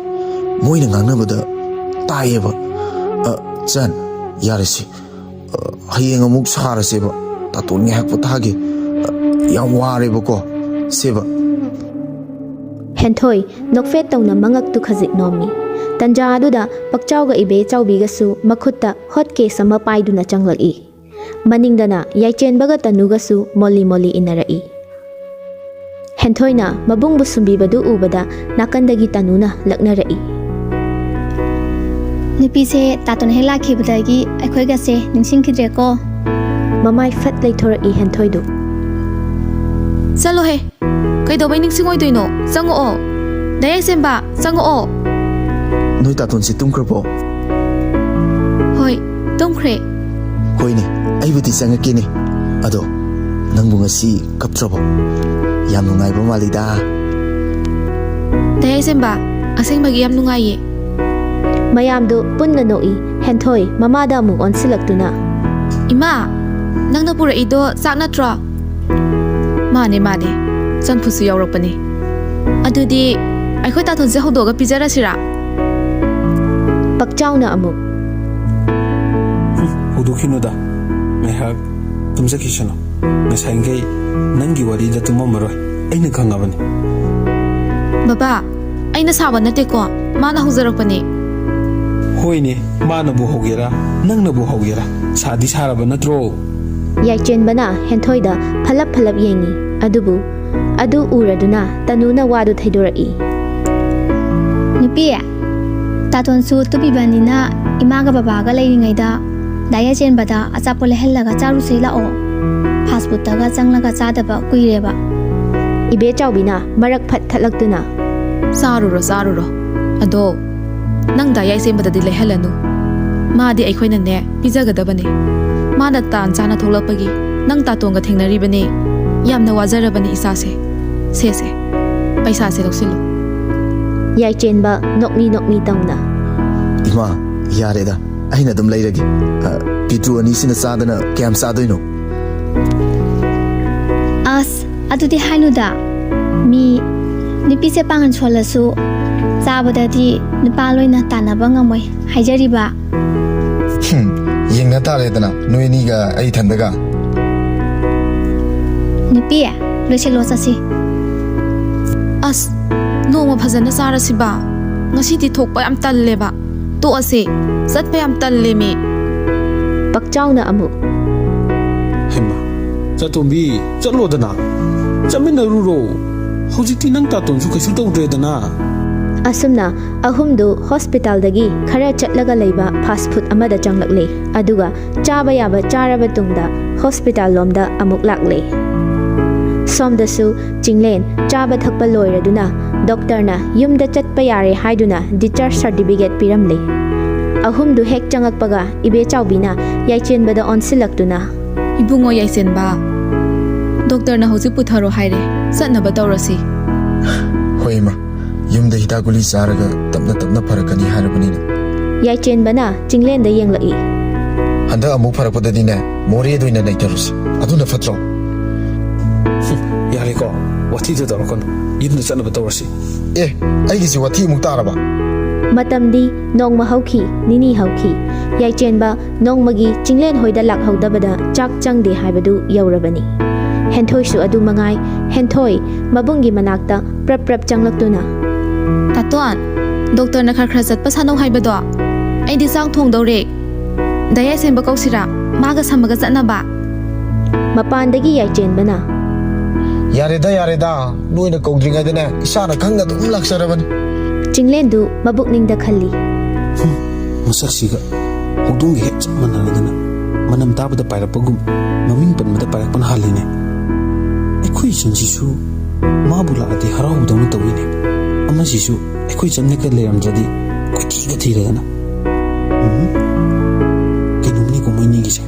ꯃꯣꯏꯅ ꯉꯥꯡꯅꯕꯗ ꯇꯥꯏꯌꯦꯕ꯫ ꯑ, ꯆꯟ, ꯌꯥꯔꯦꯁꯦ꯫ ꯑ, ꯍꯌꯦꯡ ꯑꯃꯨꯛ ꯁꯥꯔꯁꯦꯕ꯫ ꯇꯥꯇꯣꯟ ꯉꯥꯏꯍꯥꯛ ꯄꯣꯊꯥꯒꯦ꯫ ꯑ, ꯌꯥꯝ ꯋꯥꯔꯦꯕꯀꯣ꯫ ꯁꯦꯕ꯫ ꯍꯦꯟꯊꯣꯏ ꯅꯣꯛꯐꯦꯠ ꯇꯧꯅ ꯃꯉꯛꯇꯨ ꯈꯖꯤꯛ ꯅꯣꯝꯃꯤ꯫ ꯇꯟꯖꯥ ꯑꯗꯨꯗ ꯄꯛꯆꯥꯎꯒ ꯏꯕꯦ ꯆꯥꯎꯕꯤꯒꯁꯨ ꯃꯈꯨꯠꯇ ꯍꯣꯠ ꯀꯦꯁ ꯑꯃ ꯄꯥꯏꯗꯨꯅ ꯆꯪꯂꯛꯏ꯫ ꯃꯅꯤꯡꯗꯅ ꯌꯥꯏꯆꯦꯟꯕꯒ ꯇꯅꯨꯒꯁꯨ ꯃꯣꯜꯂꯤ ꯃꯣꯜꯂꯤ ꯏꯟꯅꯔꯛꯏ꯫ ꯍꯦꯟꯊꯣꯏꯅ ꯃꯕꯨꯡꯕꯨ ꯁꯨꯝꯕꯤꯕꯗꯨ ꯎꯕꯗ ꯅꯥꯀꯟꯗꯒꯤ ꯇꯅꯨꯅ ꯂꯛꯅꯔꯛꯏ꯫ ꯅꯨꯄꯤꯁꯦ ꯇꯥꯇꯣꯟ ꯍꯦꯛ ꯂꯥꯛꯈꯤꯕꯗꯒꯤ ꯑꯩꯈꯣꯏꯒꯁꯦ ꯅꯤꯡꯁꯤꯡꯈꯤꯗ꯭ꯔꯦꯀꯣ꯫ ꯃꯃꯥꯏ ꯐꯠ ꯂꯩꯊꯣꯔꯛꯏ ꯍꯦꯟꯊꯣꯏꯗꯨ꯫ ꯆꯠꯂꯣꯍꯦ, ꯀꯩꯗꯧꯕꯩ ꯅꯤꯡꯁꯤꯡꯉꯣꯏꯗꯣꯏꯅꯣ? ꯆꯪꯉꯛꯑꯣ꯫ ꯗꯥ ꯌꯥꯏꯁꯦꯝꯕ, ꯆꯪꯉꯛꯑꯣ꯫ ꯅꯣꯏ ꯇꯥꯇꯣꯟꯁꯤ ꯇꯨꯝꯈ꯭ꯔꯕꯣ? ꯍꯣꯏ, ꯇꯨꯝꯈ꯭ꯔꯦ꯫ ꯍꯣꯏꯅꯦ, ꯑꯩꯕꯨꯗꯤ ꯆꯪꯉꯛꯀꯦꯅꯦ꯫ ꯑꯗꯣ ꯅꯪꯕꯨ ꯉꯁꯤ ꯀꯞꯇ꯭ꯔꯕꯣ? ꯌꯥꯝ ꯅꯨꯡꯉꯥꯏꯕ ꯃꯥꯜꯂꯤꯗ꯫ ꯗꯥ ꯌꯥꯏꯁꯦꯝꯕ, ꯑꯁꯦꯡꯕꯒꯤ ꯌꯥꯝ ꯅꯨꯡꯉꯥꯏꯌꯦ꯫ ꯃꯌꯥꯝꯗꯨ ꯄꯨꯟꯅ ꯅꯣꯛꯏ꯫ ꯍꯦꯟꯊꯣꯏ ꯃꯃꯥꯗ ꯑꯃꯨꯛ ꯑꯣꯟꯁꯤꯜꯂꯛꯇꯨꯅ, ꯏꯃꯥ, ꯅꯪꯅ ꯄꯨꯔꯛꯏꯗꯣ ꯆꯥꯛ ꯅꯠꯇ꯭ꯔꯣ? ꯃꯥꯅꯦ, ꯃꯥꯅꯦ꯫ ꯆꯝꯐꯨꯠꯁꯨ ꯌꯥꯎꯔꯛꯄꯅꯦ꯫ ꯑꯗꯨꯗꯤ ꯑꯩꯈꯣꯏ ꯇꯥꯇꯣꯟꯁꯦ ꯍꯧꯗꯣꯛꯑꯒ ꯄꯤꯖꯔꯁꯤꯔꯥ? ꯄꯛꯆꯥꯎꯅ ꯑꯃꯨꯛ꯫ ꯍꯨꯝ, ꯍꯧꯗꯣꯛꯈꯤꯅꯨꯗ꯫ ꯉꯥꯏꯍꯥꯛ ꯇꯨꯝꯖꯈꯤꯁꯅꯨ꯫ ꯉꯁꯥꯏꯈꯩ ꯅꯪꯒꯤ ꯋꯥꯔꯤꯗ ꯇꯨꯝꯃꯝꯃꯔꯣꯏ꯫ ꯑꯩꯅ ꯈꯪꯉꯕꯅꯤ꯫ ꯕꯕꯥ, ꯑꯩꯅ ꯁꯥꯕ ꯅꯠꯇꯦꯀꯣ, ꯃꯥꯅ ꯍꯧꯖꯔꯛꯄꯅꯦ꯫ ꯍꯣꯏꯅꯦ, ꯃꯥꯅꯕꯨ ꯍꯧꯒꯦꯔꯥ, ꯅꯪꯅꯕꯨ ꯍꯧꯒꯦꯔꯥ, ꯁꯥꯗꯤ ꯁꯥꯔꯕ ꯅꯠꯇ꯭ꯔꯣ? ꯌꯥꯏꯆꯦꯟꯕꯅ ꯍꯦꯟꯊꯣꯏꯗ ꯐꯂꯞ ꯐꯂꯞ ꯌꯦꯡꯉꯤ꯫ ꯑꯗꯨꯕꯨ ꯑꯗꯨ ꯎꯔꯗꯨꯅ ꯇꯅꯨꯅ ꯋꯥꯗꯨ ꯊꯩꯗꯣꯔꯛꯏ꯫ ꯅꯨꯄꯤ, ꯇꯥꯇꯣꯟꯁꯨ ꯇꯨꯝꯃꯤꯕꯅꯤꯅ ꯏꯃꯥꯒ ꯕꯕꯥꯒ ꯂꯩꯔꯤꯉꯩꯗ ꯗꯥ ꯌꯥꯏꯆꯦꯟꯕꯗ ꯑꯆꯥꯄꯣꯠ ꯂꯩꯍꯜꯂꯒ ꯆꯥꯔꯨꯁꯦ ꯂꯥꯛꯑꯣ꯫ ꯐꯥꯁ ꯐꯨꯗꯇꯒ ꯆꯪꯂꯒ ꯆꯥꯗꯕ ꯀꯨꯏꯔꯦꯕ꯫ ꯏꯕꯦꯆꯥꯎꯕꯤꯅ ꯃꯔꯛ ꯐꯠ ꯊꯠꯂꯛꯇꯨꯅ, ꯆꯥꯔꯨꯔꯣ, ꯆꯥꯔꯨꯔꯣ꯫ ꯑꯗꯣ ꯅꯪ ꯗꯥ ꯌꯥꯏꯆꯦꯟꯕꯗꯗꯤ ꯂꯩꯍꯜꯂꯅꯨ꯫ ꯃꯥꯗꯤ ꯑꯩꯈꯣꯏꯅꯅꯦ ꯄꯤꯖꯒꯗꯕꯅꯦ꯫ ꯃꯥꯅ ꯇꯥꯟ ꯆꯥꯅ ꯊꯣꯛꯂꯛꯄꯒꯤ ꯅꯪ ꯇꯥꯇꯣꯟꯒ ꯊꯦꯡꯅꯔꯤꯕꯅꯦ꯫ ꯌꯥꯝꯅ ꯋꯥꯖꯔꯕꯅꯤ ꯏꯆꯥꯁꯦ꯫ ꯁꯦ, ꯁꯦ, ꯄꯩꯁꯥꯁꯦ ꯂꯧꯁꯤꯜꯂꯨ꯫ ꯌꯥꯏꯆꯦꯟꯕ ꯅꯣꯛꯃꯤ ꯅꯣꯛꯃꯤ ꯇꯧꯅ, ꯏꯃꯥ, ꯌꯥꯔꯦꯗ, ꯑꯩꯅ ꯑꯗꯨꯝ ꯂꯩꯔꯒꯦ꯫ ꯑ, ꯄꯤꯇ꯭ꯔꯨ ꯑꯅꯤꯁꯤꯅ ꯆꯥꯗꯅ ꯀꯌꯥꯝ ꯆꯥꯗꯣꯏꯅꯣ? ꯑꯁ, ꯑꯗꯨꯗꯤ ꯍꯥꯏꯅꯨꯗ꯫ ꯃꯤ ꯅꯨꯄꯤꯁꯦ ꯄꯥꯡꯒꯜ ꯁꯣꯜꯂꯁꯨ ꯆꯥꯕꯗꯗꯤ ꯅꯨꯄꯥ ꯂꯣꯏꯅ ꯇꯥꯟꯅꯕ ꯉꯝꯃꯣꯏ ꯍꯥꯏꯖꯔꯤꯕ꯫ ꯍꯨꯝ, ꯌꯦꯡꯅ ꯇꯥꯔꯦꯗꯅ, ꯅꯣꯏ ꯑꯅꯤꯒ ꯑꯩ ꯏꯊꯟꯗꯒ꯫ ꯅꯨꯄꯤ, ꯂꯣꯏꯁꯤꯜꯂꯣ ꯆꯠꯁꯤ꯫ ꯑꯁ, ꯅꯣꯡꯃ ꯐꯖꯅ ꯆꯥꯔꯁꯤꯕ꯫ ꯉꯁꯤꯗꯤ ꯊꯣꯛꯄ ꯌꯥꯝ ꯇꯜꯂꯦꯕ꯫ ꯇꯣꯛꯑꯁꯦ꯫ ꯆꯠꯄ ꯌꯥꯝ ꯇꯜꯂꯦꯃꯤ꯫ ꯄꯛꯆꯥꯎꯅ ꯑꯃꯨꯛ꯫ ꯍꯩꯃꯥ, ꯆꯥꯇꯣꯝꯕꯤ, ꯆꯠꯂꯣꯗꯅ꯫ ꯆꯠꯃꯤꯟꯅꯔꯨꯔꯣ꯫ ꯍꯧꯖꯤꯛꯇꯤ ꯅꯪ ꯇꯥꯇꯣꯟꯁꯨ ꯀꯩꯁꯨ ꯇꯧꯗ꯭ꯔꯦꯗꯅ꯫ ꯑꯁꯨꯝꯅ ꯑꯍꯨꯝꯗꯨ ꯍꯣꯁꯄꯤꯇꯥꯜꯗꯒꯤ ꯈꯔ ꯆꯠꯂꯒ ꯂꯩꯕ ꯐꯥꯁ ꯐꯨꯗ ꯑꯃꯗ ꯆꯪꯂꯛꯂꯦ꯫ ꯑꯗꯨꯒ ꯆꯥꯕ ꯌꯥꯕ ꯆꯥꯔꯕ ꯇꯨꯡꯗ ꯍꯣꯁꯄꯤꯇꯥꯜ ꯂꯣꯝꯗ ꯑꯃꯨꯛ ꯂꯥꯛꯂꯦ꯫ ꯁꯣꯝꯗꯁꯨ ꯆꯤꯡꯂꯦꯟ ꯆꯥꯕ ꯊꯛꯄ ꯂꯣꯏꯔꯗꯨꯅ ꯗꯣꯛꯇꯔꯅ ꯌꯨꯝꯗ ꯆꯠꯄ ꯌꯥꯔꯦ ꯍꯥꯏꯗꯨꯅ ꯗꯤꯆꯥꯔꯖ ꯁꯥꯔꯇꯤꯐꯤꯀꯦꯠ ꯄꯤꯔꯝꯂꯦ꯫ ꯑꯍꯨꯝꯗꯨ ꯍꯦꯛ ꯆꯪꯉꯛꯄꯒ ꯏꯕꯦꯆꯥꯎꯕꯤꯅ ꯌꯥꯏꯆꯦꯟꯕꯗ ꯑꯣꯟꯁꯤꯜꯂꯛꯇꯨꯅ, ꯏꯕꯨꯡꯉꯣ ꯌꯥꯏꯆꯦꯟꯕ, ꯗꯣꯛꯇꯔꯅ ꯍꯧꯖꯤꯛ ꯄꯨꯊꯔꯣ ꯍꯥꯏꯔꯦ, ꯆꯠꯅꯕ ꯇꯧꯔꯁꯤ꯫ ꯍꯣꯏ ꯏꯃꯥ, ꯌꯨꯝꯗ ꯍꯤꯗꯥꯛ ꯒꯨꯂꯤ ꯆꯥꯔꯒ ꯇꯞꯅ ꯇꯞꯅ ꯐꯔꯛꯀꯅꯤ ꯍꯥꯏꯔꯕꯅꯤꯅ꯫ ꯌꯥꯏꯆꯦꯟꯕꯅ ꯆꯤꯡꯂꯦꯟꯗ ꯌꯦꯡꯂꯛꯏ꯫ ꯍꯟꯗꯛ ꯑꯃꯨꯛ ꯐꯔꯛꯄꯗꯗꯤꯅꯦ, ꯃꯣꯔꯦꯗ ꯑꯣꯏꯅ ꯂꯩꯇꯔꯨꯁꯤ꯫ ꯑꯗꯨꯅ ꯐꯠꯇ꯭ꯔꯣ? ꯋꯥꯊꯤꯗꯣ ꯇꯧꯔꯛꯀꯅꯨ꯫ ꯌꯨꯝꯗ ꯆꯠꯅꯕ ꯇꯧꯔꯁꯤ꯫ ꯑꯦ, ꯑꯩꯒꯤꯁꯤ ꯋꯥꯊꯤ ꯑꯃꯨꯛ ꯇꯥꯔꯕ? ꯃꯇꯝꯗꯤ ꯅꯣꯡꯃ ꯍꯧꯈꯤ, ꯅꯤꯅꯤ ꯍꯧꯈꯤ꯫ ꯌꯥꯏꯆꯦꯟꯕ ꯅꯣꯡꯃꯒꯤ ꯆꯤꯡꯂꯦꯟ ꯍꯣꯏꯗ ꯂꯥꯛꯍꯧꯗꯕꯗ ꯆꯥꯛ ꯆꯪꯗꯦ ꯍꯥꯏꯕꯗꯨ ꯌꯧꯔꯕꯅꯤ꯫ ꯍꯦꯟꯊꯣꯏꯁꯨ ꯑꯗꯨ ꯃꯉꯥꯏ꯫ ꯍꯦꯟꯊꯣꯏ ꯃꯕꯨꯡꯒꯤ ꯃꯅꯥꯛꯇ ꯄ꯭ꯔꯞ ꯄ꯭ꯔꯞ ꯆꯪꯂꯛꯇꯨꯅ, "ꯇꯥꯇꯣꯟ, ꯗꯣꯛꯇꯔꯅ ꯈꯔ ꯈꯔ ꯆꯠꯄ ꯁꯥꯟꯅꯧ ꯍꯥꯏꯕꯗꯣ꯫ ꯑꯩꯗꯤ ꯆꯥꯛ ꯊꯣꯡꯗꯧꯔꯦ꯫ ꯗꯥ ꯌꯥꯏꯁꯦꯝꯕ ꯀꯧꯁꯤꯔꯥ? ꯃꯥꯒ ꯁꯝꯃꯒ ꯆꯠꯅꯕ?" ꯃꯄꯥꯟꯗꯒꯤ ꯌꯥꯏꯆꯦꯟꯕꯅ, "ꯌꯥꯔꯦꯗ, ꯌꯥꯔꯦꯗ, ꯅꯣꯏꯅ ꯀꯧꯗ꯭ꯔꯤꯉꯩꯗꯅꯦ ꯏꯁꯥꯅ ꯈꯪꯅ ꯑꯗꯨꯝ ꯂꯥꯛꯆꯔꯕꯅꯤ꯫" ꯆꯤꯡꯂꯦꯟꯗꯨ ꯃꯕꯨꯛꯅꯤꯡꯗ ꯈꯜꯂꯤ꯫ ꯃꯁꯛꯁꯤꯒ ꯍꯧꯗꯣꯡꯒ ꯍꯦꯛ ꯆꯞ ꯃꯥꯟꯅꯔꯗꯅ, ꯃꯅꯝ ꯇꯥꯕꯗ ꯄꯥꯏꯔꯛꯄꯒꯨꯝ, ꯃꯃꯤꯡ ꯄꯟꯕꯗ ꯄꯥꯏꯔꯛꯄꯅ ꯍꯥꯜꯂꯤꯅꯦ꯫ ꯑꯩꯈꯣꯏ ꯏꯆꯟꯁꯤꯁꯨ ꯃꯥꯕꯨ ꯂꯥꯛꯑꯗꯤ ꯍꯔꯥꯎꯕꯗꯧꯅ ꯇꯧꯏꯅꯦ꯫ ꯑꯃꯁꯤꯁꯨ ꯑꯩꯈꯣꯏ ꯆꯪꯂꯒ ꯂꯩꯔꯝꯗ꯭ꯔꯗꯤ ꯀꯣꯏꯊꯤꯒ ꯊꯤꯔꯗꯅ꯫ ꯎꯝ, ꯀꯩꯅꯣꯝꯅꯤꯀꯣ ꯃꯣꯏꯅꯤꯒꯤꯁꯦ꯫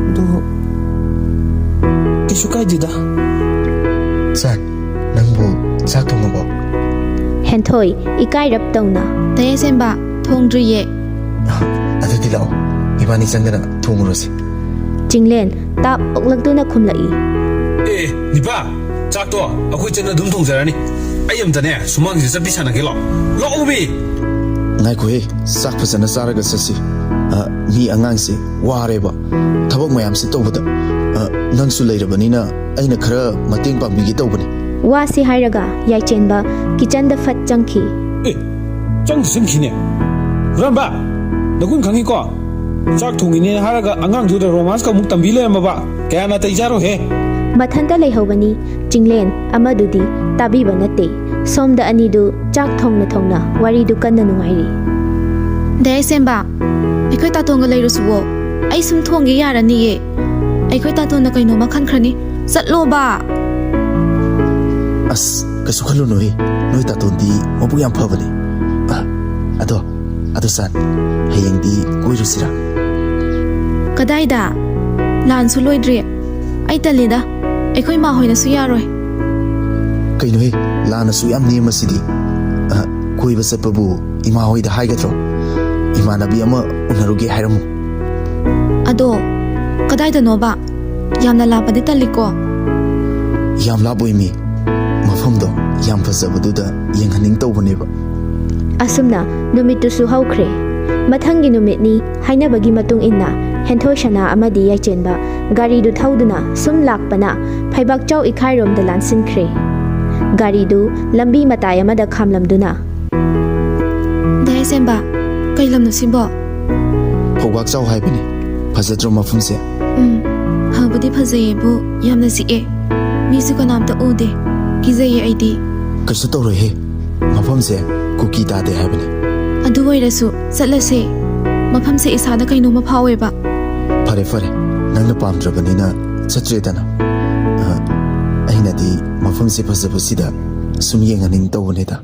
ꯑꯗꯣ ꯀꯩꯁꯨ ꯀꯥꯏꯗꯦꯗ꯫ ꯁꯥꯔ, ꯅꯪꯕꯨ ꯆꯥꯛ ꯊꯣꯡꯉꯕꯣ? ꯍꯦꯟꯊꯣꯏ ꯏꯀꯥꯏꯔꯞ ꯇꯧꯅ, "ꯗꯥ ꯌꯥꯏꯁꯦꯝꯕ, ꯊꯣꯡꯗ꯭ꯔꯤꯌꯦ꯫" "ꯑꯗꯨꯗꯤ ꯂꯥꯛꯑꯣ, ꯏꯕꯥꯅꯤ ꯆꯪꯗꯅ ꯊꯣꯡꯉꯨꯔꯁꯤ꯫" ꯆꯤꯡꯂꯦꯟ ꯇꯥꯞ ꯑꯣꯛꯂꯛꯇꯨꯅ ꯈꯨꯝꯂꯛꯏ꯫ ꯑꯦ, ꯅꯤꯄꯥ, ꯆꯥꯛꯇꯣ ꯑꯩꯈꯣꯏ ꯆꯠꯅ ꯑꯗꯨꯝ ꯊꯣꯡꯖꯔꯅꯤ꯫ ꯑꯩ ꯑꯝꯇꯅꯦ ꯁꯨꯃꯥꯡꯁꯤꯗ ꯆꯠꯄꯤ ꯁꯥꯟꯅꯒꯦ꯫ ꯂꯥꯛꯑꯣ, ꯂꯥꯛꯑꯣ, ꯎꯕꯤ꯫ ꯉꯥꯏꯈꯣꯍꯦ, ꯆꯥꯛ ꯐꯖꯅ ꯆꯥꯔꯒ ꯆꯠꯁꯤ꯫ ꯑ, ꯃꯤ ꯑꯉꯥꯡꯁꯦ ꯋꯥꯔꯦꯕ, ꯊꯕꯛ ꯃꯌꯥꯝꯁꯦ ꯇꯧꯕꯗ꯫ ꯑ, ꯅꯪꯁꯨ ꯂꯩꯔꯕꯅꯤꯅ ꯑꯩꯅ ꯈꯔ ꯃꯇꯦꯡ ꯄꯥꯡꯕꯤꯒꯦ ꯇꯧꯕꯅꯤ꯫ ꯋꯥꯁꯤ ꯍꯥꯏꯔꯒ ꯌꯥꯏꯆꯦꯟꯕ ꯀꯤꯆꯟꯗ ꯐꯠ ꯆꯪꯈꯤ꯫ ꯑꯦ, ꯆꯪꯗꯤ ꯆꯪꯈꯤꯅꯦ꯫ ꯍꯨꯔꯥꯟꯕ, ꯅꯒꯨꯟ ꯈꯪꯉꯤꯀꯣ? ꯆꯥꯛ ꯊꯣꯡꯉꯤꯅꯦ ꯍꯥꯏꯔꯒ ꯑꯉꯥꯡꯗꯨꯗ ꯔꯣꯃꯥꯟꯁꯀ ꯑꯃꯨꯛ ꯇꯝꯕꯤ ꯂꯩꯔꯝꯃꯕ꯫ ꯀꯌꯥ ꯅꯥꯇꯩ ꯆꯥꯔꯣꯏꯍꯦ꯫ ꯃꯊꯟꯇ ꯂꯩꯍꯧꯕꯅꯤ꯫ ꯆꯤꯡꯂꯦꯟ ꯑꯃꯗꯨꯗꯤ ꯇꯥꯕꯤꯕ ꯅꯠꯇꯦ꯫ ꯁꯣꯝꯗ ꯑꯅꯤꯗꯨ ꯆꯥꯛ ꯊꯣꯡꯅ ꯊꯣꯡꯅ ꯋꯥꯔꯤꯗꯨ ꯀꯟꯅ ꯅꯨꯡꯉꯥꯏꯔꯤ꯫ "ꯗꯥ ꯌꯥꯏꯁꯦꯝꯕ, ꯑꯩꯈꯣꯏ ꯇꯥꯇꯣꯟꯒ ꯂꯩꯔꯨꯁꯨꯋꯣ꯫ ꯑꯩ ꯁꯨꯝ ꯊꯣꯡꯒꯦ ꯌꯥꯔꯅꯤꯌꯦ꯫ ꯑꯩꯈꯣꯏ ꯇꯥꯇꯣꯟꯅ ꯀꯩꯅꯣꯝꯃ ꯈꯟꯈ꯭ꯔꯅꯤ꯫ ꯆꯠꯂꯣꯕ꯫" ꯑꯁ, ꯀꯩꯁꯨ ꯈꯜꯂꯨꯅꯨꯍꯦ, ꯅꯣꯏ ꯇꯥꯇꯣꯟꯗꯤ ꯃꯕꯨꯛ ꯌꯥꯝ ꯐꯕꯅꯦ꯫ ꯑ, ꯑꯗꯣ, ꯑꯗꯣ ꯁꯥꯟ, ꯍꯌꯦꯡꯗꯤ ꯀꯣꯏꯔꯨꯁꯤꯔꯥ? "ꯀꯗꯥꯏꯗ? ꯂꯥꯟꯁꯨ ꯂꯣꯏꯗ꯭ꯔꯤ꯫ ꯑꯩ ꯇꯜꯂꯤꯗ꯫ ꯑꯩꯈꯣꯏ ꯃꯥ ꯍꯣꯏꯅꯁꯨ ꯌꯥꯔꯣꯏ꯫" "ꯀꯩꯅꯣꯍꯦ, ꯂꯥꯟꯅꯁꯨ ꯌꯥꯝ ꯅꯦꯝꯃꯁꯤꯗꯤ꯫ ꯑ, ꯀꯣꯏꯕ ꯆꯠꯄꯕꯨ ꯏꯃꯥ ꯍꯣꯏꯗ ꯍꯥꯏꯒꯗ꯭ꯔꯣ? ꯏꯃꯥꯟꯅꯕꯤ ꯑꯃ ꯎꯅꯔꯨꯒꯦ ꯍꯥꯏꯔꯝꯃꯨ꯫" "ꯑꯗꯣ ꯀꯗꯥꯏꯗꯅꯣꯕ? ꯌꯥꯝꯅ ꯂꯥꯞꯄꯗꯤ ꯇꯜꯂꯤꯀꯣ꯫" ꯌꯥꯝ ꯂꯥꯞꯄꯣꯏ ꯃꯤ꯫ ꯃꯐꯝꯗꯣ ꯌꯥꯝ ꯐꯖꯕꯗꯨꯗ ꯌꯦꯡꯍꯟꯅꯤꯡ ꯇꯧꯕꯅꯦꯕ꯫ ꯑꯁꯨꯝꯅ ꯅꯨꯃꯤꯠꯇꯨꯁꯨ ꯍꯧꯈ꯭ꯔꯦ꯫ ꯃꯊꯪꯒꯤ ꯅꯨꯃꯤꯠꯅꯤ꯫ ꯍꯥꯏꯅꯕꯒꯤ ꯃꯇꯨꯡ ꯏꯟꯅ ꯍꯦꯟꯊꯣꯏ ꯁꯅꯥ ꯑꯃꯗꯤ ꯌꯥꯏꯆꯦꯟꯕ ꯒꯥꯔꯤꯗꯨ ꯊꯧꯗꯨꯅ ꯁꯨꯝ ꯂꯥꯛꯄꯅ ꯐꯩꯕꯥꯛꯆꯥꯎ ꯏꯈꯥꯏꯔꯣꯝꯗ ꯂꯥꯟꯁꯤꯟꯈ꯭ꯔꯦ꯫ ꯒꯥꯔꯤꯗꯨ ꯂꯝꯕꯤ ꯃꯇꯥꯏ ꯑꯃꯗ ꯈꯥꯝꯂꯝꯗꯨꯅ, ꯗꯥ ꯌꯥꯏꯆꯦꯟꯕ, ꯀꯩ ꯂꯝꯅꯣ ꯁꯤꯕꯣ? ꯐꯧꯕꯥꯛ ꯆꯥꯎ ꯍꯥꯏꯕꯅꯤ꯫ ꯐꯖꯗ꯭ꯔꯣ ꯃꯐꯝꯁꯦ? ꯎꯝ, ꯐꯕꯨꯗꯤ ꯐꯖꯩꯌꯦꯕꯨ, ꯌꯥꯝꯅ ꯆꯤꯛꯑꯦ꯫ ꯃꯤꯁꯨ ꯀꯅꯥꯝꯇ ꯎꯗꯦ꯫ ꯀꯤꯖꯩꯌꯦ ꯑꯩꯗꯤ꯫ ꯀꯩꯁꯨ ꯇꯧꯔꯣꯏꯍꯦ꯫ ꯃꯐꯝꯁꯦ ꯀꯨꯀꯤ ꯇꯥꯗꯦ ꯍꯥꯏꯕꯅꯤ꯫ ꯑꯗꯨ ꯑꯣꯏꯔꯁꯨ ꯆꯠꯂꯁꯦ꯫ ꯃꯐꯝꯁꯦ ꯏꯁꯥꯗ ꯀꯩꯅꯣꯝꯃ ꯐꯥꯎꯋꯦꯕ꯫ ꯐꯔꯦ ꯐꯔꯦ, ꯅꯪꯅ ꯄꯥꯝꯗ꯭ꯔꯕꯅꯤꯅ ꯆꯠꯇ꯭ꯔꯦꯗꯅ꯫ ꯑ, ꯑꯩꯅꯗꯤ ꯃꯐꯝꯁꯦ ꯐꯖꯕꯁꯤꯗ ꯁꯨꯝ ꯌꯦꯡꯍꯟꯅꯤꯡ ꯇꯧꯕꯅꯤꯗ꯫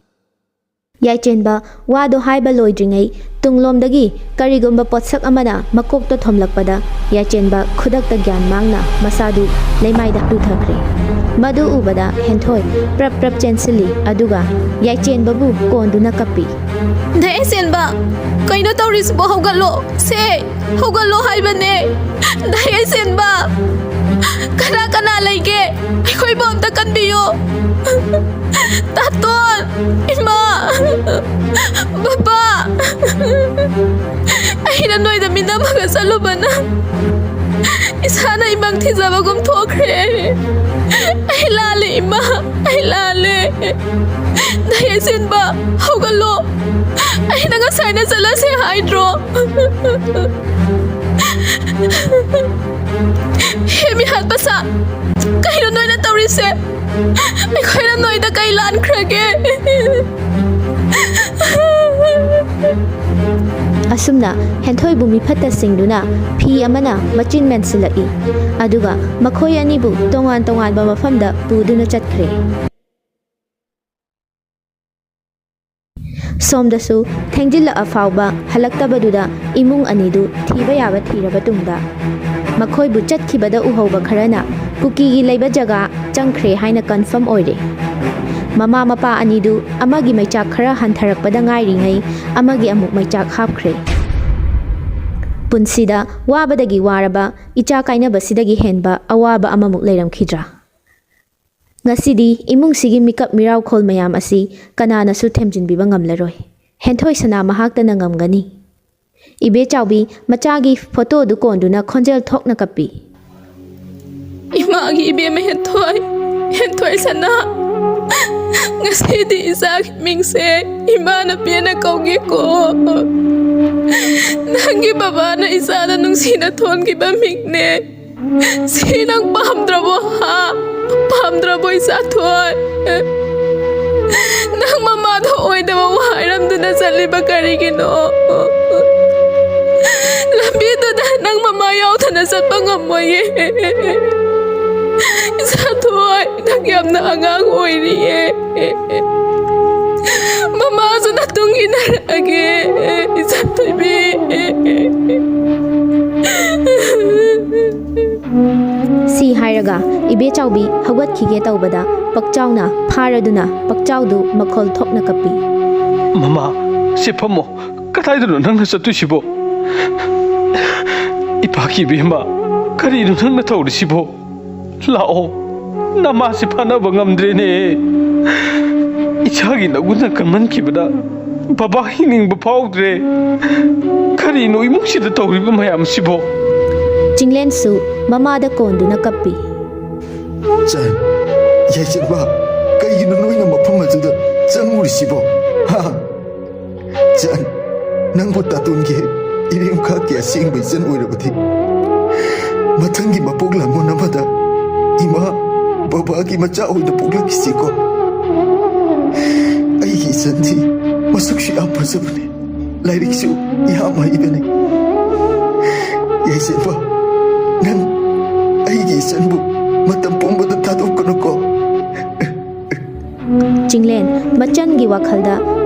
ꯌꯥꯏꯆꯦꯟꯕ ꯋꯥꯗꯣ ꯍꯥꯏꯕ ꯂꯣꯏꯗ꯭ꯔꯤꯉꯩ ꯇꯨꯡꯂꯣꯝꯗꯒꯤ ꯀꯔꯤꯒꯨꯝꯕ ꯄꯣꯠꯁꯛ ꯑꯃꯅ ꯃꯀꯣꯛꯇ ꯊꯣꯝꯂꯛꯄꯗ ꯌꯥꯏꯆꯦꯟꯕ ꯈꯨꯗꯛꯇ ꯒ꯭ꯌꯥꯟ ꯃꯥꯡꯅ ꯃꯁꯥꯗꯨ ꯂꯩꯃꯥꯏꯗ ꯇꯨꯊꯈ꯭ꯔꯦ꯫ ꯃꯗꯨ ꯎꯕꯗ ꯍꯦꯟꯊꯣꯏ ꯄ꯭ꯔꯞ ꯄ꯭ꯔꯞ ꯆꯦꯟꯁꯤꯜꯂꯤ, ꯑꯗꯨꯒ ꯌꯥꯏꯆꯦꯟꯕꯕꯨ ꯀꯣꯟꯗꯨꯅ ꯀꯞꯄꯤ꯫ ꯗꯥ ꯌꯥꯏꯆꯦꯟꯕ, ꯀꯩꯅꯣ ꯇꯧꯔꯤꯁꯤꯕꯣ? ꯍꯧꯒꯠꯂꯣ ꯁꯦ! ꯍꯧꯒꯠꯂꯣ ꯍꯥꯏꯕꯅꯦ! ꯗꯥ ꯌꯥꯏꯆꯦꯟꯕ! ꯀꯅꯥ ꯀꯅꯥ ꯂꯩꯒꯦ? ꯑꯩꯈꯣꯏꯕꯨ ꯑꯝꯇ ꯀꯟꯕꯤꯌꯨ! ꯇꯥꯇꯣꯟ! ꯏꯃꯥ! ꯕꯕꯥ! ꯑꯩꯅ ꯅꯣꯏꯗ ꯃꯤꯅꯝꯃꯒ ꯆꯠꯂꯨꯕꯅ ꯏꯁꯥꯅ ꯏꯃꯪ ꯊꯤꯖꯕꯒꯨꯝ ꯊꯣꯛꯈ꯭ꯔꯦ꯫ ꯑꯩ ꯂꯥꯜꯂꯦ ꯏꯃꯥ, ꯑꯩ ꯂꯥꯜꯂꯦ꯫ ꯗꯥ ꯌꯥꯏꯆꯦꯟꯕ, ꯍꯧꯒꯠꯂꯣ꯫ ꯑꯩꯅ ꯉꯁꯥꯏꯅ ꯆꯠꯂꯁꯦ ꯍꯥꯏꯗ꯭ꯔꯣ? ꯍꯦ ꯃꯤꯍꯥꯠ ꯃꯆꯥ, ꯀꯩꯅꯣ ꯅꯣꯏꯅ ꯇꯧꯔꯤꯁꯦ? ꯑꯩꯈꯣꯏꯅ ꯅꯣꯏꯗ ꯀꯩ ꯂꯥꯟꯈ꯭ꯔꯒꯦ? ꯑꯁꯨꯝꯅ ꯍꯦꯟꯊꯣꯏꯕꯨ ꯃꯤꯐꯠꯇ ꯁꯤꯡꯗꯨꯅ ꯐꯤ ꯑꯃꯅ ꯃꯆꯤꯟ ꯃꯦꯟꯁꯤꯜꯂꯛꯏ, ꯑꯗꯨꯒ ꯃꯈꯣꯏ ꯑꯅꯤꯕꯨ ꯇꯣꯉꯥꯟ ꯇꯣꯉꯥꯟꯕ ꯃꯐꯝꯗ ꯄꯨꯗꯨꯅ ꯆꯠꯈ꯭ꯔꯦ꯫ ꯁꯣꯝꯗꯁꯨ ꯊꯦꯡꯖꯤꯜꯂꯛꯑ ꯐꯥꯎꯕ ꯍꯜꯂꯛꯇꯕꯗꯨꯗ ꯏꯃꯨꯡ ꯑꯅꯤꯗꯨ ꯊꯤꯕ ꯌꯥꯕ ꯊꯤꯔꯕ ꯇꯨꯡꯗ, ꯃꯈꯣꯏꯕꯨ ꯆꯠꯈꯤꯕꯗ ꯎꯍꯧꯕ ꯈꯔꯅ ꯀꯨꯀꯤꯒꯤ ꯂꯩꯕ ꯖꯒꯥ ꯆꯪꯈ꯭ꯔꯦ ꯍꯥꯏꯅ ꯀꯟꯐꯔꯝ ꯑꯣꯏꯔꯦ꯫ ꯃꯃꯥ ꯃꯄꯥ ꯑꯅꯤꯗꯨ ꯑꯃꯒꯤ ꯃꯩꯆꯥꯛ ꯈꯔ ꯍꯟꯊꯔꯛꯄꯗ ꯉꯥꯏꯔꯤꯉꯩ ꯑꯃꯒꯤ ꯑꯃꯨꯛ ꯃꯩꯆꯥꯛ ꯍꯥꯞꯈ꯭ꯔꯦ꯫ ꯄꯨꯟꯁꯤꯗ ꯋꯥꯕꯗꯒꯤ ꯋꯥꯔꯕ ꯏꯆꯥ ꯀꯥꯏꯅꯕꯁꯤꯗꯒꯤ ꯍꯦꯟꯕ ꯑꯋꯥꯕ ꯑꯃꯃꯨꯛ ꯂꯩꯔꯝꯈꯤꯗ꯭ꯔꯥ? ꯉꯁꯤꯗꯤ ꯏꯃꯨꯡꯁꯤꯒꯤ ꯃꯤꯀꯞ ꯃꯤꯔꯥꯎꯈꯣꯜ ꯃꯌꯥꯝ ꯑꯁꯤ ꯀꯅꯥꯅꯁꯨ ꯊꯦꯝꯖꯤꯟꯕꯤꯕ ꯉꯝꯂꯔꯣꯏ꯫ ꯍꯦꯟꯊꯣꯏ ꯁꯅꯥ ꯃꯍꯥꯛꯇꯅ ꯉꯝꯒꯅꯤ꯫ ꯏꯕꯦꯆꯥꯎꯕꯤ ꯃꯆꯥꯒꯤ ꯐꯣꯇꯣꯗꯨ ꯀꯣꯟꯗꯨꯅ ꯈꯣꯟꯖꯦꯜ ꯊꯣꯛꯅ ꯀꯞꯄꯤ꯫ ꯏꯃꯥꯒꯤ ꯏꯕꯦꯝꯃ ꯍꯦꯟꯊꯣꯏ, ꯍꯦꯟꯊꯣꯏ ꯁꯅꯥ, ꯉꯁꯤꯗꯤ ꯏꯆꯥꯒꯤ ꯃꯤꯡꯁꯦ ꯏꯃꯥꯅ ꯄꯦꯟꯅ ꯀꯧꯒꯦꯀꯣ꯫ ꯅꯪꯒꯤ ꯕꯕꯥꯅ ꯏꯆꯥꯗ ꯅꯨꯡꯁꯤꯅ ꯊꯣꯟꯈꯤꯕ ꯃꯤꯡꯅꯦ꯫ ꯁꯤ ꯅꯪ ꯄꯥꯝꯗ꯭ꯔꯕꯣ, ꯍꯥ? ꯄꯥꯝꯗ꯭ꯔꯕꯣ, ꯏꯆꯥꯊꯣꯏ? ꯅꯪ ꯃꯃꯥꯗꯣ ꯑꯣꯏꯗꯕ ꯋꯥ ꯍꯥꯏꯔꯝꯗꯨꯅ ꯆꯠꯂꯤꯕ ꯀꯔꯤꯒꯤꯅꯣ? ꯂꯝꯕꯤꯗꯨꯗ ꯅꯪ ꯃꯃꯥ ꯌꯥꯎꯗꯅ ꯆꯠꯄ ꯉꯝꯃꯣꯏꯌꯦ꯫ ꯏꯆꯥꯊꯣꯏ, ꯅꯪ ꯌꯥꯝꯅ ꯑꯉꯥꯡ ꯑꯣꯏꯔꯤꯌꯦ꯫ ꯃꯃꯥꯁꯨ ꯅꯇꯨꯡ ꯏꯟꯅꯔꯛꯑꯒꯦ, ꯏꯆꯥꯊꯣꯏꯕꯤ꯫ ꯁꯤ ꯍꯥꯏꯔꯒ ꯏꯕꯦꯆꯥꯎꯕꯤ ꯍꯧꯒꯠꯈꯤꯒꯦ ꯇꯧꯕꯗ ꯄꯛꯆꯥꯎꯅ ꯐꯥꯔꯗꯨꯅ ꯄꯛꯆꯥꯎꯗꯨ ꯃꯈꯣꯜ ꯊꯣꯛꯅ ꯀꯞꯄꯤ꯫ ꯃꯃꯥ, ꯁꯤ ꯐꯝꯃꯣ꯫ ꯀꯗꯥꯏꯗꯅꯣ ꯅꯪꯅ ꯆꯠꯇꯣꯏꯁꯤꯕꯣ? ꯏꯄꯥꯒꯤ ꯏꯕꯦꯝꯃ, ꯀꯔꯤꯅꯣ ꯅꯪꯅ ꯇꯧꯔꯤꯁꯤꯕꯣ? ꯂꯥꯛꯑꯣ, ꯅꯃꯥꯁꯤ ꯐꯥꯅꯕ ꯉꯝꯗ꯭ꯔꯦꯅꯦ꯫ ꯏꯆꯥꯒꯤ ꯅꯒꯨꯟꯅ ꯀꯟꯃꯟꯈꯤꯕꯗ ꯕꯕꯥ ꯍꯤꯡꯅꯤꯡꯕ ꯐꯥꯎꯗ꯭ꯔꯦ꯫ ꯀꯔꯤꯅꯣ ꯏꯃꯨꯡꯁꯤꯗ ꯇꯧꯔꯤꯕ ꯃꯌꯥꯝꯁꯤꯕꯣ? ꯆꯤꯡꯂꯦꯟꯁꯨ ꯃꯃꯥꯗ ꯀꯣꯟꯗꯨꯅ ꯀꯞꯄꯤ꯫ ꯆꯟ, ꯌꯥꯏꯁꯦꯟꯕ, ꯀꯩꯒꯤꯅꯣ ꯅꯣꯏꯅ ꯃꯐꯝ ꯑꯗꯨꯗ ꯆꯪꯉꯨꯔꯤꯁꯤꯕꯣ? ꯍꯥ? ꯆꯟ, ꯅꯪꯕꯨ ꯇꯥꯇꯣꯟꯒꯤ ꯏꯔꯦꯝ ꯈꯥꯛꯀꯤ ꯑꯁꯦꯡꯕ ꯏꯆꯟ ꯑꯣꯏꯔꯕꯗꯤ, ꯃꯊꯪꯒꯤ ꯃꯄꯣꯛ ꯂꯥꯡꯕꯟ ꯑꯃꯗ ꯏꯃꯥ ꯕꯕꯥꯒꯤ ꯃꯆꯥ ꯑꯣꯏꯅ ꯄꯣꯛꯂꯛꯈꯤꯁꯤꯀꯣ꯫ ꯑꯩꯒꯤ ꯏꯆꯟꯗꯤ ꯃꯁꯛꯁꯨ ꯌꯥꯝ ꯐꯖꯕꯅꯤ, ꯂꯥꯏꯔꯤꯛꯁꯨ ꯌꯥꯝ ꯍꯩꯕꯅꯤ꯫ ꯌꯥꯏꯁꯦꯟꯕ, ꯅꯪ ꯑꯩꯒꯤ ꯏꯆꯟꯕꯨ ꯃꯇꯝ ꯄꯨꯝꯕꯗ ꯊꯥꯗꯣꯛꯀꯅꯨꯀꯣ꯫ ꯆꯤꯡꯂꯦꯟ ꯃꯆꯟꯒꯤ ꯋꯥꯈꯜꯗ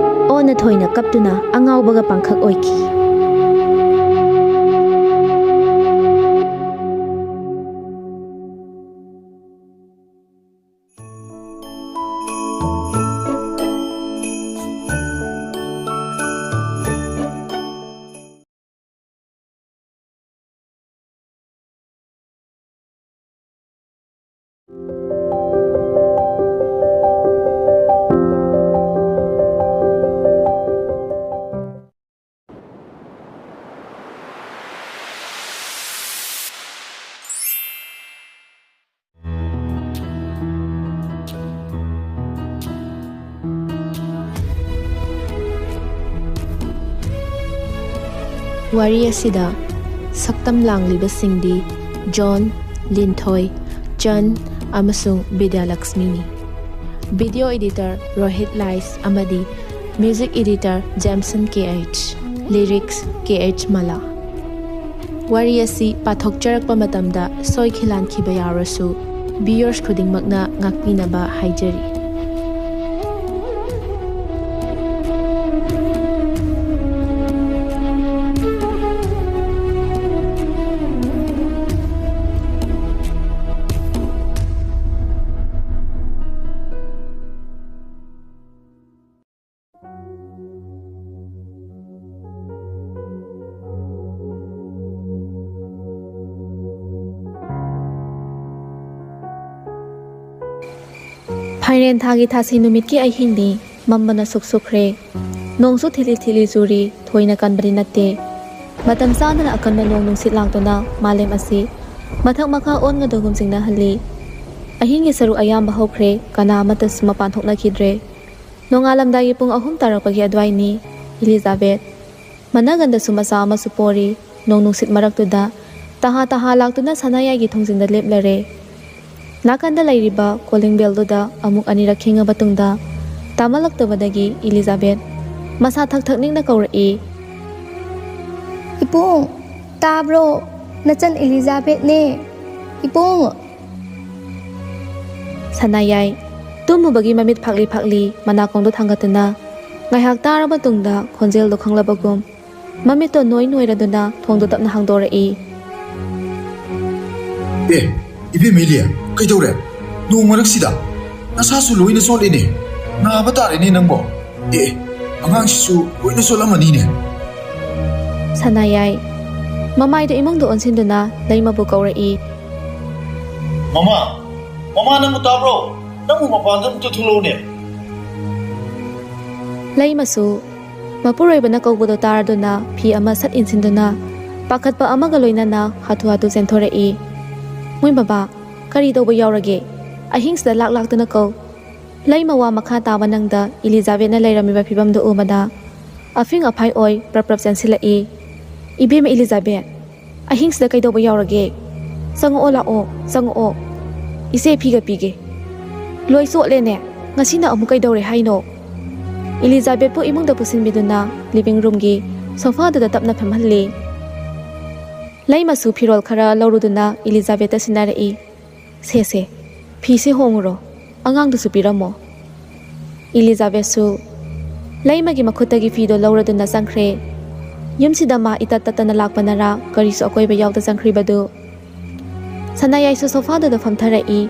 ꯑꯣꯟꯅ ꯊꯣꯏꯅ ꯀꯞꯇꯨꯅ ꯑꯉꯥꯎꯕꯒ ꯄꯥꯡꯈꯛ ꯑꯣꯏꯈꯤ꯫ ꯋꯥꯔꯤ ꯑꯁꯤꯗ ꯁꯛꯇꯝ ꯂꯥꯡꯂꯤꯕꯁꯤꯡꯗꯤ ꯖꯣꯟ, ꯂꯤꯟꯊꯣꯏ, ꯆꯟ ꯑꯃꯁꯨꯡ ꯕꯤꯗ꯭ꯌꯥꯂꯛꯁꯃꯤꯅꯤ꯫ Video editor ꯔꯣꯍꯤꯠ ꯂꯥꯏꯁ ꯑꯃꯗꯤ music editor ꯖꯦꯝꯁꯟ K H. Lyrics ꯀꯦ ꯑꯩꯆ ꯃꯂꯥ꯫ ꯋꯥꯔꯤ ꯑꯁꯤ ꯄꯥꯊꯣꯛꯆꯔꯛꯄ ꯃꯇꯝꯗ ꯁꯣꯏꯈꯤ ꯂꯥꯟꯈꯤꯕ ꯌꯥꯎꯔꯁꯨ viewers ꯈꯨꯗꯤꯡꯃꯛꯅ ꯉꯥꯛꯄꯤꯅꯕ ꯍꯥꯏꯖꯔꯤ꯫ ꯐꯥꯏꯔꯦꯟ ꯊꯥꯒꯤ ꯊꯥꯁꯤ ꯅꯨꯃꯤꯠꯀꯤ ꯑꯍꯤꯡꯅꯤ꯫ ꯃꯝꯕꯅ ꯁꯨꯛ ꯁꯨꯛꯈ꯭ꯔꯦ꯫ ꯅꯣꯡꯁꯨ ꯊꯤꯠꯂꯤ ꯊꯤꯠꯂꯤ ꯆꯨꯔꯤ, ꯊꯣꯏꯅ ꯀꯟꯕꯗꯤ ꯅꯠꯇꯦ꯫ ꯃꯇꯝ ꯆꯥꯗꯅ ꯑꯀꯟꯕ ꯅꯣꯡ ꯅꯨꯡꯁꯤꯠ ꯂꯥꯛꯇꯨꯅ ꯃꯥꯂꯦꯝ ꯑꯁꯤ ꯃꯊꯛ ꯃꯈꯥ ꯑꯣꯟꯒꯗꯧꯒꯨꯝ ꯆꯤꯡꯅꯍꯜꯂꯤ꯫ ꯑꯍꯤꯡꯒꯤ ꯁꯔꯨꯛ ꯑꯌꯥꯝꯕ ꯍꯧꯈ꯭ꯔꯦ, ꯀꯅꯥ ꯑꯃꯠꯇꯁꯨ ꯃꯄꯥꯟ ꯊꯣꯛꯅꯈꯤꯗ꯭ꯔꯦ꯫ ꯅꯣꯡꯉꯥꯜꯂꯝꯗꯥꯏꯒꯤ ꯄꯨꯡ ꯑꯍꯨꯝ ꯇꯥꯔꯛꯄꯒꯤ ꯑꯗꯨꯋꯥꯏꯅꯤ꯫ ꯏꯂꯤꯖꯥꯕꯦꯠ ꯃꯅꯥꯒꯟꯗꯁꯨ ꯃꯆꯥ ꯑꯃꯁꯨ ꯄꯣꯔꯤ꯫ ꯅꯣꯡ ꯅꯨꯡꯁꯤꯠ ꯃꯔꯛꯇꯨꯗ ꯇꯍꯥ ꯇꯍꯥ ꯂꯥꯛꯇꯨꯅ ꯁꯅꯥꯌꯥꯏꯒꯤ ꯊꯣꯡꯖꯤꯟꯗ ꯂꯦꯞꯂꯔꯦ꯫ ꯅꯥꯀꯟꯗ ꯂꯩꯔꯤꯕ ꯀꯣꯂꯤꯡ ꯕꯦꯜꯗꯨꯗ ꯑꯃꯨꯛ ꯑꯅꯤꯔꯛ ꯈꯤꯡꯉꯕ ꯇꯨꯡꯗ ꯇꯥꯃꯜꯂꯛꯇꯕꯗꯒꯤ ꯏꯂꯤꯖꯥꯕꯦꯠ ꯃꯁꯥ ꯊꯛ ꯊꯛ ꯅꯤꯡꯅ ꯀꯧꯔꯛꯏ, "ꯏꯕꯨꯡ, ꯇꯥꯕ꯭ꯔꯣ? ꯅꯆꯟ ꯏꯂꯤꯖꯥꯕꯦꯠꯅꯦ, ꯏꯕꯨꯡ!" ꯁꯅꯥꯌꯥꯏ ꯇꯨꯝꯃꯨꯕꯒꯤ ꯃꯃꯤꯠ ꯐꯥꯛꯂꯤ ꯐꯥꯛꯂꯤ ꯃꯅꯥꯀꯣꯡꯗꯣ ꯊꯥꯡꯒꯠꯇꯨꯅ ꯉꯥꯏꯍꯥꯛ ꯇꯥꯔꯕ ꯇꯨꯡꯗ ꯈꯣꯟꯖꯦꯜꯗꯣ ꯈꯪꯂꯕꯒꯨꯝ ꯃꯃꯤꯠꯇꯣ ꯅꯣꯏ ꯅꯣꯏꯔꯗꯨꯅ ꯊꯣꯡꯗꯣ ꯇꯞꯅ ꯍꯥꯡꯗꯣꯔꯛꯏ꯫ "ꯑꯦ, ꯏꯕꯦꯝꯃ ꯏꯂꯤ, ꯀꯩꯗꯧꯔꯦ? ꯅꯣꯡ ꯃꯔꯛꯁꯤꯗ ꯅꯁꯥꯁꯨ ꯂꯣꯏꯅ ꯆꯣꯠꯂꯦꯅꯦ꯫ ꯅꯥꯕ ꯇꯥꯔꯦꯅꯦ ꯅꯪꯕꯣ꯫ ꯑꯦ, ꯑꯉꯥꯡꯁꯤꯁꯨ ꯂꯣꯏꯅ ꯆꯣꯠꯂꯝꯃꯅꯤꯅꯦ꯫" ꯁꯅꯥꯌꯥꯏ ꯃꯃꯥꯏꯗꯣ ꯏꯃꯨꯡꯗ ꯑꯣꯟꯁꯤꯟꯗꯨꯅ ꯂꯩꯃꯕꯨ ꯀꯧꯔꯛꯏ꯫ "ꯃꯃꯥ, ꯃꯃꯥ, ꯅꯪꯕꯨ ꯇꯥꯕ꯭ꯔꯣ? ꯅꯪꯕꯨ ꯃꯄꯥꯟꯗ ꯑꯃꯨꯛꯇ ꯊꯣꯛꯂꯛꯎꯅꯦ꯫" ꯂꯩꯃꯁꯨ ꯃꯄꯨꯔꯣꯏꯕꯅ ꯀꯧꯕꯗꯣ ꯇꯥꯔꯗꯨꯅ ꯐꯤ ꯑꯃ ꯁꯠ ꯏꯟꯁꯤꯟꯗꯨꯅ ꯄꯥꯈꯠꯄ ꯑꯃꯒ ꯂꯣꯏꯅꯅ ꯍꯥꯊꯨ ꯍꯥꯊꯨ ꯆꯦꯟꯊꯣꯔꯛꯏ꯫ "ꯃꯣꯏ ꯕꯕꯥ, ꯀꯔꯤ ꯇꯧꯕ ꯌꯥꯎꯔꯒꯦ? ꯑꯍꯤꯡꯁꯤꯗ ꯂꯥꯛ ꯂꯥꯛꯇꯨꯅ ꯀꯧ꯫" ꯂꯩꯃ ꯋꯥ ꯃꯈꯥ ꯇꯥꯕ ꯅꯪꯗ ꯏꯂꯤꯖꯥꯕꯦꯠꯅ ꯂꯩꯔꯝꯃꯤꯕ ꯐꯤꯕꯝꯗꯨ ꯎꯕꯗ ꯑꯐꯤꯡ ꯑꯐꯥꯏ ꯑꯣꯏ ꯄ꯭ꯔꯞ ꯄ꯭ꯔꯞ ꯆꯦꯟꯁꯤꯜꯂꯛꯏ꯫ ꯏꯕꯦꯝꯃ ꯏꯂꯤꯖꯥꯕꯦꯠ, ꯑꯍꯤꯡꯁꯤꯗ ꯀꯩꯗꯧꯕ ꯌꯥꯎꯔꯒꯦ? ꯆꯪꯉꯛꯑꯣ, ꯂꯥꯛꯑꯣ, ꯆꯪꯉꯛꯑꯣ꯫ ꯏꯆꯦ, ꯐꯤꯒ ꯄꯤꯒꯦ꯫ ꯂꯣꯏ ꯆꯣꯠꯂꯦꯅꯦ꯫ ꯉꯁꯤꯅ ꯑꯃꯨꯛ ꯀꯩꯗꯧꯔꯦ ꯍꯥꯏꯅꯣ? ꯏꯂꯤꯖꯥꯕꯦꯠꯄꯨ ꯏꯃꯨꯡꯗ ꯄꯨꯁꯤꯟꯕꯤꯗꯨꯅ ꯂꯤꯚꯤꯡ ꯔꯨꯝꯒꯤ ꯁꯣꯐꯥꯗꯨꯗ ꯇꯞꯅ ꯐꯝꯍꯜꯂꯤ꯫ ꯂꯩꯃꯁꯨ ꯐꯤꯔꯣꯜ ꯈꯔ ꯂꯧꯔꯨꯗꯨꯅ ꯏꯂꯤꯖꯥꯕꯦꯠꯇ ꯁꯤꯟꯅꯔꯛꯏ꯫ "ꯁꯦ, ꯁꯦ, ꯐꯤꯁꯦ ꯍꯣꯡꯉꯨꯔꯣ, ꯑꯉꯥꯡꯗꯨꯁꯨ ꯄꯤꯔꯝꯃꯣ꯫" ꯏꯂꯤꯖꯥꯕꯦꯠꯁꯨ ꯂꯩꯃꯒꯤ ꯃꯈꯨꯠꯇꯒꯤ ꯐꯤꯗꯣ ꯂꯧꯔꯗꯨꯅ ꯆꯪꯈ꯭ꯔꯦ꯫ ꯌꯨꯝꯁꯤꯗ ꯃꯥ ꯏꯇꯠ ꯇꯠꯇꯅ ꯂꯥꯛꯄꯅꯔꯥ ꯀꯔꯤꯁꯨ ꯑꯀꯣꯏꯕ ꯌꯥꯎꯗ ꯆꯪꯈ꯭ꯔꯤꯕꯗꯨ꯫ ꯁꯅꯥꯌꯥꯏꯁꯨ ꯁꯣꯐꯥꯗꯨꯗ ꯐꯝꯊꯔꯛꯏ꯫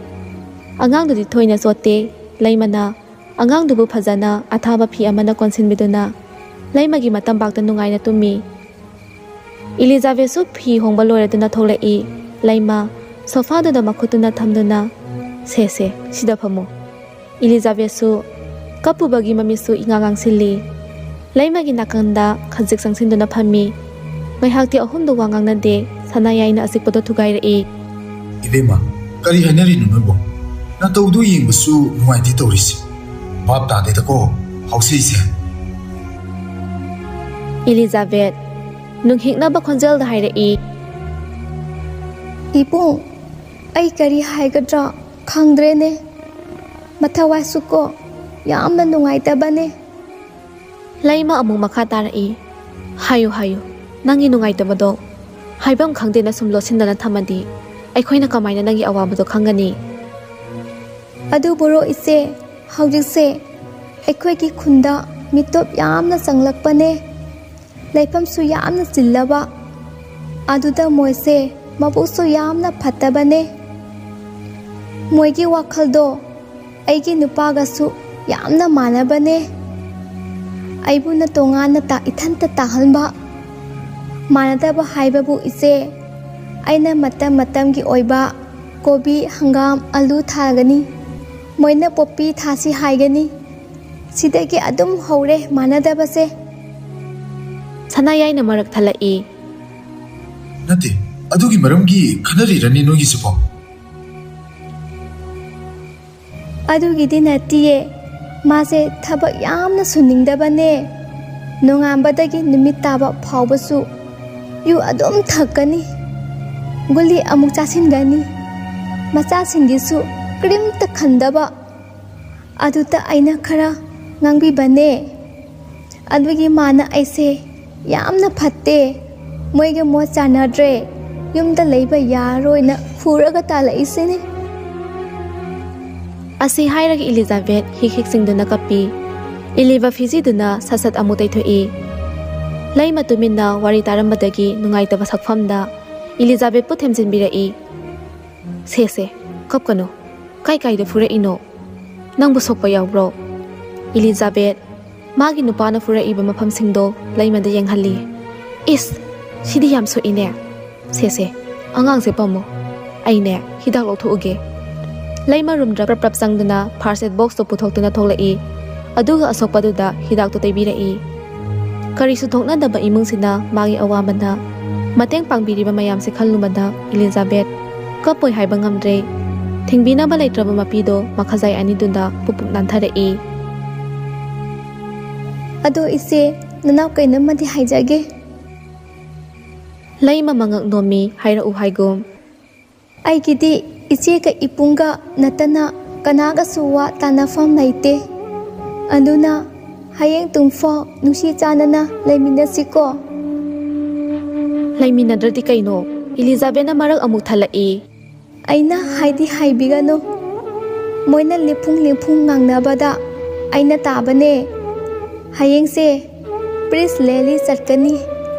ꯑꯉꯥꯡꯗꯨꯗꯤ ꯊꯣꯏꯅ ꯆꯣꯠꯇꯦ꯫ ꯂꯩꯃꯅ ꯑꯉꯥꯡꯗꯨꯕꯨ ꯐꯖꯅ ꯑꯊꯥꯕ ꯐꯤ ꯑꯃꯅ ꯀꯣꯟꯁꯤꯟꯕꯤꯗꯨꯅ ꯂꯩꯃꯒꯤ ꯃꯇꯝꯕꯥꯛꯇ ꯅꯨꯡꯉꯥꯏꯅ ꯇꯨꯝꯃꯤ꯫ ꯏꯂꯤꯖꯥꯕꯦꯠꯁꯨ ꯐꯤ ꯍꯣꯡꯕ ꯂꯣꯏꯔꯗꯨꯅ ꯊꯣꯛꯂꯛꯏ꯫ ꯂꯩꯃ ꯁꯣꯐꯥꯗꯨꯗ ꯃꯈꯨꯠꯇꯨꯅ ꯊꯝꯗꯨꯅ, "ꯁꯦ, ꯁꯦ, ꯁꯤꯗ ꯐꯝꯃꯨ꯫" ꯏꯂꯤꯖꯥꯕꯦꯠꯁꯨ ꯀꯞꯄꯨꯕꯒꯤ ꯃꯃꯤꯠꯁꯨ ꯏꯉꯥ ꯉꯥꯡꯁꯤꯜꯂꯤ꯫ ꯂꯩꯃꯒꯤ ꯅꯥꯀꯟꯗ ꯈꯖꯤꯛ ꯆꯪꯁꯤꯟꯗꯨꯅ ꯐꯝꯃꯤ꯫ ꯉꯥꯏꯍꯥꯛꯇꯤ ꯑꯍꯨꯝꯗꯨ ꯋꯥ ꯉꯥꯡꯅꯗꯦ꯫ ꯁꯅꯥꯌꯥꯏꯅ ꯑꯆꯤꯛꯄꯗꯣ ꯊꯨꯒꯥꯏꯔꯛꯏ꯫ "ꯏꯕꯦꯝꯃ, ꯀꯔꯤ ꯍꯥꯏꯅꯔꯤꯅꯣ ꯅꯣꯏꯕꯣ? ꯅꯇꯧꯗꯨ ꯌꯦꯡꯕꯁꯨ ꯅꯨꯡꯉꯥꯏꯇꯦ ꯇꯧꯔꯤꯁꯦ꯫ ꯚꯥꯞ ꯇꯥꯗꯦꯗꯀꯣ ꯍꯥꯎꯁꯤꯁꯦ꯫" ꯏꯂꯤꯖꯥꯕꯦꯠ ꯅꯨꯡꯍꯤꯛꯅꯕ ꯈꯣꯟꯖꯦꯜꯗ ꯍꯥꯏꯔꯛꯏ꯫ "ꯏꯕꯨꯡ, ꯑꯩ ꯀꯔꯤ ꯍꯥꯏꯒꯗ꯭ꯔꯥ ꯈꯪꯗ꯭ꯔꯦꯅꯦ꯫ ꯃꯊꯋꯥꯏꯁꯨꯀꯣ ꯌꯥꯝꯅ ꯅꯨꯡꯉꯥꯏꯇꯕꯅꯦ꯫" ꯂꯩꯃ ꯑꯃꯨꯛ ꯃꯈꯥ ꯇꯥꯔꯛꯏ꯫ "ꯍꯥꯏꯌꯨ, ꯍꯥꯏꯌꯨ, ꯅꯪꯒꯤ ꯅꯨꯡꯉꯥꯏꯇꯕꯗꯣ꯫ ꯍꯥꯏꯐꯝ ꯈꯪꯗꯦꯅ ꯁꯨꯝ ꯂꯣꯠꯁꯤꯟꯗꯅ ꯊꯝꯃꯗꯤ ꯑꯩꯈꯣꯏꯅ ꯀꯃꯥꯏꯅ ꯅꯪꯒꯤ ꯑꯋꯥꯕꯗꯣ ꯈꯪꯒꯅꯤ?" "ꯑꯗꯨꯕꯨꯔꯣ ꯏꯆꯦ, ꯍꯧꯖꯤꯛꯁꯦ ꯑꯩꯈꯣꯏꯒꯤ ꯈꯨꯟꯗ ꯃꯤꯇꯣꯞ ꯌꯥꯝꯅ ꯆꯪꯂꯛꯄꯅꯦ꯫ ꯂꯩꯐꯝꯁꯨ ꯌꯥꯝꯅ ꯆꯤꯜꯂꯕ꯫ ꯑꯗꯨꯗ ꯃꯣꯏꯁꯦ ꯃꯕꯨꯛꯁꯨ ꯌꯥꯝꯅ ꯐꯠꯇꯕꯅꯦ꯫ ꯃꯣꯏꯒꯤ ꯋꯥꯈꯜꯗꯣ ꯑꯩꯒꯤ ꯅꯨꯄꯥꯒꯁꯨ ꯌꯥꯝꯅ ꯃꯥꯟꯅꯕꯅꯦ꯫ ꯑꯩꯕꯨꯅ ꯇꯣꯉꯥꯟꯅ ꯇꯥ-, ꯏꯊꯟꯇ ꯇꯥꯍꯟꯕ꯫ ꯃꯥꯟꯅꯗꯕ ꯍꯥꯏꯕꯕꯨ ꯏꯆꯦ, ꯑꯩꯅ ꯃꯇꯝ ꯃꯇꯝꯒꯤ ꯑꯣꯏꯕ ꯀꯣꯕꯤ, ꯍꯪꯒꯥꯝ, ꯑꯂꯨ ꯊꯥꯒꯅꯤ꯫ ꯃꯣꯏꯅ ꯄꯣꯄꯤ ꯊꯥꯁꯤ ꯍꯥꯏꯒꯅꯤ꯫ ꯁꯤꯗꯒꯤ ꯑꯗꯨꯝ ꯍꯧꯔꯦ ꯃꯥꯟꯅꯗꯕꯁꯦ꯫" ꯁꯅꯥꯌꯥꯏꯅ ꯃꯔꯛ ꯊꯠꯂꯛꯏ꯫ "ꯅꯠꯇꯦ, ꯑꯗꯨꯒꯤ ꯃꯔꯝꯒꯤ ꯈꯟꯅꯔꯤꯔꯅꯤ ꯅꯣꯏꯒꯤꯁꯤꯕꯣ?" "ꯑꯗꯨꯒꯤꯗꯤ ꯅꯠꯇꯤꯌꯦ꯫ ꯃꯥꯁꯦ ꯊꯕꯛ ꯌꯥꯝꯅ ꯁꯨꯅꯤꯡꯗꯕꯅꯦ꯫ ꯅꯣꯡꯉꯥꯟꯕꯗꯒꯤ ꯅꯨꯃꯤꯠ ꯇꯥꯕ ꯐꯥꯎꯕꯁꯨ ꯌꯨ ꯑꯗꯨꯝ ꯊꯛꯀꯅꯤ, ꯒꯨꯂꯤ ꯑꯃꯨꯛ ꯆꯥꯁꯤꯟꯒꯅꯤ, ꯃꯆꯥꯁꯤꯡꯒꯤꯁꯨ ꯀꯔꯤꯝꯇ ꯈꯟꯗꯕ꯫ ꯑꯗꯨꯗ ꯑꯩꯅ ꯈꯔ ꯉꯥꯡꯕꯤꯕꯅꯦ꯫ ꯑꯗꯨꯒꯤ ꯃꯥꯅ ꯑꯩꯁꯦ ꯌꯥꯝꯅ ꯐꯠꯇꯦ, ꯃꯣꯏꯒ ꯃꯣꯠ ꯆꯥꯟꯅꯗ꯭ꯔꯦ, ꯌꯨꯝꯗ ꯂꯩꯕ ꯌꯥꯔꯣꯏꯅ ꯐꯨꯔꯒ ꯇꯥꯜꯂꯛꯏꯁꯤꯅꯤ꯫ ꯑꯁꯤ ꯍꯥꯏꯔꯒ ꯏꯂꯤꯖꯥꯕꯦꯠ ꯍꯤꯛ ꯍꯤꯛ ꯆꯤꯡꯗꯨꯅ ꯀꯞꯄꯤ꯫ ꯏꯂꯤꯕ ꯐꯤꯖꯤꯗꯨꯅ ꯁꯠ ꯁꯠ ꯑꯃꯨꯛ ꯇꯩꯊꯣꯛꯏ꯫ ꯂꯩꯃ ꯇꯨꯃꯤꯟꯅ ꯋꯥꯔꯤ ꯇꯥꯔꯝꯕꯗꯒꯤ ꯅꯨꯡꯉꯥꯏꯇꯕ ꯁꯛꯐꯝꯗ ꯏꯂꯤꯖꯥꯕꯦꯠꯄꯨ ꯊꯦꯝꯖꯤꯟꯕꯤꯔꯛꯏ꯫ "ꯁꯦ ꯁꯦ, ꯀꯞꯀꯅꯨ꯫ ꯀꯥꯏ ꯀꯥꯏꯗ ꯐꯨꯔꯛꯏꯅꯣ? ꯅꯪꯕꯨ ꯁꯣꯛꯄ ꯌꯥꯎꯕ꯭ꯔꯣ?" ꯏꯂꯤꯖꯥꯕꯦꯠ ꯃꯥꯒꯤ ꯅꯨꯄꯥꯅ ꯐꯨꯔꯛꯏꯕ ꯃꯐꯝꯁꯤꯡꯗꯣ ꯂꯩꯃꯗ ꯌꯦꯡꯍꯜꯂꯤ꯫ "ꯏꯁ, ꯁꯤꯗꯤ ꯌꯥꯝ ꯁꯣꯛꯏꯅꯦ꯫ ꯁꯦ ꯁꯦ, ꯑꯉꯥꯡꯁꯦ ꯄꯝꯃꯣ꯫ ꯑꯩꯅꯦ ꯍꯤꯗꯥꯛ ꯂꯧꯊꯣꯛꯎꯒꯦ꯫" ꯂꯩꯃ ꯔꯨꯝꯗ ꯄ꯭ꯔꯞ ꯄ꯭ꯔꯞ ꯆꯪꯗꯨꯅ ꯐꯥꯔꯁ ꯑꯦꯗ ꯕꯣꯛꯁꯇꯣ ꯄꯨꯊꯣꯛꯇꯨꯅ ꯊꯣꯛꯂꯛꯏ꯫ ꯑꯗꯨꯒ ꯑꯁꯣꯛꯄꯗꯨꯗ ꯍꯤꯗꯥꯛꯇꯣ ꯇꯩꯕꯤꯔꯛꯏ꯫ ꯀꯔꯤꯁꯨ ꯊꯣꯛꯅꯗꯕ ꯏꯃꯨꯡꯁꯤꯅ ꯃꯥꯒꯤ ꯑꯋꯥꯕꯅ ꯃꯇꯦꯡ ꯄꯥꯡꯕꯤꯔꯤꯕ ꯃꯌꯥꯝꯁꯦ ꯈꯜꯂꯨꯕꯗ ꯏꯂꯤꯖꯥꯕꯦꯠ ꯀꯞꯄꯣꯏ ꯍꯥꯏꯕ ꯉꯝꯗ꯭ꯔꯦ꯫ ꯊꯤꯡꯕꯤꯅꯕ ꯂꯩꯇ꯭ꯔꯕ ꯃꯄꯤꯗꯣ ꯃꯈꯖꯥꯏ ꯑꯅꯤꯗꯨꯗ ꯄꯨꯞ ꯄꯨꯞ ꯅꯥꯟꯊꯔꯛꯏ꯫ "ꯑꯗꯣ ꯏꯆꯦ, ꯅꯅꯥꯎ ꯀꯩꯅꯣꯝꯃꯗꯤ ꯍꯥꯏꯖꯒꯦ꯫" ꯂꯩꯃ ꯃꯉꯛ ꯅꯣꯝꯃꯤ, ꯍꯥꯏꯔꯛꯎ ꯍꯥꯏꯒꯨꯝ꯫ "ꯑꯩꯒꯤꯗꯤ ꯏꯆꯦꯒ ꯏꯄꯨꯡꯒ ꯅꯠꯇꯅ ꯀꯅꯥꯒꯁꯨ ꯋꯥ ꯇꯥꯅꯐꯝ ꯂꯩꯇꯦ꯫ ꯑꯗꯨꯅ ꯍꯌꯦꯡ ꯇꯨꯡꯐꯥꯎ ꯅꯨꯡꯁꯤ ꯆꯥꯟꯅꯅ ꯂꯩꯃꯤꯟꯅꯁꯤꯀꯣ꯫" "ꯂꯩꯃꯤꯟꯅꯗ꯭ꯔꯗꯤ ꯀꯩꯅꯣ?" ꯏꯂꯤꯖꯥꯕꯦꯠꯅ ꯃꯔꯛ ꯑꯃꯨꯛ ꯊꯠꯂꯛꯏ꯫ "ꯑꯩꯅ ꯍꯥꯏꯗꯤ ꯍꯥꯏꯕꯤꯒꯅꯨ꯫ ꯃꯣꯏꯅ ꯂꯤꯐꯨꯡ ꯂꯤꯐꯨꯡ ꯉꯥꯡꯅꯕꯗ ꯑꯩꯅ ꯇꯥꯕꯅꯦ꯫ ꯍꯌꯦꯡꯁꯦ ꯄ꯭ꯔꯤꯁ ꯂꯦꯂꯤ ꯆꯠꯀꯅꯤ,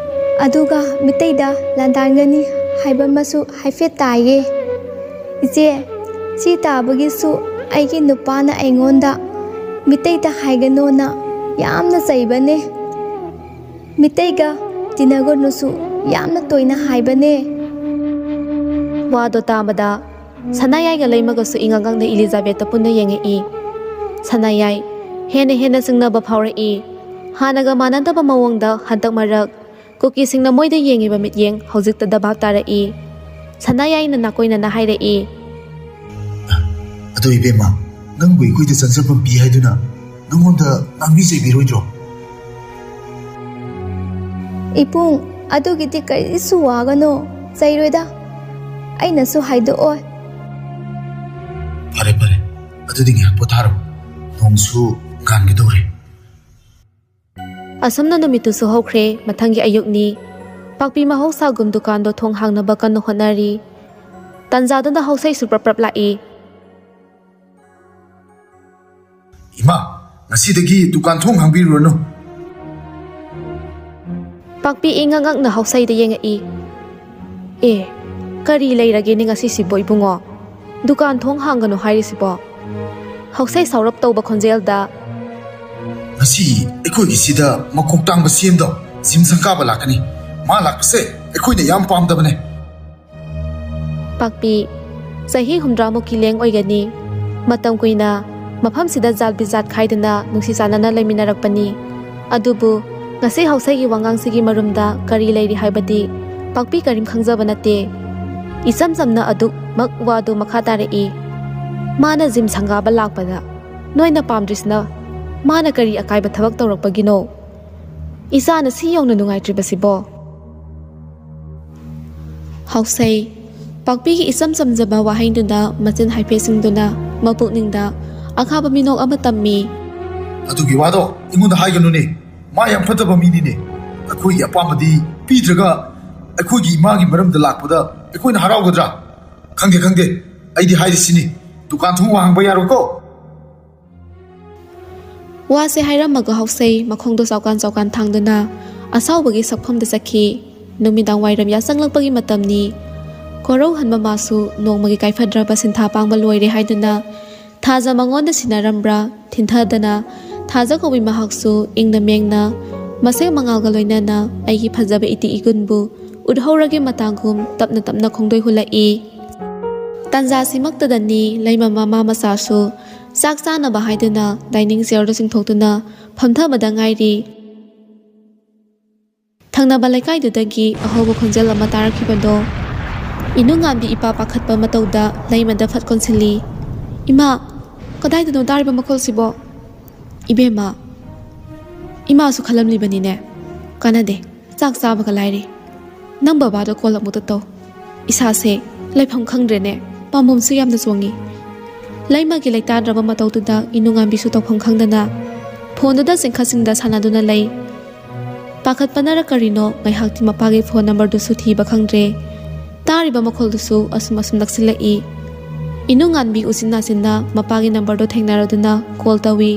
ꯑꯗꯨꯒ ꯃꯤꯇꯩꯗ ꯂꯥꯟꯗꯥꯟꯒꯅꯤ ꯍꯥꯏꯕ ꯑꯃꯁꯨ ꯍꯥꯏꯐꯦꯠ ꯇꯥꯏꯌꯦ꯫ ꯏꯆꯦ, ꯁꯤ ꯇꯥꯕꯒꯤꯁꯨ ꯑꯩꯒꯤ ꯅꯨꯄꯥꯅ ꯑꯩꯉꯣꯟꯗ ꯃꯤꯇꯩꯗ ꯍꯥꯏꯒꯅꯣꯅ ꯌꯥꯝꯅ ꯆꯩꯕꯅꯦ꯫ ꯃꯤꯇꯩꯒ ꯇꯤꯟꯅꯒꯅꯨꯁꯨ ꯌꯥꯝꯅ ꯇꯣꯏꯅ ꯍꯥꯏꯕꯅꯦ꯫" ꯋꯥꯗꯣ ꯇꯥꯕꯗ ꯁꯅꯥꯌꯥꯏꯒ ꯂꯩꯃꯒꯁꯨ ꯏꯉꯛ ꯉꯛꯅ ꯏꯂꯤꯖꯥꯕꯦꯠꯇ ꯄꯨꯟꯅ ꯌꯦꯡꯉꯛꯏ꯫ ꯁꯅꯥꯌꯥꯏ ꯍꯦꯟꯅ ꯍꯦꯟꯅ ꯆꯤꯡꯅꯕ ꯐꯥꯎꯔꯛꯏ꯫ ꯍꯥꯟꯅꯒ ꯃꯥꯟꯅꯗꯕ ꯃꯑꯣꯡꯗ ꯍꯟꯗꯛ ꯃꯔꯛ ꯀꯨꯀꯤꯁꯤꯡꯅ ꯃꯣꯏꯗ ꯌꯦꯡꯉꯤꯕ ꯃꯤꯠꯌꯦꯡ ꯍꯧꯖꯤꯛꯇꯗ ꯚꯥꯞ ꯇꯥꯔꯛꯏ꯫ ꯁꯅꯥꯌꯥꯏꯅ ꯅꯥꯀꯣꯏꯅꯅ ꯍꯥꯏꯔꯛꯏ꯫ "ꯑꯗꯣ ꯏꯕꯦꯝꯃ, ꯅꯪꯕꯨ ꯑꯩꯈꯣꯏꯗ ꯆꯪꯖꯐꯝ ꯄꯤ ꯍꯥꯏꯗꯨꯅ ꯅꯪꯉꯣꯟꯗ ꯉꯥꯡꯕꯤ ꯆꯩꯕꯤꯔꯣꯏꯗ꯭ꯔꯣ?" "ꯏꯄꯨꯡ, ꯑꯗꯨꯒꯤꯗꯤ ꯀꯔꯤꯁꯨ ꯋꯥꯒꯅꯨ, ꯆꯩꯔꯣꯏꯗ꯫ ꯑꯩꯅꯁꯨ ꯍꯥꯏꯗꯣꯛꯑꯣꯏ꯫ ꯐꯔꯦ ꯐꯔꯦ, ꯑꯗꯨꯗꯤ ꯉꯥꯏꯍꯥꯛ ꯄꯣꯊꯥꯔꯣ, ꯅꯣꯡꯁꯨ ꯉꯥꯟꯒꯗꯧꯔꯦ꯫ ꯑꯁꯨꯝꯅ ꯅꯨꯃꯤꯠꯇꯨꯁꯨ ꯍꯧꯈ꯭ꯔꯦ꯫ ꯃꯊꯪꯒꯤ ꯑꯌꯨꯛꯅꯤ꯫ ꯄꯥꯛꯄꯤ ꯃꯍꯧꯁꯥꯒꯨꯝ ꯗꯨꯀꯥꯟꯗꯣ ꯊꯣꯡ ꯍꯥꯡꯅꯕ ꯀꯟꯅ ꯍꯣꯠꯅꯔꯤ꯫ ꯇꯟꯖꯥꯗꯨꯗ ꯍꯧꯁꯩꯁꯨ ꯄ꯭ꯔꯞ ꯄ꯭ꯔꯞ ꯂꯥꯛꯏ꯫ ꯏꯃꯥ, ꯉꯁꯤꯗꯒꯤ ꯗꯨꯀꯥꯟ ꯊꯣꯡ ꯍꯥꯡꯕꯤꯔꯨꯔꯅꯨ꯫ ꯄꯥꯛꯄꯤ ꯏꯉꯛ ꯉꯛꯅ ꯍꯧꯁꯩꯗ ꯌꯦꯡꯉꯛꯏ꯫ "ꯑꯦ, ꯀꯔꯤ ꯂꯩꯔꯒꯦꯅꯦ ꯉꯁꯤꯁꯤꯕꯣ ꯏꯕꯨꯡꯉꯣ? ꯗꯨꯀꯥꯟ ꯊꯣꯡ ꯍꯥꯡꯒꯅꯨ ꯍꯥꯏꯔꯤꯁꯤꯕꯣ?" ꯍꯧꯁꯩ ꯁꯥꯎꯔꯞ ꯇꯧꯕ ꯈꯣꯟꯖꯦꯜꯗ꯫ ꯉꯁꯤ ꯑꯩꯈꯣꯏꯒꯤꯁꯤꯗ ꯃꯀꯣꯛ ꯇꯥꯡꯕ ꯁꯤ ꯑꯦꯝꯗꯣ ꯖꯤꯝ ꯁꯪꯒꯥꯕ ꯂꯥꯛꯀꯅꯤ꯫ ꯃꯥ ꯂꯥꯛꯄꯁꯦ ꯑꯩꯈꯣꯏꯅ ꯌꯥꯝ ꯄꯥꯝꯗꯕꯅꯦ꯫ ꯄꯥꯛꯄꯤ, ꯆꯍꯤ ꯍꯨꯝꯗ꯭ꯔꯥꯃꯨꯛꯀꯤ ꯂꯦꯡ ꯑꯣꯏꯒꯅꯤ꯫ ꯃꯇꯝ ꯀꯨꯏꯅ ꯃꯐꯝꯁꯤꯗ ꯖꯥꯠ ꯕꯤꯖꯥꯠ ꯈꯥꯏꯗꯅ ꯅꯨꯡꯁꯤ ꯆꯥꯟꯅꯅ ꯂꯩꯃꯤꯟꯅꯔꯛꯄꯅꯤ꯫ ꯑꯗꯨꯕꯨ ꯉꯁꯤ ꯍꯧꯁꯩꯒꯤ ꯋꯥꯉꯥꯡꯁꯤꯒꯤ ꯃꯔꯨꯝꯗ ꯀꯔꯤ ꯂꯩꯔꯤ ꯍꯥꯏꯕꯗꯤ ꯄꯥꯛꯄꯤ ꯀꯔꯤꯝ ꯈꯪꯖꯕ ꯅꯠꯇꯦ꯫ ꯏꯆꯝ ꯆꯝꯅ ꯑꯗꯨꯛꯃꯛ ꯋꯥꯗꯨ ꯃꯈꯥ ꯇꯥꯔꯛꯏ꯫ "ꯃꯥꯅ ꯖꯤꯝ ꯁꯪꯒꯥꯕ ꯂꯥꯛꯄꯗ ꯅꯣꯏꯅ ꯄꯥꯝꯗ꯭ꯔꯤꯁꯤꯅ ꯃꯥꯅ ꯀꯔꯤ ꯑꯀꯥꯏꯕ ꯊꯕꯛ ꯇꯧꯔꯛꯄꯒꯤꯅꯣ? ꯏꯆꯥꯅ ꯁꯤ ꯌꯧꯅ ꯅꯨꯡꯉꯥꯏꯇ꯭ꯔꯤꯕꯁꯤꯕꯣ?" ꯍꯧꯁꯩ, ꯄꯥꯛꯄꯤꯒꯤ ꯏꯆꯝ ꯆꯝꯖꯕ ꯋꯥꯍꯩꯗꯨꯗ ꯃꯆꯤꯟ ꯍꯥꯏꯐꯦꯠ ꯁꯤꯡꯗꯨꯅ ꯃꯄꯨꯛꯅꯤꯡꯗ ꯑꯈꯥꯕ ꯃꯤꯅꯣꯛ ꯑꯃ ꯇꯝꯃꯤ꯫ "ꯑꯗꯨꯒꯤ ꯋꯥꯗꯣ ꯑꯩꯉꯣꯟꯗ ꯍꯥꯏꯒꯅꯨꯅꯦ꯫ ꯃꯥ ꯌꯥꯝ ꯐꯠꯇꯕ ꯃꯤꯅꯤꯅꯦ꯫ ꯑꯩꯈꯣꯏꯒꯤ ꯑꯄꯥꯝꯕꯗꯤ ꯄꯤꯗ꯭ꯔꯒ ꯑꯩꯈꯣꯏꯒꯤ ꯏꯃꯥꯒꯤ ꯃꯔꯝꯗ ꯂꯥꯛꯄꯗ ꯑꯩꯈꯣꯏꯅ ꯍꯔꯥꯎꯒꯗ꯭ꯔꯥ? ꯈꯪꯗꯦ, ꯈꯪꯗꯦ꯫ ꯑꯩꯗꯤ ꯍꯥꯏꯔꯤꯁꯤꯅꯤ, ꯗꯨꯀꯥꯟ ꯊꯣꯡ ꯍꯥꯡꯕ ꯌꯥꯔꯣꯏꯀꯣ?" ꯋꯥꯁꯦ ꯍꯥꯏꯔꯝꯃꯒ ꯍꯧꯁꯩ ꯃꯈꯣꯡꯗꯣ ꯆꯥꯎꯀꯥꯟ ꯆꯥꯎꯀꯥꯟ ꯊꯥꯡꯗꯨꯅ ꯑꯁꯥꯎꯕꯒꯤ ꯁꯛꯐꯝꯗ ꯆꯠꯈꯤ꯫ ꯅꯨꯃꯤꯗꯥꯡ ꯋꯥꯏꯔꯝ ꯌꯥꯆꯪꯂꯛꯄꯒꯤ ꯃꯇꯝꯅꯤ꯫ ꯀꯣꯔꯧꯍꯟꯕ ꯃꯥꯁꯨ ꯅꯣꯡꯃꯒꯤ ꯀꯥꯏꯐꯗ꯭ꯔꯕ ꯁꯤꯟꯊꯥ ꯄꯥꯡꯕ ꯂꯣꯏꯔꯦ ꯍꯥꯏꯗꯨꯅ ꯊꯥꯖ ꯃꯉꯣꯟꯗ ꯁꯤꯟꯅꯔꯝꯕ꯭ꯔꯥ ꯊꯤꯟꯊꯗꯅ, ꯊꯥꯖ ꯀꯧꯕꯤ ꯃꯍꯥꯛꯁꯨ ꯏꯪꯅ ꯃꯦꯡꯅ ꯃꯁꯦꯛ ꯃꯉꯥꯜꯒ ꯂꯣꯏꯅꯅ ꯑꯩꯒꯤ ꯐꯖꯕ ꯏꯇꯤ ꯏꯒꯨꯟꯕꯨ ꯎꯠꯍꯧꯔꯒꯦ ꯃꯇꯥꯒꯨꯝ ꯇꯞꯅ ꯇꯞꯅ ꯈꯣꯡꯗꯣꯏ ꯍꯨꯜꯂꯛꯏ꯫ ꯇꯥꯟꯖꯥꯁꯤꯃꯛꯇꯗꯅꯤ ꯂꯩꯃ ꯃꯃꯥ ꯃꯆꯥꯁꯨ ꯆꯥꯛ ꯆꯥꯅꯕ ꯍꯥꯏꯗꯨꯅ ꯗꯥꯏꯅꯤꯡ ꯆꯤꯌꯔꯗ ꯆꯤꯡꯊꯣꯛꯇꯨꯅ ꯐꯝꯊꯕꯗ ꯉꯥꯏꯔꯤ꯫ ꯊꯪꯅꯕ ꯂꯩꯀꯥꯏꯗꯨꯗꯒꯤ ꯑꯍꯧꯕ ꯈꯣꯟꯖꯦꯜ ꯑꯃ ꯇꯥꯔꯛꯈꯤꯕꯗꯣ ꯏꯅꯨꯡꯉꯥꯟꯕꯤ ꯏꯄꯥ ꯄꯥꯈꯠꯄ ꯃꯇꯧꯗ ꯂꯩꯃꯗ ꯐꯠ ꯀꯣꯟꯁꯤꯜꯂꯤ꯫ "ꯏꯃꯥ, ꯀꯗꯥꯏꯗꯅꯣ ꯇꯥꯔꯤꯕ ꯃꯈꯣꯜꯁꯤꯕꯣ? ꯏꯕꯦꯝꯃ, ꯏꯃꯥꯁꯨ ꯈꯜꯂꯝꯂꯤꯕꯅꯤꯅꯦ꯫ ꯀꯥꯟꯅꯗꯦ, ꯆꯥꯛ ꯆꯥꯕꯒ ꯂꯥꯏꯔꯤ꯫ ꯅꯪ ꯕꯕꯥꯗꯣ ꯀꯣꯜ ꯑꯃꯨꯛꯇ ꯇꯧ꯫ ꯏꯁꯥꯁꯦ ꯂꯩꯐꯝ ꯈꯪꯗ꯭ꯔꯦꯅꯦ꯫ ꯄꯥꯝꯕꯣꯝꯁꯨ ꯌꯥꯝꯅ ꯆꯣꯡꯉꯤ꯫ ꯂꯩꯃꯒꯤ ꯂꯩꯇꯥꯗ꯭ꯔꯕ ꯃꯇꯧꯗꯨꯗ ꯏꯅꯨꯉꯥꯟꯕꯤꯁꯨ ꯇꯧꯐꯝ ꯈꯪꯗꯅ ꯐꯣꯟꯗꯨꯗ ꯆꯤꯡꯈꯠ ꯆꯤꯡꯗ ꯁꯥꯟꯅꯗꯨꯅ ꯂꯩ꯫ ꯄꯥꯈꯠꯄꯅꯔ ꯀꯔꯤꯅꯣ, ꯉꯥꯏꯍꯥꯛꯇꯤ ꯃꯄꯥꯒꯤ ꯐꯣꯟ ꯅꯝꯕꯔꯗꯨꯁꯨ ꯊꯤꯕ ꯈꯪꯗ꯭ꯔꯦ꯫ ꯇꯥꯔꯤꯕ ꯃꯈꯣꯜꯗꯨꯁꯨ ꯑꯁꯨꯝ ꯑꯁꯨꯝ ꯅꯛꯁꯤꯜꯂꯛꯏ꯫ ꯏꯅꯨꯉꯥꯟꯕꯤ ꯎꯆꯤꯟ ꯅꯥꯆꯤꯟꯅ ꯃꯄꯥꯒꯤ ꯅꯝꯕꯔꯗꯣ ꯊꯦꯡꯅꯔꯗꯨꯅ ꯀꯣꯜ ꯇꯧꯏ꯫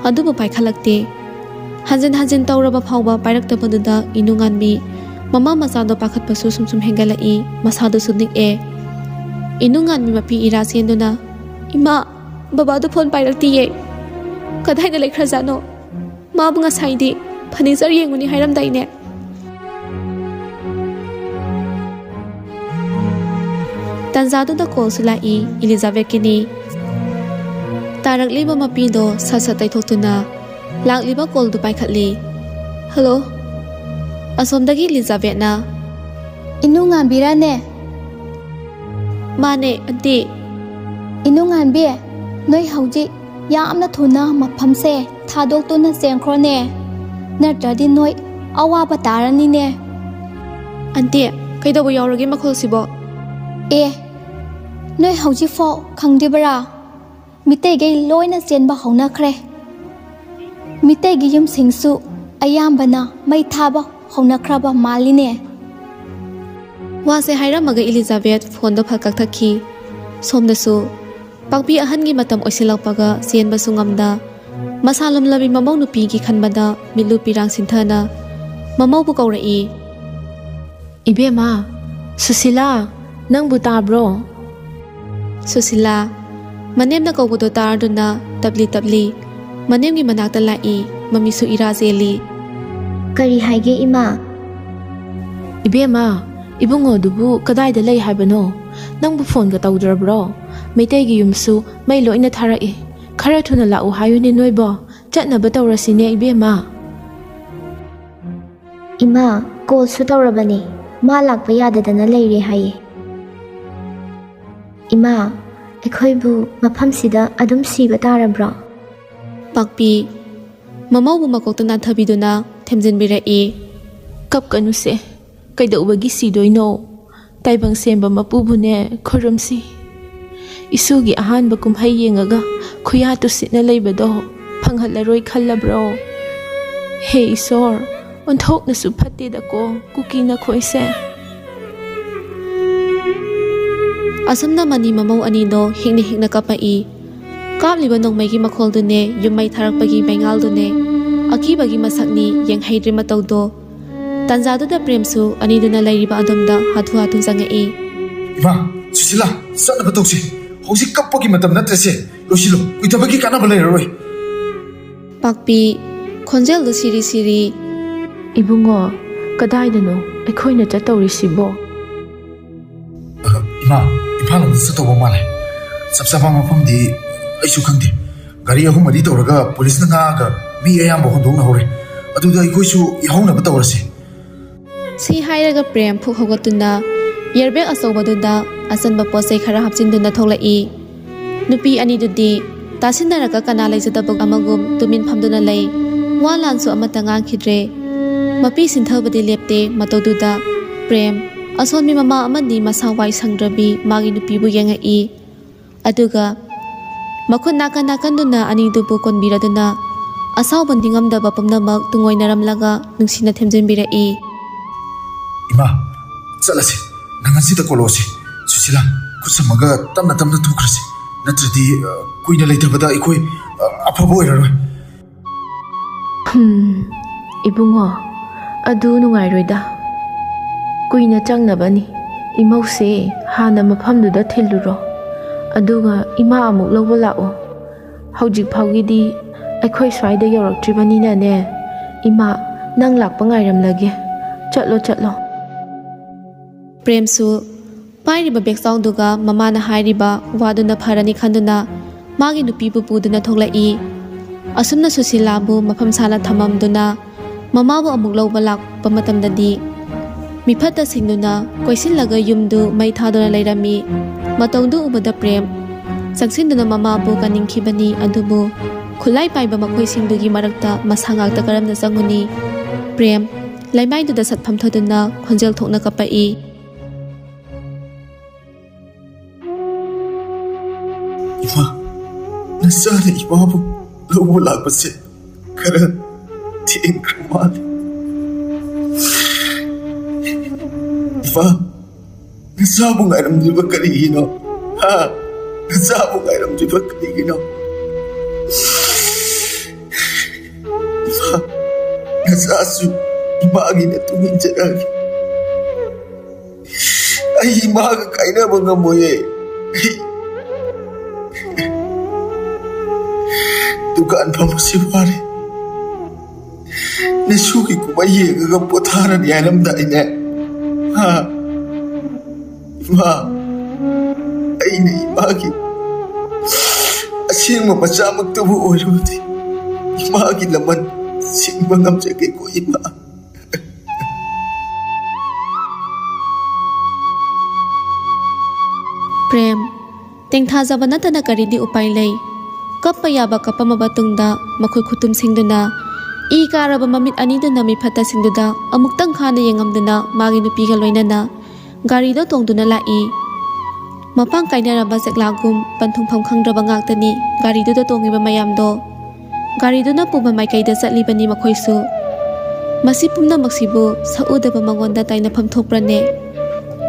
ꯑꯗꯨꯕꯨ ꯄꯥꯏꯈꯠꯂꯛꯇꯦ꯫ ꯍꯟꯖꯤꯟ ꯍꯟꯖꯤꯟ ꯇꯧꯔꯕ ꯐꯥꯎꯕ ꯄꯥꯏꯔꯛꯇꯕꯗꯨꯗ ꯏꯅꯨꯉꯥꯟꯕꯤ ꯃꯃꯥ ꯃꯆꯥꯗꯣ ꯄꯥꯈꯠꯄꯁꯨ ꯁꯨꯝ ꯁꯨꯝ ꯍꯦꯟꯒꯠꯂꯛꯏ꯫ ꯃꯁꯥꯗꯨꯁꯨ ꯅꯤꯛꯑꯦ꯫ ꯏꯅꯨꯉꯥꯟꯕꯤ ꯃꯄꯤ ꯏꯔꯥ ꯆꯦꯟꯗꯨꯅ, "ꯏꯃꯥ, ꯕꯕꯥꯗꯨ ꯐꯣꯟ ꯄꯥꯏꯔꯛꯇꯤꯌꯦ꯫ ꯀꯗꯥꯏꯗ ꯂꯩꯈ꯭ꯔꯖꯥꯠꯅꯣ? ꯃꯥꯕꯨ ꯉꯁꯥꯏꯗꯤ ꯐꯔꯅꯤꯆꯔ ꯌꯦꯡꯉꯨꯅꯤ ꯍꯥꯏꯔꯝꯗꯥꯏꯅꯦ?" ꯇꯟꯖꯥꯗꯨꯗ ꯀꯣꯜꯁꯨ ꯂꯥꯛꯏ, ꯏꯂꯤꯖꯥꯕꯦꯠꯀꯤꯅꯤ꯫ ꯇꯥꯔꯛꯂꯤꯕ ꯃꯄꯤꯗꯣ ꯁꯠ ꯁꯠ ꯇꯩꯊꯣꯛꯇꯨꯅ ꯂꯥꯛꯂꯤꯕ ꯀꯣꯜꯗꯨ ꯄꯥꯏꯈꯠꯂꯤ꯫ "ꯍꯜꯂꯣ?" ꯑꯁꯣꯝꯗꯒꯤ ꯏꯂꯤꯖꯥꯕꯦꯠꯅ, "ꯏꯅꯨꯉꯥꯟꯕꯤꯔꯥꯅꯦ?" "ꯃꯥꯅꯦ, ꯑꯟꯇꯤ꯫" "ꯏꯅꯨꯉꯥꯟꯕꯤ, ꯅꯣꯏ ꯍꯧꯖꯤꯛ ꯌꯥꯝꯅ ꯊꯨꯅ ꯃꯐꯝꯁꯦ ꯊꯥꯗꯣꯛꯇꯨꯅ ꯆꯦꯟꯈ꯭ꯔꯣꯅꯦ, ꯅꯠꯇ꯭ꯔꯗꯤ ꯅꯣꯏ ꯑꯋꯥꯕ ꯇꯥꯔꯅꯤꯅꯦ꯫" "ꯑꯟꯇꯤ, ꯀꯩꯗꯧꯕ ꯌꯥꯎꯔꯒꯦ ꯃꯈꯣꯜꯁꯤꯕꯣ?" "ꯑꯦ, ꯅꯣꯏ ꯍꯧꯖꯤꯛꯐꯥꯎ ꯈꯪꯗ꯭ꯔꯤꯕꯔꯥ? ꯃꯤꯇꯩꯒꯩ ꯂꯣꯏꯅ ꯆꯦꯟꯕ ꯍꯧꯅꯈ꯭ꯔꯦ꯫ ꯃꯤꯇꯩꯒꯤ ꯌꯨꯝꯁꯤꯡꯁꯨ ꯑꯌꯥꯝꯕꯅ ꯃꯩ ꯊꯥꯕ ꯍꯧꯅꯈ꯭ꯔꯕ ꯃꯥꯜꯂꯤꯅꯦ꯫" ꯋꯥꯁꯦ ꯍꯥꯏꯔꯝꯃꯒ ꯏꯂꯤꯖꯥꯕꯦꯠ ꯐꯣꯟꯗꯣ ꯐꯠ ꯀꯛꯊꯠꯈꯤ꯫ ꯁꯣꯝꯗꯁꯨ ꯄꯥꯛꯄꯤ ꯑꯍꯟꯒꯤ ꯃꯇꯝ ꯑꯣꯏꯁꯤꯜꯂꯛꯄꯒ ꯆꯦꯟꯕꯁꯨ ꯉꯝꯗ, ꯃꯁꯥ ꯂꯨꯝꯂꯕꯤ ꯃꯃꯧ ꯅꯨꯄꯤꯒꯤ ꯈꯟꯕꯗ ꯃꯤꯠꯂꯨ ꯄꯤꯔꯥꯡ ꯁꯤꯟꯊꯅ ꯃꯃꯧꯕꯨ ꯀꯧꯔꯛꯏ꯫ "ꯏꯕꯦꯝꯃ, ꯁꯨꯁꯤꯂꯥ, ꯅꯪꯕꯨ ꯇꯥꯕ꯭ꯔꯣ?" ꯁꯨꯁꯤꯂꯥ, ꯃꯅꯦꯝꯅ ꯀꯧꯕꯗꯣ ꯇꯥꯔꯗꯨꯅ ꯇꯞꯂꯤ ꯇꯞꯂꯤ ꯃꯅꯦꯝꯒꯤ ꯃꯅꯥꯛꯇ ꯂꯥꯛꯏ꯫ ꯃꯃꯤꯁꯨ ꯏꯔꯥ ꯆꯦꯜꯂꯤ꯫ "ꯀꯔꯤ ꯍꯥꯏꯒꯦ, ꯏꯃꯥ?" "ꯏꯕꯦꯝꯃ, ꯏꯕꯨꯡꯉꯣꯗꯨꯕꯨ ꯀꯗꯥꯏꯗ ꯂꯩ ꯍꯥꯏꯕꯅꯣ? ꯅꯪꯕꯨ ꯐꯣꯟꯒ ꯇꯧꯗ꯭ꯔꯕ꯭ꯔꯣ? ꯃꯩꯇꯩꯒꯤ ꯌꯨꯝꯁꯨ ꯃꯩ ꯂꯣꯏꯅ ꯊꯥꯔꯛꯏ꯫ ꯈꯔ ꯊꯨꯅ ꯂꯥꯛꯎ ꯍꯥꯏꯌꯨꯅꯦ ꯅꯣꯏꯕꯣ꯫ ꯆꯠꯅꯕ ꯇꯧꯔꯁꯤꯅꯦ, ꯏꯕꯦꯝꯃ꯫" "ꯏꯃꯥ, ꯀꯣꯜꯁꯨ ꯇꯧꯔꯕꯅꯤ꯫ ꯃꯥ ꯂꯥꯛꯄ ꯌꯥꯗꯗꯅ ꯂꯩꯔꯦ ꯍꯥꯏꯌꯦ꯫" "ꯏꯃꯥ, ꯑꯩꯈꯣꯏꯕꯨ ꯃꯐꯝꯁꯤꯗ ꯑꯗꯨꯝ ꯁꯤꯕ ꯇꯥꯔꯕ꯭ꯔꯣ?" ꯄꯥꯛꯄꯤ, ꯃꯃꯧꯕꯨ ꯃꯀꯣꯛꯇ ꯅꯥꯟꯊꯕꯤꯗꯨꯅ ꯊꯦꯝꯖꯤꯟꯕꯤꯔꯛꯏ꯫ "ꯀꯞꯀꯅꯨꯁꯦ, ꯀꯩꯗꯧꯕꯒꯤ ꯁꯤꯗꯣꯏꯅꯣ? ꯇꯥꯏꯕꯪ ꯁꯦꯝꯕ ꯃꯄꯨꯕꯨꯅꯦ ꯈꯨꯔꯨꯝꯁꯤ꯫ ꯏꯁꯨꯒꯤ ꯑꯍꯥꯟꯕ ꯀꯨꯝꯍꯩ ꯌꯦꯡꯉꯒ ꯈꯨꯌꯥ ꯇꯨꯁꯤꯠꯅ ꯂꯩꯕꯗꯣ ꯐꯪꯍꯜꯂꯔꯣꯏ ꯈꯜꯂꯕ꯭ꯔꯣ? ꯍꯦ ꯏꯁꯣꯔ, ꯑꯣꯟꯊꯣꯛꯅꯁꯨ ꯐꯠꯇꯦꯗꯀꯣ ꯀꯨꯀꯤ ꯅꯈꯣꯏꯁꯦ"꯫ ꯑꯁꯨꯝꯅ ꯃꯅꯤ ꯃꯃꯧ ꯑꯅꯤꯗꯣ ꯍꯤꯛꯅ ꯍꯤꯛꯅ ꯀꯞꯄꯛꯏ꯫ ꯀꯥꯞꯂꯤꯕ ꯅꯣꯡꯃꯩꯒꯤ ꯃꯈꯣꯜꯗꯨꯅꯦ, ꯌꯨꯝ ꯃꯩ ꯊꯥꯔꯛꯄꯒꯤ ꯃꯩꯉꯥꯜꯗꯨꯅꯦ, ꯑꯀꯤꯕꯒꯤ ꯃꯁꯛꯅꯤ, ꯌꯦꯡꯍꯩꯗ꯭ꯔꯦ ꯃꯇꯧꯗꯣ꯫ ꯇꯥꯟꯖꯥꯗꯨꯗ ꯄ꯭ꯔꯦꯝꯁꯨ ꯑꯅꯤꯗꯨꯅ ꯂꯩꯔꯤꯕ ꯑꯗꯣꯝꯗ ꯍꯥꯊꯨ ꯍꯥꯊꯨ ꯆꯪꯉꯛꯏ꯫ "ꯏꯃꯥ, ꯁꯨꯁꯤꯂꯥ, ꯆꯠꯅꯕ ꯇꯧꯁꯤ꯫ ꯍꯧꯖꯤꯛ ꯀꯞꯄꯒꯤ ꯃꯇꯝ ꯅꯠꯇ꯭ꯔꯦꯁꯦ꯫ ꯂꯣꯏꯁꯤꯜꯂꯣ, ꯀꯨꯏꯊꯕꯒꯤ ꯀꯥꯟꯅꯕ ꯂꯩꯔꯔꯣꯏ"꯫ ꯄꯥꯛꯄꯤ, ꯈꯣꯟꯖꯦꯜꯗꯨ ꯁꯤꯔꯤ ꯁꯤꯔꯤ꯫ "ꯏꯕꯨꯡꯉꯣ, ꯀꯗꯥꯏꯗꯅꯣ ꯑꯩꯈꯣꯏꯅ ꯆꯠꯇꯧꯔꯤꯁꯤꯕꯣ?" "ꯑ, ꯏꯃꯥ, ꯏꯝꯐꯥꯜ ꯂꯣꯝꯗ ꯆꯠꯇꯧꯕ ꯃꯥꯜꯂꯦ꯫ ꯆꯞ ꯆꯥꯕ ꯃꯐꯝꯗꯤ ꯑꯩꯁꯨ ꯈꯪꯗꯦ꯫ ꯒꯥꯔꯤ ꯑꯍꯨꯝ ꯃꯔꯤ ꯇꯧꯔꯒ ꯄꯨꯂꯤꯁꯅ ꯉꯥꯛꯑꯒ ꯃꯤ ꯑꯌꯥꯝꯕ ꯍꯣꯟꯗꯣꯛꯅꯍꯧꯔꯦ꯫ ꯑꯗꯨꯗ ꯑꯩꯈꯣꯏꯁꯨ ꯌꯥꯎꯍꯧꯅꯕ ꯇꯧꯔꯁꯤ"꯫ ꯁꯤ ꯍꯥꯏꯔꯒ ꯄ꯭ꯔꯦꯝ ꯐꯨꯛ ꯍꯧꯒꯠꯇꯨꯅ ꯏꯌꯔꯕꯦꯒ ꯑꯆꯧꯕꯗꯨꯗ ꯑꯆꯟꯕ ꯄꯣꯠ ꯆꯩ ꯈꯔ ꯍꯥꯞꯆꯤꯟꯗꯨꯅ ꯊꯣꯛꯂꯛꯏ꯫ ꯅꯨꯄꯤ ꯑꯅꯤꯗꯨꯗꯤ ꯇꯥꯁꯤꯟꯅꯔꯒ ꯀꯅꯥ ꯂꯩꯖꯗꯕ ꯑꯃꯒꯨꯝ ꯇꯨꯃꯤꯟ ꯐꯝꯗꯨꯅ ꯂꯩ꯫ ꯋꯥ ꯂꯥꯟꯁꯨ ꯑꯃꯠꯇ ꯉꯥꯡꯈꯤꯗ꯭ꯔꯦ꯫ ꯃꯄꯤ ꯁꯤꯟꯊꯕꯗꯤ ꯂꯦꯞꯇꯦ꯫ ꯃꯇꯧꯗꯨꯗ ꯄ꯭ꯔꯦꯝ, ꯑꯁꯣꯟꯕꯤ ꯃꯃꯥ ꯑꯃꯗꯤ ꯃꯁꯥ ꯋꯥꯏ ꯁꯪꯗ꯭ꯔꯕꯤ ꯃꯥꯒꯤ ꯅꯨꯄꯤꯕꯨ ꯌꯦꯡꯉꯛꯏ꯫ ꯑꯗꯨꯒ ꯃꯈꯨꯠ ꯅꯥꯀꯟ ꯅꯥꯀꯟꯗꯨꯅ ꯑꯅꯤꯗꯨꯕꯨ ꯀꯣꯟꯕꯤꯔꯗꯨꯅ ꯑꯁꯥꯎꯕ ꯅꯤꯡꯉꯝꯗꯕ ꯄꯨꯝꯅꯃꯛ ꯇꯨꯡꯑꯣꯏꯅꯔꯝꯂꯒ ꯅꯨꯡꯁꯤꯅ ꯊꯦꯝꯖꯤꯟꯕꯤꯔꯛꯏ꯫ "ꯏꯃꯥ, ꯆꯠꯂꯁꯤ꯫ ꯅꯪ ꯉꯁꯤꯗ ꯀꯣꯜꯂꯛꯑꯣꯁꯤ꯫ ꯁꯨꯁꯤꯂꯥ, ꯈꯨꯠ ꯁꯝꯃꯒ ꯇꯞꯅ ꯇꯞꯅ ꯊꯣꯛꯈ꯭ꯔꯁꯤ꯫ ꯅꯠꯇ꯭ꯔꯗꯤ, ꯑ, ꯀꯨꯏꯅ ꯂꯩꯇꯕꯗ ꯑꯩꯈꯣꯏ, ꯑ, ꯑꯐꯕ ꯑꯣꯏꯔꯔꯣꯏ"꯫ "ꯍꯝ, ꯏꯕꯨꯡꯉꯣ, ꯑꯗꯨ ꯅꯨꯡꯉꯥꯏꯔꯣꯏꯗ꯫ ꯀꯨꯏꯅ ꯆꯪꯅꯕꯅꯤ꯫ ꯏꯃꯧꯁꯦ ꯍꯥꯟꯅ ꯃꯐꯝꯗꯨꯗ ꯊꯤꯜꯂꯨꯔꯣ꯫ ꯑꯗꯨꯒ ꯏꯃꯥ ꯑꯃꯨꯛ ꯂꯧꯕ ꯂꯥꯛꯑꯣ꯫ ꯍꯧꯖꯤꯛ ꯐꯥꯎꯒꯤꯗꯤ ꯑꯩꯈꯣꯏ ꯁ꯭ꯋꯥꯏꯗ ꯌꯧꯔꯛꯇ꯭ꯔꯤꯕꯅꯤꯅꯅꯦ꯫ ꯏꯃꯥ, ꯅꯪ ꯂꯥꯛꯄ ꯉꯥꯏꯔꯝꯂꯒꯦ꯫ ꯆꯠꯂꯣ, ꯆꯠꯂꯣ"꯫ ꯄ꯭ꯔꯦꯝꯁꯨ ꯄꯥꯏꯔꯤꯕ ꯕꯦꯛꯆꯥꯎꯗꯨꯒ ꯃꯃꯥꯅ ꯍꯥꯏꯔꯤꯕ ꯋꯥꯗꯨꯅ ꯐꯔꯅꯤ ꯈꯟꯗꯨꯅ ꯃꯥꯒꯤ ꯅꯨꯄꯤꯕꯨ ꯄꯨꯗꯨꯅ ꯊꯣꯛꯂꯛꯏ꯫ ꯑꯁꯨꯝꯅ ꯁꯨꯁꯤꯂꯥꯕꯨ ꯃꯐꯝ ꯁꯥꯅ ꯊꯝꯃꯝꯗꯨꯅ ꯃꯃꯥꯕꯨ ꯑꯃꯨꯛ ꯂꯧꯕ ꯂꯥꯛꯄ ꯃꯇꯝꯗꯗꯤ ꯃꯤꯐꯠꯇ ꯁꯤꯡꯗꯨꯅ ꯀꯣꯏꯁꯤꯜꯂꯒ ꯌꯨꯝꯗꯨ ꯃꯩ ꯊꯥꯗꯨꯅ ꯂꯩꯔꯝꯃꯤ꯫ ꯃꯇꯧꯗꯨ ꯎꯕꯗ ꯄ꯭ꯔꯦꯝ ꯆꯪꯁꯤꯟꯗꯨꯅ ꯃꯃꯥꯕꯨ ꯀꯟꯅꯤꯡꯈꯤꯕꯅꯤ, ꯑꯗꯨꯕꯨ ꯈꯨꯠꯂꯥꯏ ꯄꯥꯏꯕ ꯃꯈꯣꯏꯁꯤꯡꯗꯨꯒꯤ ꯃꯔꯛꯇ ꯃꯁꯥ ꯉꯥꯛꯇ ꯀꯔꯝꯅ ꯆꯪꯉꯨꯅꯤ? ꯄ꯭ꯔꯦꯝ, ꯂꯩꯃꯥꯏꯗꯨꯗ ꯁꯠꯐꯝ ꯊꯣꯗꯨꯅ ꯈꯣꯟꯖꯦꯜ ꯊꯣꯛꯅ ꯀꯞꯄꯛꯏ꯫ ꯏꯃꯥ, ꯅꯆꯥꯅ ꯏꯃꯥꯕꯨ ꯂꯧꯕ ꯂꯥꯛꯄꯁꯦ ꯈꯔ ꯊꯦꯡꯈ꯭ꯔ ꯃꯥꯜꯂꯦ꯫ ꯏꯃꯥ, ꯅꯆꯥꯕꯨ ꯉꯥꯏꯔꯝꯂꯤꯕ ꯀꯔꯤꯒꯤꯅꯣ? ꯍꯥ? ꯅꯆꯥꯕꯨ ꯉꯥꯏꯔꯝꯂꯤꯕ ꯀꯔꯤꯒꯤꯅꯣ? ꯏꯃꯥ, ꯅꯆꯥꯁꯨ ꯏꯃꯥꯒꯤ ꯃꯇꯨꯡ ꯏꯟꯖꯔꯛꯑꯒꯦ꯫ ꯑꯩ ꯏꯃꯥꯒ ꯀꯥꯏꯅꯕ ꯉꯝꯃꯣꯏꯌꯦ꯫ ꯑꯩ ꯗꯨꯀꯥꯟ ꯐꯝꯕꯁꯤ ꯋꯥꯔꯦ꯫ ꯅꯁꯨꯒꯤ ꯀꯨꯝꯍꯩ ꯌꯦꯡꯉꯒ ꯄꯣꯊꯥꯔꯅꯤ ꯍꯥꯏꯔꯝꯗꯥꯏꯅꯦ? ꯍꯥ? ꯏꯃꯥ, ꯑꯩꯅ ꯏꯃꯥꯒꯤ ꯑꯁꯦꯡꯕ ꯃꯆꯥꯃꯛꯇꯕꯨ ꯑꯣꯏꯔꯕꯗꯤ ꯏꯃꯥꯒꯤ ꯂꯃꯟ ꯁꯤꯡꯕ ꯉꯝꯖꯒꯦꯀꯣ ꯏꯃꯥ꯫ ꯄ꯭ꯔꯦꯝ, ꯇꯦꯡꯊꯥꯖꯕ ꯅꯠꯇꯅ ꯀꯔꯤꯗꯤ ꯎꯄꯥꯏ ꯂꯩ? ꯀꯞꯄ ꯌꯥꯕ ꯀꯞꯄꯝꯃꯕ ꯇꯨꯡꯗ ꯃꯈꯨꯠ ꯈꯨꯇꯨꯝꯁꯤꯡꯗꯨꯅ ꯏ ꯀꯥꯔꯕ ꯃꯃꯤꯠ ꯑꯅꯤꯗꯨꯅ ꯃꯤꯐꯠꯇꯁꯤꯡꯗꯨꯗ ꯑꯃꯨꯛꯇꯪ ꯈꯥꯅ ꯌꯦꯡꯉꯝꯗꯨꯅ ꯃꯥꯒꯤ ꯅꯨꯄꯤꯒ ꯂꯣꯏꯅꯅ ꯒꯥꯔꯤꯗꯣ ꯇꯣꯡꯗꯨꯅ ꯂꯥꯛꯏ꯫ ꯃꯄꯥꯡ ꯀꯥꯏꯅꯔꯕ ꯆꯦꯛꯂꯥꯒꯨꯝ ꯄꯟꯊꯨꯡꯐꯝ ꯈꯪꯗ꯭ꯔꯕ ꯉꯥꯛꯇꯅꯤ ꯒꯥꯔꯤꯗꯨꯗ ꯇꯣꯡꯉꯤꯕ ꯃꯌꯥꯝꯗꯣ꯫ ꯒꯥꯔꯤꯗꯨꯅ ꯄꯨꯕ ꯃꯥꯏꯀꯩꯗ ꯆꯠꯂꯤꯕꯅꯤ ꯃꯈꯣꯏꯁꯨ꯫ ꯃꯁꯤ ꯄꯨꯝꯅꯃꯛꯁꯤꯕꯨ ꯁꯛꯎꯗꯕ ꯃꯉꯣꯟꯗ ꯇꯥꯏꯅꯐꯝ ꯊꯣꯛꯄ꯭ꯔꯅꯦ?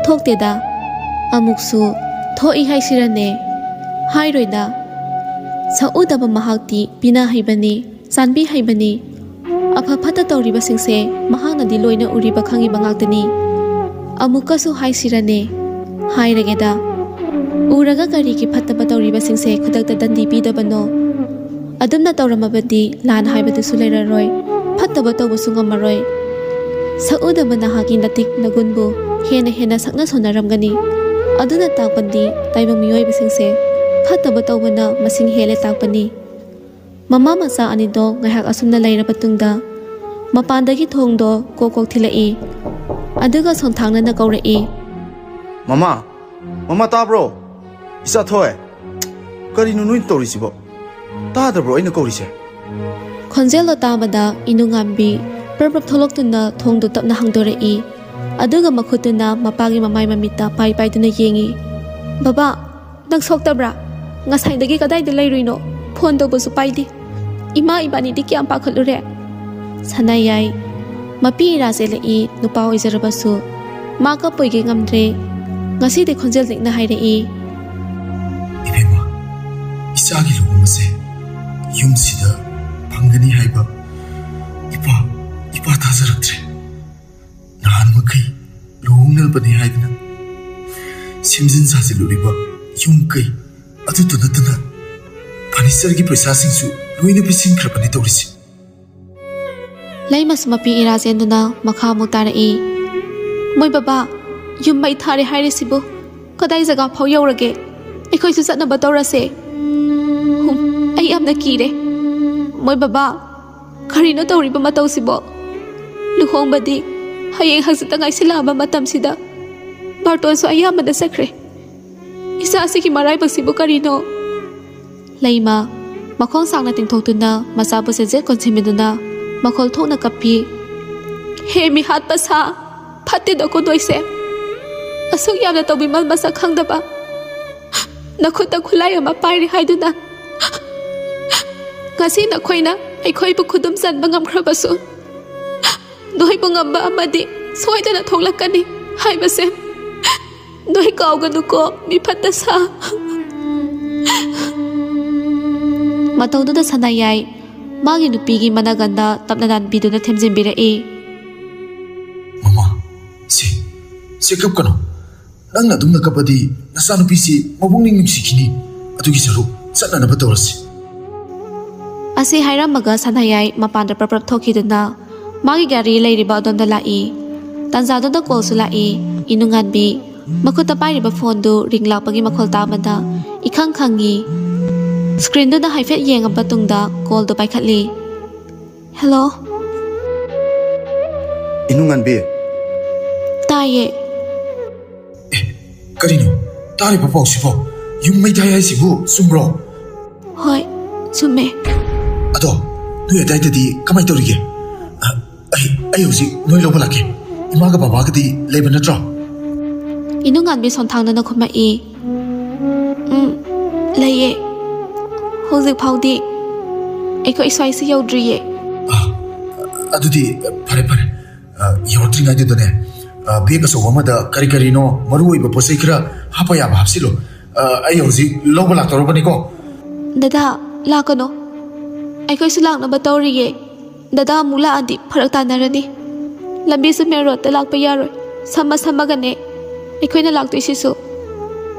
ꯊꯣꯛꯇꯦꯗ꯫ ꯑꯃꯨꯛꯁꯨ ꯊꯣꯛꯏ ꯍꯥꯏꯁꯤꯔꯅꯦ? ꯍꯥꯏꯔꯣꯏꯗ꯫ ꯁꯛꯎꯗꯕ ꯃꯍꯥꯛꯇꯤ ꯄꯤꯅ ꯍꯩꯕꯅꯤ, ꯆꯥꯟꯕꯤ ꯍꯩꯕꯅꯤ꯫ ꯑꯐ ꯐꯠꯇ ꯇꯧꯔꯤꯕꯁꯤꯡꯁꯦ ꯃꯍꯥꯛꯅꯗꯤ ꯂꯣꯏꯅ ꯎꯔꯤꯕ ꯈꯪꯉꯤꯕ ꯉꯥꯛꯇꯅꯤ꯫ ꯑꯃꯨꯛꯀꯁꯨ ꯍꯥꯏꯁꯤꯔꯅꯦ? ꯍꯥꯏꯔꯒꯦꯗ꯫ ꯎꯔꯒ ꯀꯔꯤꯒꯤ ꯐꯠꯇꯕ ꯇꯧꯔꯤꯕꯁꯤꯡꯁꯦ ꯈꯨꯗꯛꯇ ꯗꯟꯗꯤ ꯄꯤꯗꯕꯅꯣ? ꯑꯗꯨꯝꯅ ꯇꯧꯔꯝꯃꯕꯗꯤ ꯂꯥꯟ ꯍꯥꯏꯕꯗꯨꯁꯨ ꯂꯩꯔꯔꯣꯏ, ꯐꯠꯇꯕ ꯇꯧꯕꯁꯨ ꯉꯝꯃꯔꯣꯏ꯫ ꯁꯛꯎꯗꯕ ꯅꯍꯥꯛꯀꯤ ꯅꯇꯤꯛ ꯅꯒꯨꯟꯕꯨ ꯍꯦꯟꯅ ꯍꯦꯟꯅ ꯁꯛꯅ ꯁꯣꯟꯅꯔꯝꯒꯅꯤ꯫ ꯑꯗꯨꯅ ꯇꯥꯛꯄꯗꯤ ꯇꯥꯏꯕꯪ ꯃꯤꯑꯣꯏꯕꯁꯤꯡꯁꯦ ꯐꯠꯇꯕ ꯇꯧꯕꯅ ꯃꯁꯤꯡ ꯍꯦꯜꯂꯦ ꯇꯥꯛꯄꯅꯤ꯫ ꯃꯃꯥ ꯃꯆꯥ ꯑꯅꯤꯗꯣ ꯉꯥꯏꯍꯥꯛ ꯑꯁꯨꯝꯅ ꯂꯩꯔꯕ ꯇꯨꯡꯗ ꯃꯄꯥꯟꯗꯒꯤ ꯊꯣꯡꯗꯣ ꯀꯣꯛ ꯀꯣꯛ ꯊꯤꯜꯂꯛꯏ꯫ ꯑꯗꯨꯒ ꯁꯣꯟꯊꯥꯡꯅꯅ ꯀꯧꯔꯛꯏ꯫ ꯃꯃꯥ! ꯃꯃꯥ ꯇꯥꯕ꯭ꯔꯣ? ꯏꯆꯥ ꯊꯣꯏ! ꯀꯔꯤꯅꯣ ꯅꯣꯏꯅ ꯇꯧꯔꯤꯁꯤꯕꯣ? ꯇꯥꯗꯕ꯭ꯔꯣ ꯑꯩꯅ ꯀꯧꯔꯤꯁꯦ? ꯈꯣꯟꯖꯦꯜꯗꯣ ꯇꯥꯕꯗ ꯏꯅꯨꯉꯥꯟꯕꯤ ꯄ꯭ꯔꯞ ꯄ꯭ꯔꯞ ꯊꯣꯛꯂꯛꯇꯨꯅ ꯊꯣꯡꯗꯨ ꯇꯞꯅ ꯍꯥꯡꯗꯣꯔꯛꯏ꯫ ꯑꯗꯨꯒ ꯃꯈꯨꯠꯇꯨꯅ ꯃꯄꯥꯒꯤ ꯃꯃꯥꯏ ꯃꯃꯤꯠꯇ ꯄꯥꯏ ꯄꯥꯏꯗꯨꯅ ꯌꯦꯡꯏ꯫ "ꯕꯕꯥ, ꯅꯪ ꯁꯣꯛꯇꯕ꯭ꯔꯥ? ꯉꯁꯥꯏꯗꯒꯤ ꯀꯗꯥꯏꯗ ꯂꯩꯔꯨꯏꯅꯣ? ꯐꯣꯟ ꯇꯧꯕꯁꯨ ꯄꯥꯏꯗꯦ꯫ ꯏꯃꯥ ꯏꯕꯥꯅꯤꯗꯤ ꯀꯌꯥꯝ ꯄꯥꯈꯠꯂꯨꯔꯦ?" ꯁꯅꯥꯌꯥꯏ ꯃꯄꯤ ꯏꯔꯥ ꯆꯦꯜꯂꯛꯏ꯫ ꯅꯨꯄꯥ ꯑꯣꯏꯖꯔꯕꯁꯨ ꯃꯥ ꯀꯞꯄꯣꯏꯒꯦ ꯉꯝꯗ꯭ꯔꯦ꯫ ꯉꯁꯤꯗꯤ ꯈꯣꯟꯖꯦꯜ ꯅꯤꯛꯅ ꯍꯥꯏꯔꯛꯏ꯫ "ꯏꯕꯦꯝꯃ, ꯏꯆꯥꯒꯤ ꯂꯨꯍꯣꯡꯕ ꯑꯁꯦ ꯌꯨꯝꯁꯤꯗ ꯐꯪꯒꯅꯤ ꯍꯥꯏꯕ ꯏꯄꯥ, ꯏꯄꯥ ꯊꯥꯖꯔꯛꯇ꯭ꯔꯦ꯫ ꯅꯍꯥꯟ ꯃꯈꯩ ꯂꯨꯍꯣꯡꯅꯕꯅꯤ ꯍꯥꯏꯗꯅ ꯁꯦꯝꯖꯤꯟ ꯁꯥꯖꯤꯜꯂꯨꯔꯤꯕ ꯌꯨꯝ ꯀꯩ ꯑꯗꯨꯇ ꯅꯠꯇꯅ ꯐꯔꯅꯤꯆꯔꯒꯤ ꯄꯩꯁꯥꯁꯤꯡꯁꯨ ꯂꯣꯏꯅ ꯄꯤꯁꯤꯟꯈ꯭ꯔꯕꯅꯤ ꯇꯧꯔꯤꯁꯦ꯫" ꯂꯩꯃꯁꯨ ꯃꯄꯤ ꯏꯔꯥ ꯆꯦꯟꯗꯨꯅ ꯃꯈꯥ ꯑꯃꯨꯛ ꯇꯥꯔꯛꯏ꯫ "ꯃꯣꯏ ꯕꯕꯥ, ꯌꯨꯝ ꯃꯩ ꯊꯥꯔꯦ ꯍꯥꯏꯔꯤꯁꯤꯕꯨ ꯀꯗꯥꯏ ꯖꯒꯥ ꯐꯥꯎ ꯌꯧꯔꯒꯦ? ꯑꯩꯈꯣꯏꯁꯨ ꯆꯠꯅꯕ ꯇꯧꯔꯁꯦ꯫ ꯍꯨꯝ, ꯑꯩ ꯌꯥꯝꯅ ꯀꯤꯔꯦ꯫ ꯃꯣꯏ ꯕꯕꯥ, ꯀꯔꯤꯅꯣ ꯇꯧꯔꯤꯕ ꯃꯇꯧꯁꯤꯕꯣ? ꯂꯨꯍꯣꯡꯕꯗꯤ ꯍꯌꯦꯡ ꯍꯪꯆꯤꯠꯇ ꯉꯥꯏꯁꯤꯜꯂꯛꯑꯕ ꯃꯇꯝꯁꯤꯗ ꯕꯥꯔꯇꯣꯟꯁꯨ ꯑꯌꯥꯝꯕꯅ ꯆꯠꯈ꯭ꯔꯦ꯫ ꯏꯆꯥꯁꯤꯒꯤ ꯃꯔꯥꯏꯕꯛꯁꯤꯕꯨ ꯀꯔꯤꯅꯣ?" ꯂꯩꯃ ꯃꯈꯣꯡ ꯁꯥꯡꯅ ꯇꯤꯡꯊꯣꯛꯇꯨꯅ ꯃꯆꯥꯕꯨ ꯆꯦꯟꯖꯦꯠ ꯀꯣꯟꯁꯤꯟꯕꯤꯗꯨꯅ ꯃꯈꯣꯜ ꯊꯣꯛꯅ ꯀꯞꯄꯤ꯫ "ꯍꯦ ꯃꯤꯍꯥꯠꯄ ꯁꯥ, ꯐꯠꯇꯦꯗꯀꯣ ꯅꯣꯏꯁꯦ꯫ ꯑꯁꯨꯛ ꯌꯥꯝꯅ ꯇꯧꯕꯤꯃꯜ ꯃꯁꯛ ꯈꯪꯗꯕ꯫ ꯅꯈꯨꯠꯇ ꯈꯨꯠꯂꯥꯏ ꯑꯃ ꯄꯥꯏꯔꯤ ꯍꯥꯏꯗꯨꯅ ꯉꯁꯤ ꯅꯈꯣꯏꯅ ꯑꯩꯈꯣꯏꯕꯨ ꯈꯨꯗꯨꯝ ꯆꯟꯕ ꯉꯝꯈ꯭ꯔꯕꯁꯨ, ꯅꯣꯏꯕꯨ ꯉꯝꯕ ꯑꯃꯗꯤ ꯁꯣꯏꯗꯅ ꯊꯣꯛꯂꯛꯀꯅꯤ ꯍꯥꯏꯕꯁꯦ ꯅꯣꯏ ꯀꯥꯎꯒꯅꯨꯀꯣ, ꯃꯤ ꯐꯠꯇ ꯁꯥ꯫" ꯃꯇꯧꯗꯨꯗ ꯁꯅꯥꯌꯥꯏ ꯃꯥꯒꯤ ꯅꯨꯄꯤꯒꯤ ꯃꯅꯥꯒꯟꯗ ꯇꯞꯅ ꯅꯥꯟꯕꯤꯗꯨꯅ ꯊꯦꯝꯖꯤꯟꯕꯤꯔꯛꯏ꯫ "ꯃꯃꯥ, ꯁꯦ, ꯁꯦ ꯀꯞꯀꯅꯨ꯫ ꯅꯪꯅ ꯑꯗꯨꯝꯅ ꯀꯞꯄꯗꯤ ꯅꯆꯥꯅꯨꯄꯤꯁꯤ ꯃꯄꯨꯛꯅꯤꯡ ꯅꯨꯡꯁꯤꯈꯤꯅꯤ꯫ ꯑꯗꯨꯒꯤ ꯁꯔꯨꯛ ꯆꯠꯅꯅꯕ ꯇꯧꯔꯁꯤ꯫" ꯑꯁꯤ ꯍꯥꯏꯔꯝꯃꯒ ꯁꯅꯥꯌꯥꯏ ꯃꯄꯥꯟꯗ ꯄ꯭ꯔꯞ ꯄ꯭ꯔꯞ ꯊꯣꯛꯈꯤꯗꯨꯅ ꯃꯥꯒꯤ ꯒꯥꯔꯤ ꯂꯩꯔꯤꯕ ꯑꯗꯣꯝꯗ ꯂꯥꯛꯏ꯫ ꯇꯥꯟꯖꯥꯗꯨꯗ ꯀꯣꯜꯁꯨ ꯂꯥꯛꯏ꯫ ꯏꯅꯨꯉꯥꯟꯕꯤ ꯃꯈꯨꯠꯇ ꯄꯥꯏꯔꯤꯕ ꯐꯣꯟꯗꯨ ꯔꯤꯡ ꯂꯥꯛꯄꯒꯤ ꯃꯈꯣꯜ ꯇꯥꯕꯗ ꯏꯈꯪ ꯈꯪꯉꯤ꯫ ꯁ꯭ꯀ꯭ꯔꯤꯟꯗꯨꯗ ꯍꯥꯏꯐꯦꯠ ꯌꯦꯡꯉꯕ ꯇꯨꯡꯗ ꯀꯣꯜꯗꯨ ꯄꯥꯏꯈꯠꯂꯤ꯫ "ꯍꯦꯜꯂꯣ?" "ꯏꯅꯨꯉꯥꯟꯕꯤ?" "ꯇꯥꯏꯌꯦ꯫" "ꯑꯦ, ꯀꯔꯤꯅꯣ ꯇꯥꯔꯤꯕ ꯄꯥꯎꯁꯤꯕꯣ? ꯌꯨꯝ ꯃꯩ ꯊꯥꯏ ꯍꯥꯏꯁꯤꯕꯨ ꯆꯨꯝꯕ꯭ꯔꯣ?" "ꯍꯣꯏ, ꯆꯨꯝꯃꯦ꯫ ꯑꯗꯣ, ꯅꯣꯏ ꯑꯗꯥꯏꯗꯗꯤ ꯀꯃꯥꯏꯅ ꯇꯧꯔꯤꯒꯦ? ꯑ, ꯑꯩ ꯑꯩ ꯍꯧꯖꯤꯛ ꯅꯣꯏ ꯂꯧꯕ ꯂꯥꯛꯀꯦ꯫ ꯏꯃꯥꯒ ꯕꯕꯥꯒꯗꯤ ꯂꯩꯕ ꯅꯠꯇ꯭ꯔꯣ? ꯏꯅꯨꯡꯉꯥꯟꯕꯤ ꯁꯣꯟꯊꯥꯡꯗꯨꯅ ꯈꯨꯝꯃꯛꯏ꯫ "ꯎꯝ, ꯂꯩꯌꯦ꯫ ꯍꯧꯖꯤꯛ ꯐꯥꯎꯗꯤ ꯑꯩꯈꯣꯏ ꯁ꯭ꯋꯥꯏꯁꯤ ꯌꯧꯗ꯭ꯔꯤꯌꯦ꯫" ꯑ, ꯑꯗꯨꯗꯤ ꯐꯔꯦ, ꯐꯔꯦ꯫ ꯑ, ꯌꯧꯔꯛꯇ꯭ꯔꯤꯉꯩꯗꯨꯗꯅꯦ, ꯑ, ꯕꯦꯒ ꯑꯆꯧꯕ ꯑꯃꯗ ꯀꯔꯤ ꯀꯔꯤꯅꯣ ꯃꯔꯨ ꯑꯣꯏꯕ ꯄꯣꯠ ꯆꯩ ꯈꯔ ꯍꯥꯞꯄ ꯌꯥꯕ ꯍꯥꯞꯆꯤꯜꯂꯨ꯫ ꯑ, ꯑꯩ ꯍꯧꯖꯤꯛ ꯂꯧꯕ ꯂꯥꯛꯇꯧꯔꯕꯅꯤꯀꯣ꯫ "ꯗꯗꯥ, ꯂꯥꯛꯀꯅꯣ꯫ ꯑꯩꯈꯣꯏꯁꯨ ꯂꯥꯛꯅꯕ ꯇꯧꯔꯤꯌꯦ꯫ ꯗꯗꯥ ꯑꯃꯨꯛ ꯂꯥꯛꯑꯗꯤ ꯐꯔꯛ ꯇꯥꯅꯔꯅꯤ꯫ ꯂꯝꯕꯤꯁꯨ ꯃꯦꯟ ꯔꯣꯗꯇ ꯂꯥꯛꯄ ꯌꯥꯔꯣꯏ꯫ ꯁꯝꯃ ꯁꯝꯃꯒꯅꯦ ꯑꯩꯈꯣꯏꯅ ꯂꯥꯛꯇꯣꯏꯁꯤꯁꯨ꯫"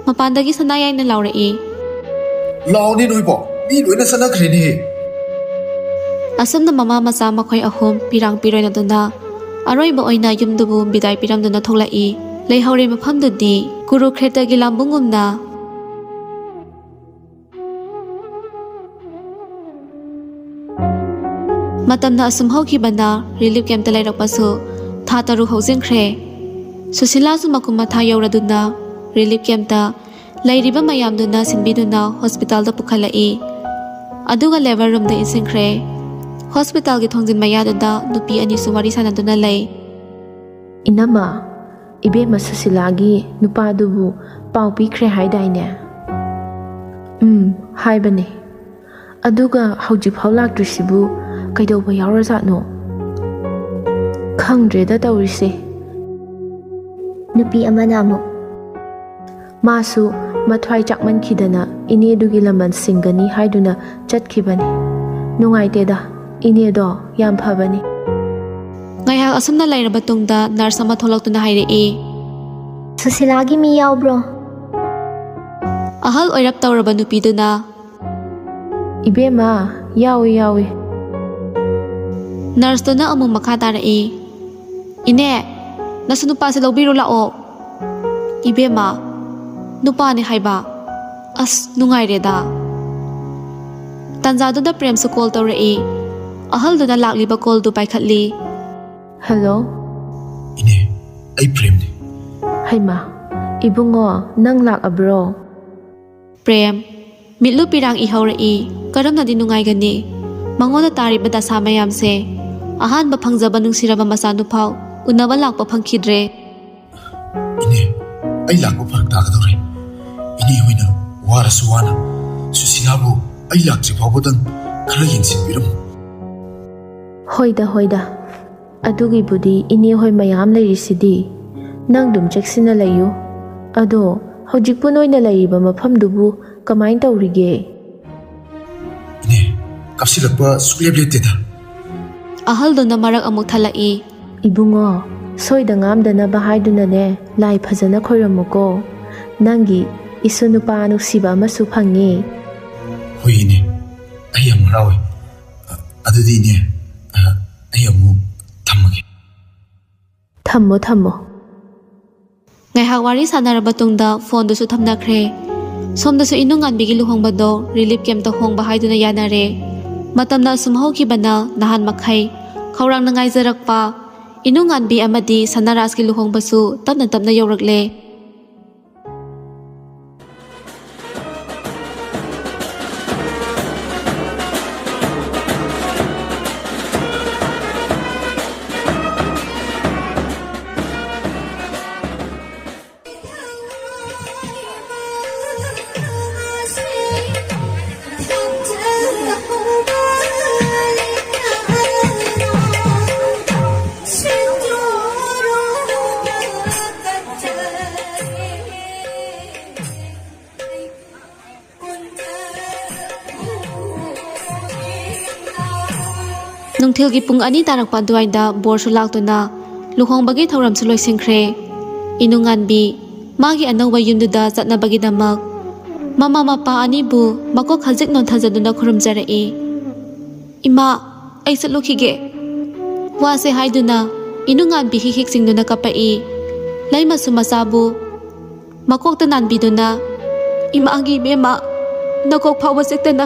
ꯃꯄꯥꯟꯗꯒꯤ ꯁꯅꯥ ꯌꯥꯏꯅ ꯂꯥꯎꯔꯛꯏ꯫ "ꯂꯥꯛꯑꯣꯅꯦ ꯅꯣꯏꯕꯣ, ꯃꯤ ꯂꯣꯏꯅ ꯆꯠꯅꯈ꯭ꯔꯦꯅꯦꯍꯦ!" ꯑꯁꯨꯝꯅ ꯃꯃꯥ ꯃꯆꯥ ꯃꯈꯣꯏ ꯑꯍꯨꯝ ꯄꯤꯔꯥꯡ ꯄꯤꯔꯣꯏꯅꯗꯨꯅ ꯑꯔꯣꯏꯕ ꯑꯣꯏꯅ ꯌꯨꯝꯗꯨꯕꯨ ꯕꯤꯗꯥꯏ ꯄꯤꯔꯝꯗꯨꯅ ꯊꯣꯛꯂꯛꯏ꯫ ꯂꯩꯍꯧꯔꯤ ꯃꯐꯝꯗꯨꯗꯤ ꯀꯨꯔꯨꯈ꯭ꯔꯦꯇꯒꯤ ꯂꯥꯝꯕꯨꯡꯒꯨꯝꯅ꯫ ꯃꯇꯝꯅ ꯑꯁꯨꯝ ꯍꯧꯈꯤꯕꯅ ꯔꯤꯂꯤꯐ ꯀꯦꯝꯞꯇ ꯂꯩꯔꯛꯄꯁꯨ ꯊꯥ ꯇꯔꯨꯛ ꯍꯧꯖꯤꯟꯈ꯭ꯔꯦ꯫ ꯁꯨꯁꯤꯂꯥꯁꯨ ꯃꯀꯨꯝ ꯃꯊꯥ ꯌꯧꯔꯗꯨꯅ ꯔꯤꯂꯤꯐ ꯀꯦꯝꯞꯇ ꯂꯩꯔꯤꯕ ꯃꯌꯥꯝꯗꯨꯅ ꯁꯤꯟꯕꯤꯗꯨꯅ ꯍꯣꯁꯄꯤꯇꯥꯜꯗ ꯄꯨꯈꯠꯂꯛꯏ꯫ ꯑꯗꯨꯒ ꯂꯦꯕꯔ ꯔꯨꯝꯗ ꯏꯟꯁꯤꯟꯈ꯭ꯔꯦ꯫ ꯍꯣꯁꯄꯤꯇꯥꯜꯒꯤ ꯊꯣꯡꯖꯤꯟ ꯃꯌꯥꯗꯨꯗ ꯅꯨꯄꯤ ꯑꯅꯤꯁꯨ ꯋꯥꯔꯤ ꯁꯥꯟꯅꯗꯨꯅ ꯂꯩ꯫ "ꯏꯅꯝꯃ, ꯏꯕꯦꯝꯃ ꯁꯨꯁꯤꯂꯥꯒꯤ ꯅꯨꯄꯥꯗꯨꯕꯨ ꯄꯥꯎ ꯄꯤꯈ꯭ꯔꯦ ꯍꯥꯏꯗꯥꯏꯅꯦ?" "ꯎꯝ, ꯍꯥꯏꯕꯅꯦ꯫ ꯑꯗꯨꯒ ꯍꯧꯖꯤꯛꯐꯥꯎ ꯂꯥꯛꯇ꯭ꯔꯤꯁꯤꯕꯨ ꯀꯩꯗꯧꯕ ꯌꯥꯎꯔꯖꯥꯠꯅꯣ? ꯈꯪꯗ꯭ꯔꯦꯗ ꯇꯧꯔꯤꯁꯦ꯫" ꯅꯨꯄꯤ ꯑꯃꯅ ꯑꯃꯨꯛ꯫ "ꯃꯥꯁꯨ ꯃꯊ꯭ꯋꯥꯏ ꯆꯥꯛꯃꯟꯈꯤꯗꯅ ꯏꯅꯦꯗꯨꯒꯤ ꯂꯃꯟ ꯁꯤꯡꯒꯅꯤ ꯍꯥꯏꯗꯨꯅ ꯆꯠꯈꯤꯕꯅꯤ꯫ ꯅꯨꯡꯉꯥꯏꯇꯦꯗ, ꯏꯅꯦꯗꯣ ꯌꯥꯝ ꯐꯕꯅꯤ꯫" ꯉꯥꯏꯍꯥꯛ ꯑꯁꯨꯝꯅ ꯂꯩꯔꯕ ꯇꯨꯡꯗ ꯅꯔꯁ ꯑꯃ ꯊꯣꯛꯂꯛꯇꯨꯅ ꯍꯥꯏꯔꯛꯏ꯫ "ꯁꯨꯁꯤꯂꯥꯒꯤ ꯃꯤ ꯌꯥꯎꯕ꯭ꯔꯣ?" ꯑꯍꯜ ꯑꯣꯏꯔꯞ ꯇꯧꯔꯕ ꯅꯨꯄꯤꯗꯨꯅ꯫ "ꯏꯕꯦꯝꯃ, ꯌꯥꯎꯏ, ꯌꯥꯎꯏ꯫" ꯅꯔꯁꯇꯨꯅ ꯑꯃꯨꯛ ꯃꯈꯥ ꯇꯥꯔꯛꯏ꯫ "ꯏꯅꯦ, ꯅꯁꯨ ꯅꯨꯄꯥꯁꯦ ꯂꯧꯕꯤꯔꯨ ꯂꯥꯛꯑꯣ꯫" "ꯏꯕꯦꯝꯃ, ꯅꯨꯄꯥꯅꯦ ꯍꯥꯏꯕ? ꯑꯁ, ꯅꯨꯡꯉꯥꯏꯔꯦꯗ꯫" ꯇꯥꯟꯖꯥꯗꯨꯗ ꯄ꯭ꯔꯦꯝꯁꯨ ꯀꯣꯜ ꯇꯧꯔꯛꯏ꯫ ꯑꯍꯜꯗꯨꯅ ꯂꯥꯛꯂꯤꯕ ꯀꯣꯜꯗꯨ ꯄꯥꯏꯈꯠꯂꯤ꯫ "ꯍꯜꯂꯣ?" "ꯏꯅꯦ, ꯑꯩ ꯄ꯭ꯔꯦꯝꯅꯦ꯫" "ꯍꯩꯃꯥ, ꯏꯕꯨꯡꯉꯣ, ꯅꯪ ꯂꯥꯛꯑꯕ꯭ꯔꯣ?" ꯄ꯭ꯔꯦꯝ, ꯃꯤꯠꯂꯨ ꯄꯤꯔꯥꯡ ꯏꯍꯧꯔꯛꯏ꯫ ꯀꯔꯝꯅꯗꯤ ꯅꯨꯡꯉꯥꯏꯒꯅꯤ? ꯃꯉꯣꯟꯗ ꯇꯥꯔꯤꯕ ꯗꯁꯥ ꯃꯌꯥꯝꯁꯦ꯫ ꯑꯍꯥꯟꯕ ꯐꯪꯖꯕ ꯅꯨꯡꯁꯤꯔꯕ ꯃꯆꯥꯅꯨꯄꯥꯐꯥꯎ ꯎꯅꯕ ꯂꯥꯛꯄ ꯐꯪꯈꯤꯗ꯭ꯔꯦ꯫ ꯏꯅꯦ, ꯑꯩ ꯂꯥꯛꯄ ꯐꯔꯛ ꯇꯥꯒꯗꯧꯔꯦ꯫ ꯏꯅꯦ ꯍꯣꯏꯅ ꯋꯥꯔꯁꯨ ꯋꯥꯅ ꯁꯨꯁꯤꯂꯥꯕꯨ ꯑꯩ ꯂꯥꯛꯇ꯭ꯔꯤ ꯐꯥꯎꯕꯗꯪ ꯈꯔ ꯌꯦꯡꯁꯤꯟꯕꯤꯔꯝꯃꯨ꯫ ꯍꯣꯏꯗ, ꯍꯣꯏꯗ꯫ ꯑꯗꯨꯒꯤꯕꯨꯗꯤ ꯏꯅꯦ ꯍꯣꯏ ꯃꯌꯥꯝ ꯂꯩꯔꯤꯁꯤꯗꯤ꯫ ꯅꯪ ꯑꯗꯨꯝ ꯆꯦꯛꯁꯤꯟꯅ ꯂꯩꯌꯨ꯫ ꯑꯗꯣ ꯍꯧꯖꯤꯛꯄꯨ ꯅꯣꯏꯅ ꯂꯩꯔꯤꯕ ꯃꯐꯝꯗꯨꯕꯨ ꯀꯃꯥꯏꯅ ꯇꯧꯔꯤꯒꯦ? ꯏꯅꯦ, ꯀꯥꯞꯁꯤꯜꯂꯛꯄ ꯁꯨꯛꯂꯦꯞ ꯂꯦꯞꯇꯦꯗ꯫ ꯑꯍꯜꯗꯨꯅ ꯃꯔꯛ ꯑꯃꯨꯛ ꯊꯠꯂꯛꯏ꯫ ꯏꯕꯨꯡꯉꯣ, ꯁꯣꯏꯗ ꯉꯥꯝꯗꯅꯕ ꯍꯥꯏꯗꯨꯅꯅꯦ, ꯂꯥꯏ ꯐꯖꯅ ꯈꯣꯏꯔꯝꯃꯨꯀꯣ꯫ ꯅꯪꯒꯤ ꯏꯁꯨ ꯅꯨꯄꯥ ꯅꯨꯡꯁꯤꯕ ꯑꯃꯁꯨ ꯐꯪꯉꯤ꯫ ꯍꯣꯏ ꯏꯅꯦ, ꯑꯩ ꯌꯥꯝ ꯍꯔꯥꯎꯋꯦ꯫ ꯑ-, ꯑꯗꯨꯗꯤ ꯏꯅꯦ, ꯑ, ꯑꯩ ꯑꯃꯨꯛ ꯊꯝꯃꯒꯦ꯫ ꯊꯝꯃꯣ, ꯊꯝꯃꯣ꯫ ꯉꯥꯏꯍꯥꯛ ꯋꯥꯔꯤ ꯁꯥꯟꯅꯔꯕ ꯇꯨꯡꯗ ꯐꯣꯟꯗꯨꯁꯨ ꯊꯝꯅꯈ꯭ꯔꯦ꯫ ꯁꯣꯝꯗꯁꯨ ꯏꯅꯨꯡꯉꯥꯟꯕꯤꯒꯤ ꯂꯨꯍꯣꯡꯕꯗꯣ ꯔꯤꯂꯤꯐ ꯀꯦꯝꯞꯇ ꯍꯣꯡꯕ ꯍꯥꯏꯗꯨꯅ ꯌꯥꯅꯔꯦ꯫ ꯃꯇꯝꯅ ꯑꯁꯨꯝ ꯍꯧꯈꯤꯕꯅ ꯅꯍꯥꯟ ꯃꯈꯩ ꯈꯧꯔꯥꯡꯅ ꯉꯥꯏꯖꯔꯛꯄ ꯏꯅꯨꯡꯉꯥꯟꯕꯤ ꯑꯃꯗꯤ ꯁꯅꯥꯔꯥꯖꯀꯤ ꯂꯨꯍꯣꯡꯕꯁꯨ ꯇꯞꯅ ꯇꯞꯅ ꯌꯧꯔꯛꯂꯦ꯫ ꯅꯨꯡꯊꯤꯜꯒꯤ ꯄꯨꯡ ꯑꯅꯤ ꯇꯥꯔꯛꯄ ꯑꯗꯨꯋꯥꯏꯗ ꯕꯣꯔꯁꯨ ꯂꯥꯛꯇꯨꯅ ꯂꯨꯍꯣꯡꯕꯒꯤ ꯊꯧꯔꯝꯁꯨ ꯂꯣꯏꯁꯤꯟꯈ꯭ꯔꯦ꯫ ꯏꯅꯨꯡꯉꯥꯟꯕꯤ ꯃꯥꯒꯤ ꯑꯅꯧꯕ ꯌꯨꯝꯗꯨꯗ ꯆꯠꯅꯕꯒꯤꯗꯃꯛ ꯃꯃꯥ ꯃꯄꯥ ꯑꯅꯤꯕꯨ ꯃꯀꯣꯛ ꯈꯖꯤꯛ ꯅꯣꯟꯊꯖꯗꯨꯅ ꯈꯨꯔꯨꯝꯖꯔꯛꯏ꯫ "ꯏꯃꯥ, ꯑꯩ ꯆꯠꯂꯨꯈꯤꯒꯦ꯫" ꯋꯥꯁꯦ ꯍꯥꯏꯗꯨꯅ ꯏꯅꯨꯡꯉꯥꯟꯕꯤ ꯍꯤꯛ ꯍꯤꯛ ꯆꯤꯡꯗꯨꯅ ꯀꯞꯄꯛꯏ꯫ ꯂꯩꯃꯁꯨ ꯃꯆꯥꯕꯨ ꯃꯀꯣꯛꯇ ꯅꯥꯟꯕꯤꯗꯨꯅ, "ꯏꯃꯥꯒꯤ ꯏꯕꯦꯝꯃ, ꯅꯀꯣꯛ ꯐꯥꯎꯕ ꯆꯤꯛꯇꯅ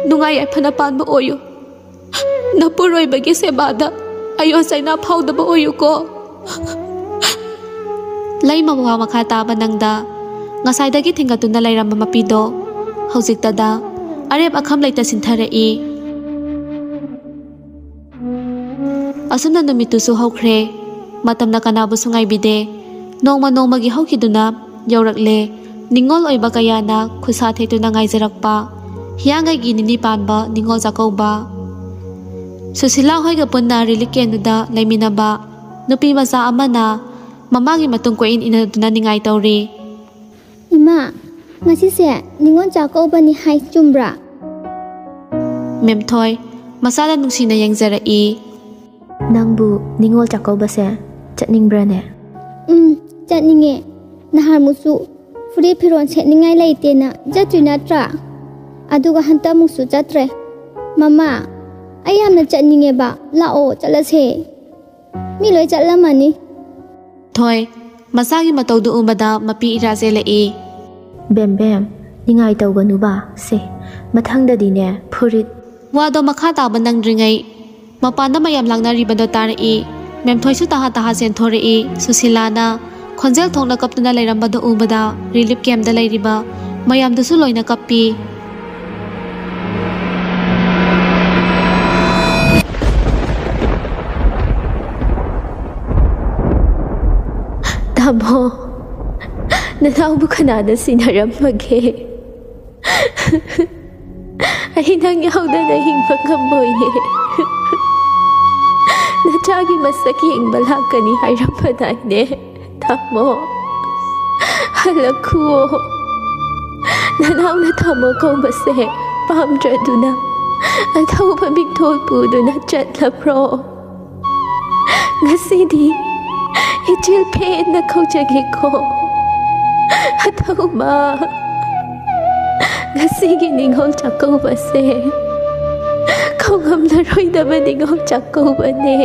ꯅꯨꯡꯉꯥꯏ ꯌꯥꯏꯐꯅ ꯄꯥꯟꯕ ꯑꯣꯏꯌꯨ꯫ ꯅꯄꯨꯔꯣꯏꯕꯒꯤ ꯁꯦꯕꯥꯗ ꯑꯌꯣ ꯆꯩꯅꯥ ꯐꯥꯎꯗꯕ ꯑꯣꯏꯌꯨꯀꯣ꯫" ꯂꯩꯃ ꯋꯥ ꯃꯈꯥ ꯇꯥꯕ ꯅꯪꯗ ꯉꯁꯥꯏꯗꯒꯤ ꯊꯤꯡꯒꯠꯇꯨꯅ ꯂꯩꯔꯝꯕ ꯃꯄꯤꯗꯣ ꯍꯧꯖꯤꯛꯇꯗ ꯑꯔꯦꯞ ꯑꯈꯝ ꯂꯩꯇ ꯁꯤꯟꯊꯔꯛꯏ꯫ ꯑꯁꯨꯝꯅ ꯅꯨꯃꯤꯠꯇꯨꯁꯨ ꯍꯧꯈ꯭ꯔꯦ꯫ ꯃꯇꯝꯅ ꯀꯅꯥꯕꯨꯁꯨ ꯉꯥꯏꯕꯤꯗꯦ꯫ ꯅꯣꯡꯃ ꯅꯣꯡꯃꯒꯤ ꯍꯧꯈꯤꯗꯨꯅ ꯌꯧꯔꯛꯂꯦ꯫ ꯅꯤꯡꯉꯣꯜ ꯑꯣꯏꯕ ꯀꯌꯥꯅ ꯈꯨꯠꯁꯥ ꯊꯦꯠꯇꯨꯅ ꯉꯥꯏꯖꯔꯛꯄ ꯍꯤꯌꯥꯡꯒꯩꯒꯤ ꯅꯤꯅꯤ ꯄꯥꯟꯕ ꯅꯤꯡꯉꯣꯜ ꯆꯥꯛꯀꯧꯕ꯫ ꯁꯨꯁꯤꯂꯥ ꯍꯣꯏꯒ ꯄꯨꯟꯅ ꯔꯤꯂꯤꯐ ꯀꯦꯝꯗꯨꯗ ꯂꯩꯃꯤꯟꯅꯕ ꯅꯨꯄꯤ ꯃꯆꯥ ꯑꯃꯅ ꯃꯃꯥꯒꯤ ꯃꯇꯨꯡ ꯀꯣꯏꯏꯟ ꯏꯟꯅꯗꯨꯅ ꯅꯤꯡꯉꯥꯏ ꯇꯧꯔꯤ꯫ ꯏꯃꯥ, ꯉꯁꯤꯁꯦ ꯅꯤꯉꯣꯜ ꯆꯥꯛꯀꯧꯕꯅꯤ ꯍꯥꯏ, ꯆꯨꯝꯕ꯭ꯔꯥ? ꯃꯦꯝꯊꯣꯏ, ꯃꯆꯥꯗ ꯅꯨꯡꯁꯤꯅ ꯌꯦꯡꯖꯔꯛꯏ꯫ ꯅꯪꯕꯨ ꯅꯤꯉꯣꯜ ꯆꯥꯛꯀꯧꯕꯁꯦ ꯆꯠꯅꯤꯡꯕ꯭ꯔꯥꯅꯦ? ꯎꯝ, ꯆꯠꯅꯤꯡꯉꯦ꯫ ꯅꯍꯥꯟꯃꯨꯛꯁꯨ ꯐꯨꯔꯤꯠ ꯐꯤꯔꯣꯜ ꯁꯦꯠꯅꯤꯡꯉꯥꯏ ꯂꯩꯇꯦꯅ ꯆꯠꯇ꯭ꯔꯤ ꯅꯠꯇ꯭ꯔꯥ? ꯑꯗꯨꯒ ꯍꯟꯇꯛꯃꯨꯛꯁꯨ ꯆꯠꯇ꯭ꯔꯦ꯫ ꯃꯃꯥ, ꯑꯩ ꯌꯥꯝꯅ ꯆꯠꯅꯤꯡꯉꯦꯕ꯫ ꯂꯥꯛꯑꯣ, ꯆꯠꯂꯁꯦ꯫ ꯃꯤ ꯂꯣꯏ ꯆꯠꯂꯝꯃꯅꯤ꯫ ꯊꯣꯏ, ꯃꯆꯥꯒꯤ ꯃꯇꯧꯗꯨ ꯎꯕꯗ ꯃꯄꯤ ꯏꯔꯥ ꯆꯦꯜꯂꯛꯏ꯫ ꯕꯦꯝ ꯕꯦꯝ, ꯅꯤꯡꯉꯥꯏ ꯇꯧꯒꯅꯨꯕ꯫ ꯁꯦ, ꯃꯊꯪꯗꯗꯤꯅꯦ, ꯐꯨꯔꯤꯠ꯫ ꯋꯥꯗꯣ ꯃꯈꯥ ꯇꯥꯕ ꯅꯪꯗ꯭ꯔꯤꯉꯩ ꯃꯄꯥꯟꯗ ꯃꯌꯥꯝ ꯂꯥꯡꯅꯔꯤꯕꯗꯣ ꯇꯥꯔꯛꯏ꯫ ꯃꯦꯝꯊꯣꯏꯁꯨ ꯇꯍꯥ ꯇꯍꯥ ꯆꯦꯟꯊꯣꯔꯛꯏ꯫ ꯁꯨꯁꯤꯂꯥꯅ ꯈꯣꯟꯖꯦꯜ ꯊꯣꯛꯅ ꯀꯞꯇꯨꯅ ꯂꯩꯔꯝꯕꯗꯨ ꯎꯕꯗ ꯔꯤꯂꯤꯐ ꯀꯦꯝꯗ ꯂꯩꯔꯤꯕ ꯃꯌꯥꯝꯗꯨꯁꯨ ꯂꯣꯏꯅ ꯀꯞꯄꯤ꯫ ꯇꯥꯃꯣ, ꯅꯅꯥꯎꯕꯨ ꯀꯅꯥꯅ ꯁꯤꯟꯅꯔꯝꯃꯒꯦ? ꯑꯩ ꯅꯪ ꯌꯥꯎꯗꯅ ꯍꯤꯡꯕ ꯉꯝꯃꯣꯏꯌꯦ꯫ ꯅꯆꯥꯒꯤ ꯃꯁꯛ ꯌꯦꯡꯕ ꯂꯥꯛꯀꯅꯤ ꯍꯥꯏꯔꯝꯕꯗꯥꯏꯅꯦ, ꯇꯥꯃꯣ? ꯍꯜꯂꯛꯈꯨꯑꯣ꯫ ꯅꯅꯥꯎꯅ ꯇꯥꯃꯣ ꯀꯧꯕꯁꯦ ꯄꯥꯝꯗ꯭ꯔꯗꯨꯅ ꯑꯊꯧꯕ ꯃꯤꯡꯊꯣꯜ ꯄꯨꯗꯨꯅ ꯆꯠꯂꯕ꯭ꯔꯣ? ꯉꯁꯤꯗꯤ ꯏꯆꯤꯜ ꯐꯦꯟꯅ ꯀꯧꯖꯒꯦꯀꯣ, ꯑꯊꯧꯕ꯫ ꯉꯁꯤꯒꯤ ꯅꯤꯉꯣꯜ ꯆꯥꯛꯀꯧꯕꯁꯦ ꯀꯧꯉꯝꯂꯔꯣꯏꯗꯕ ꯅꯤꯉꯣꯜ ꯆꯥꯛꯀꯧꯕꯅꯦ꯫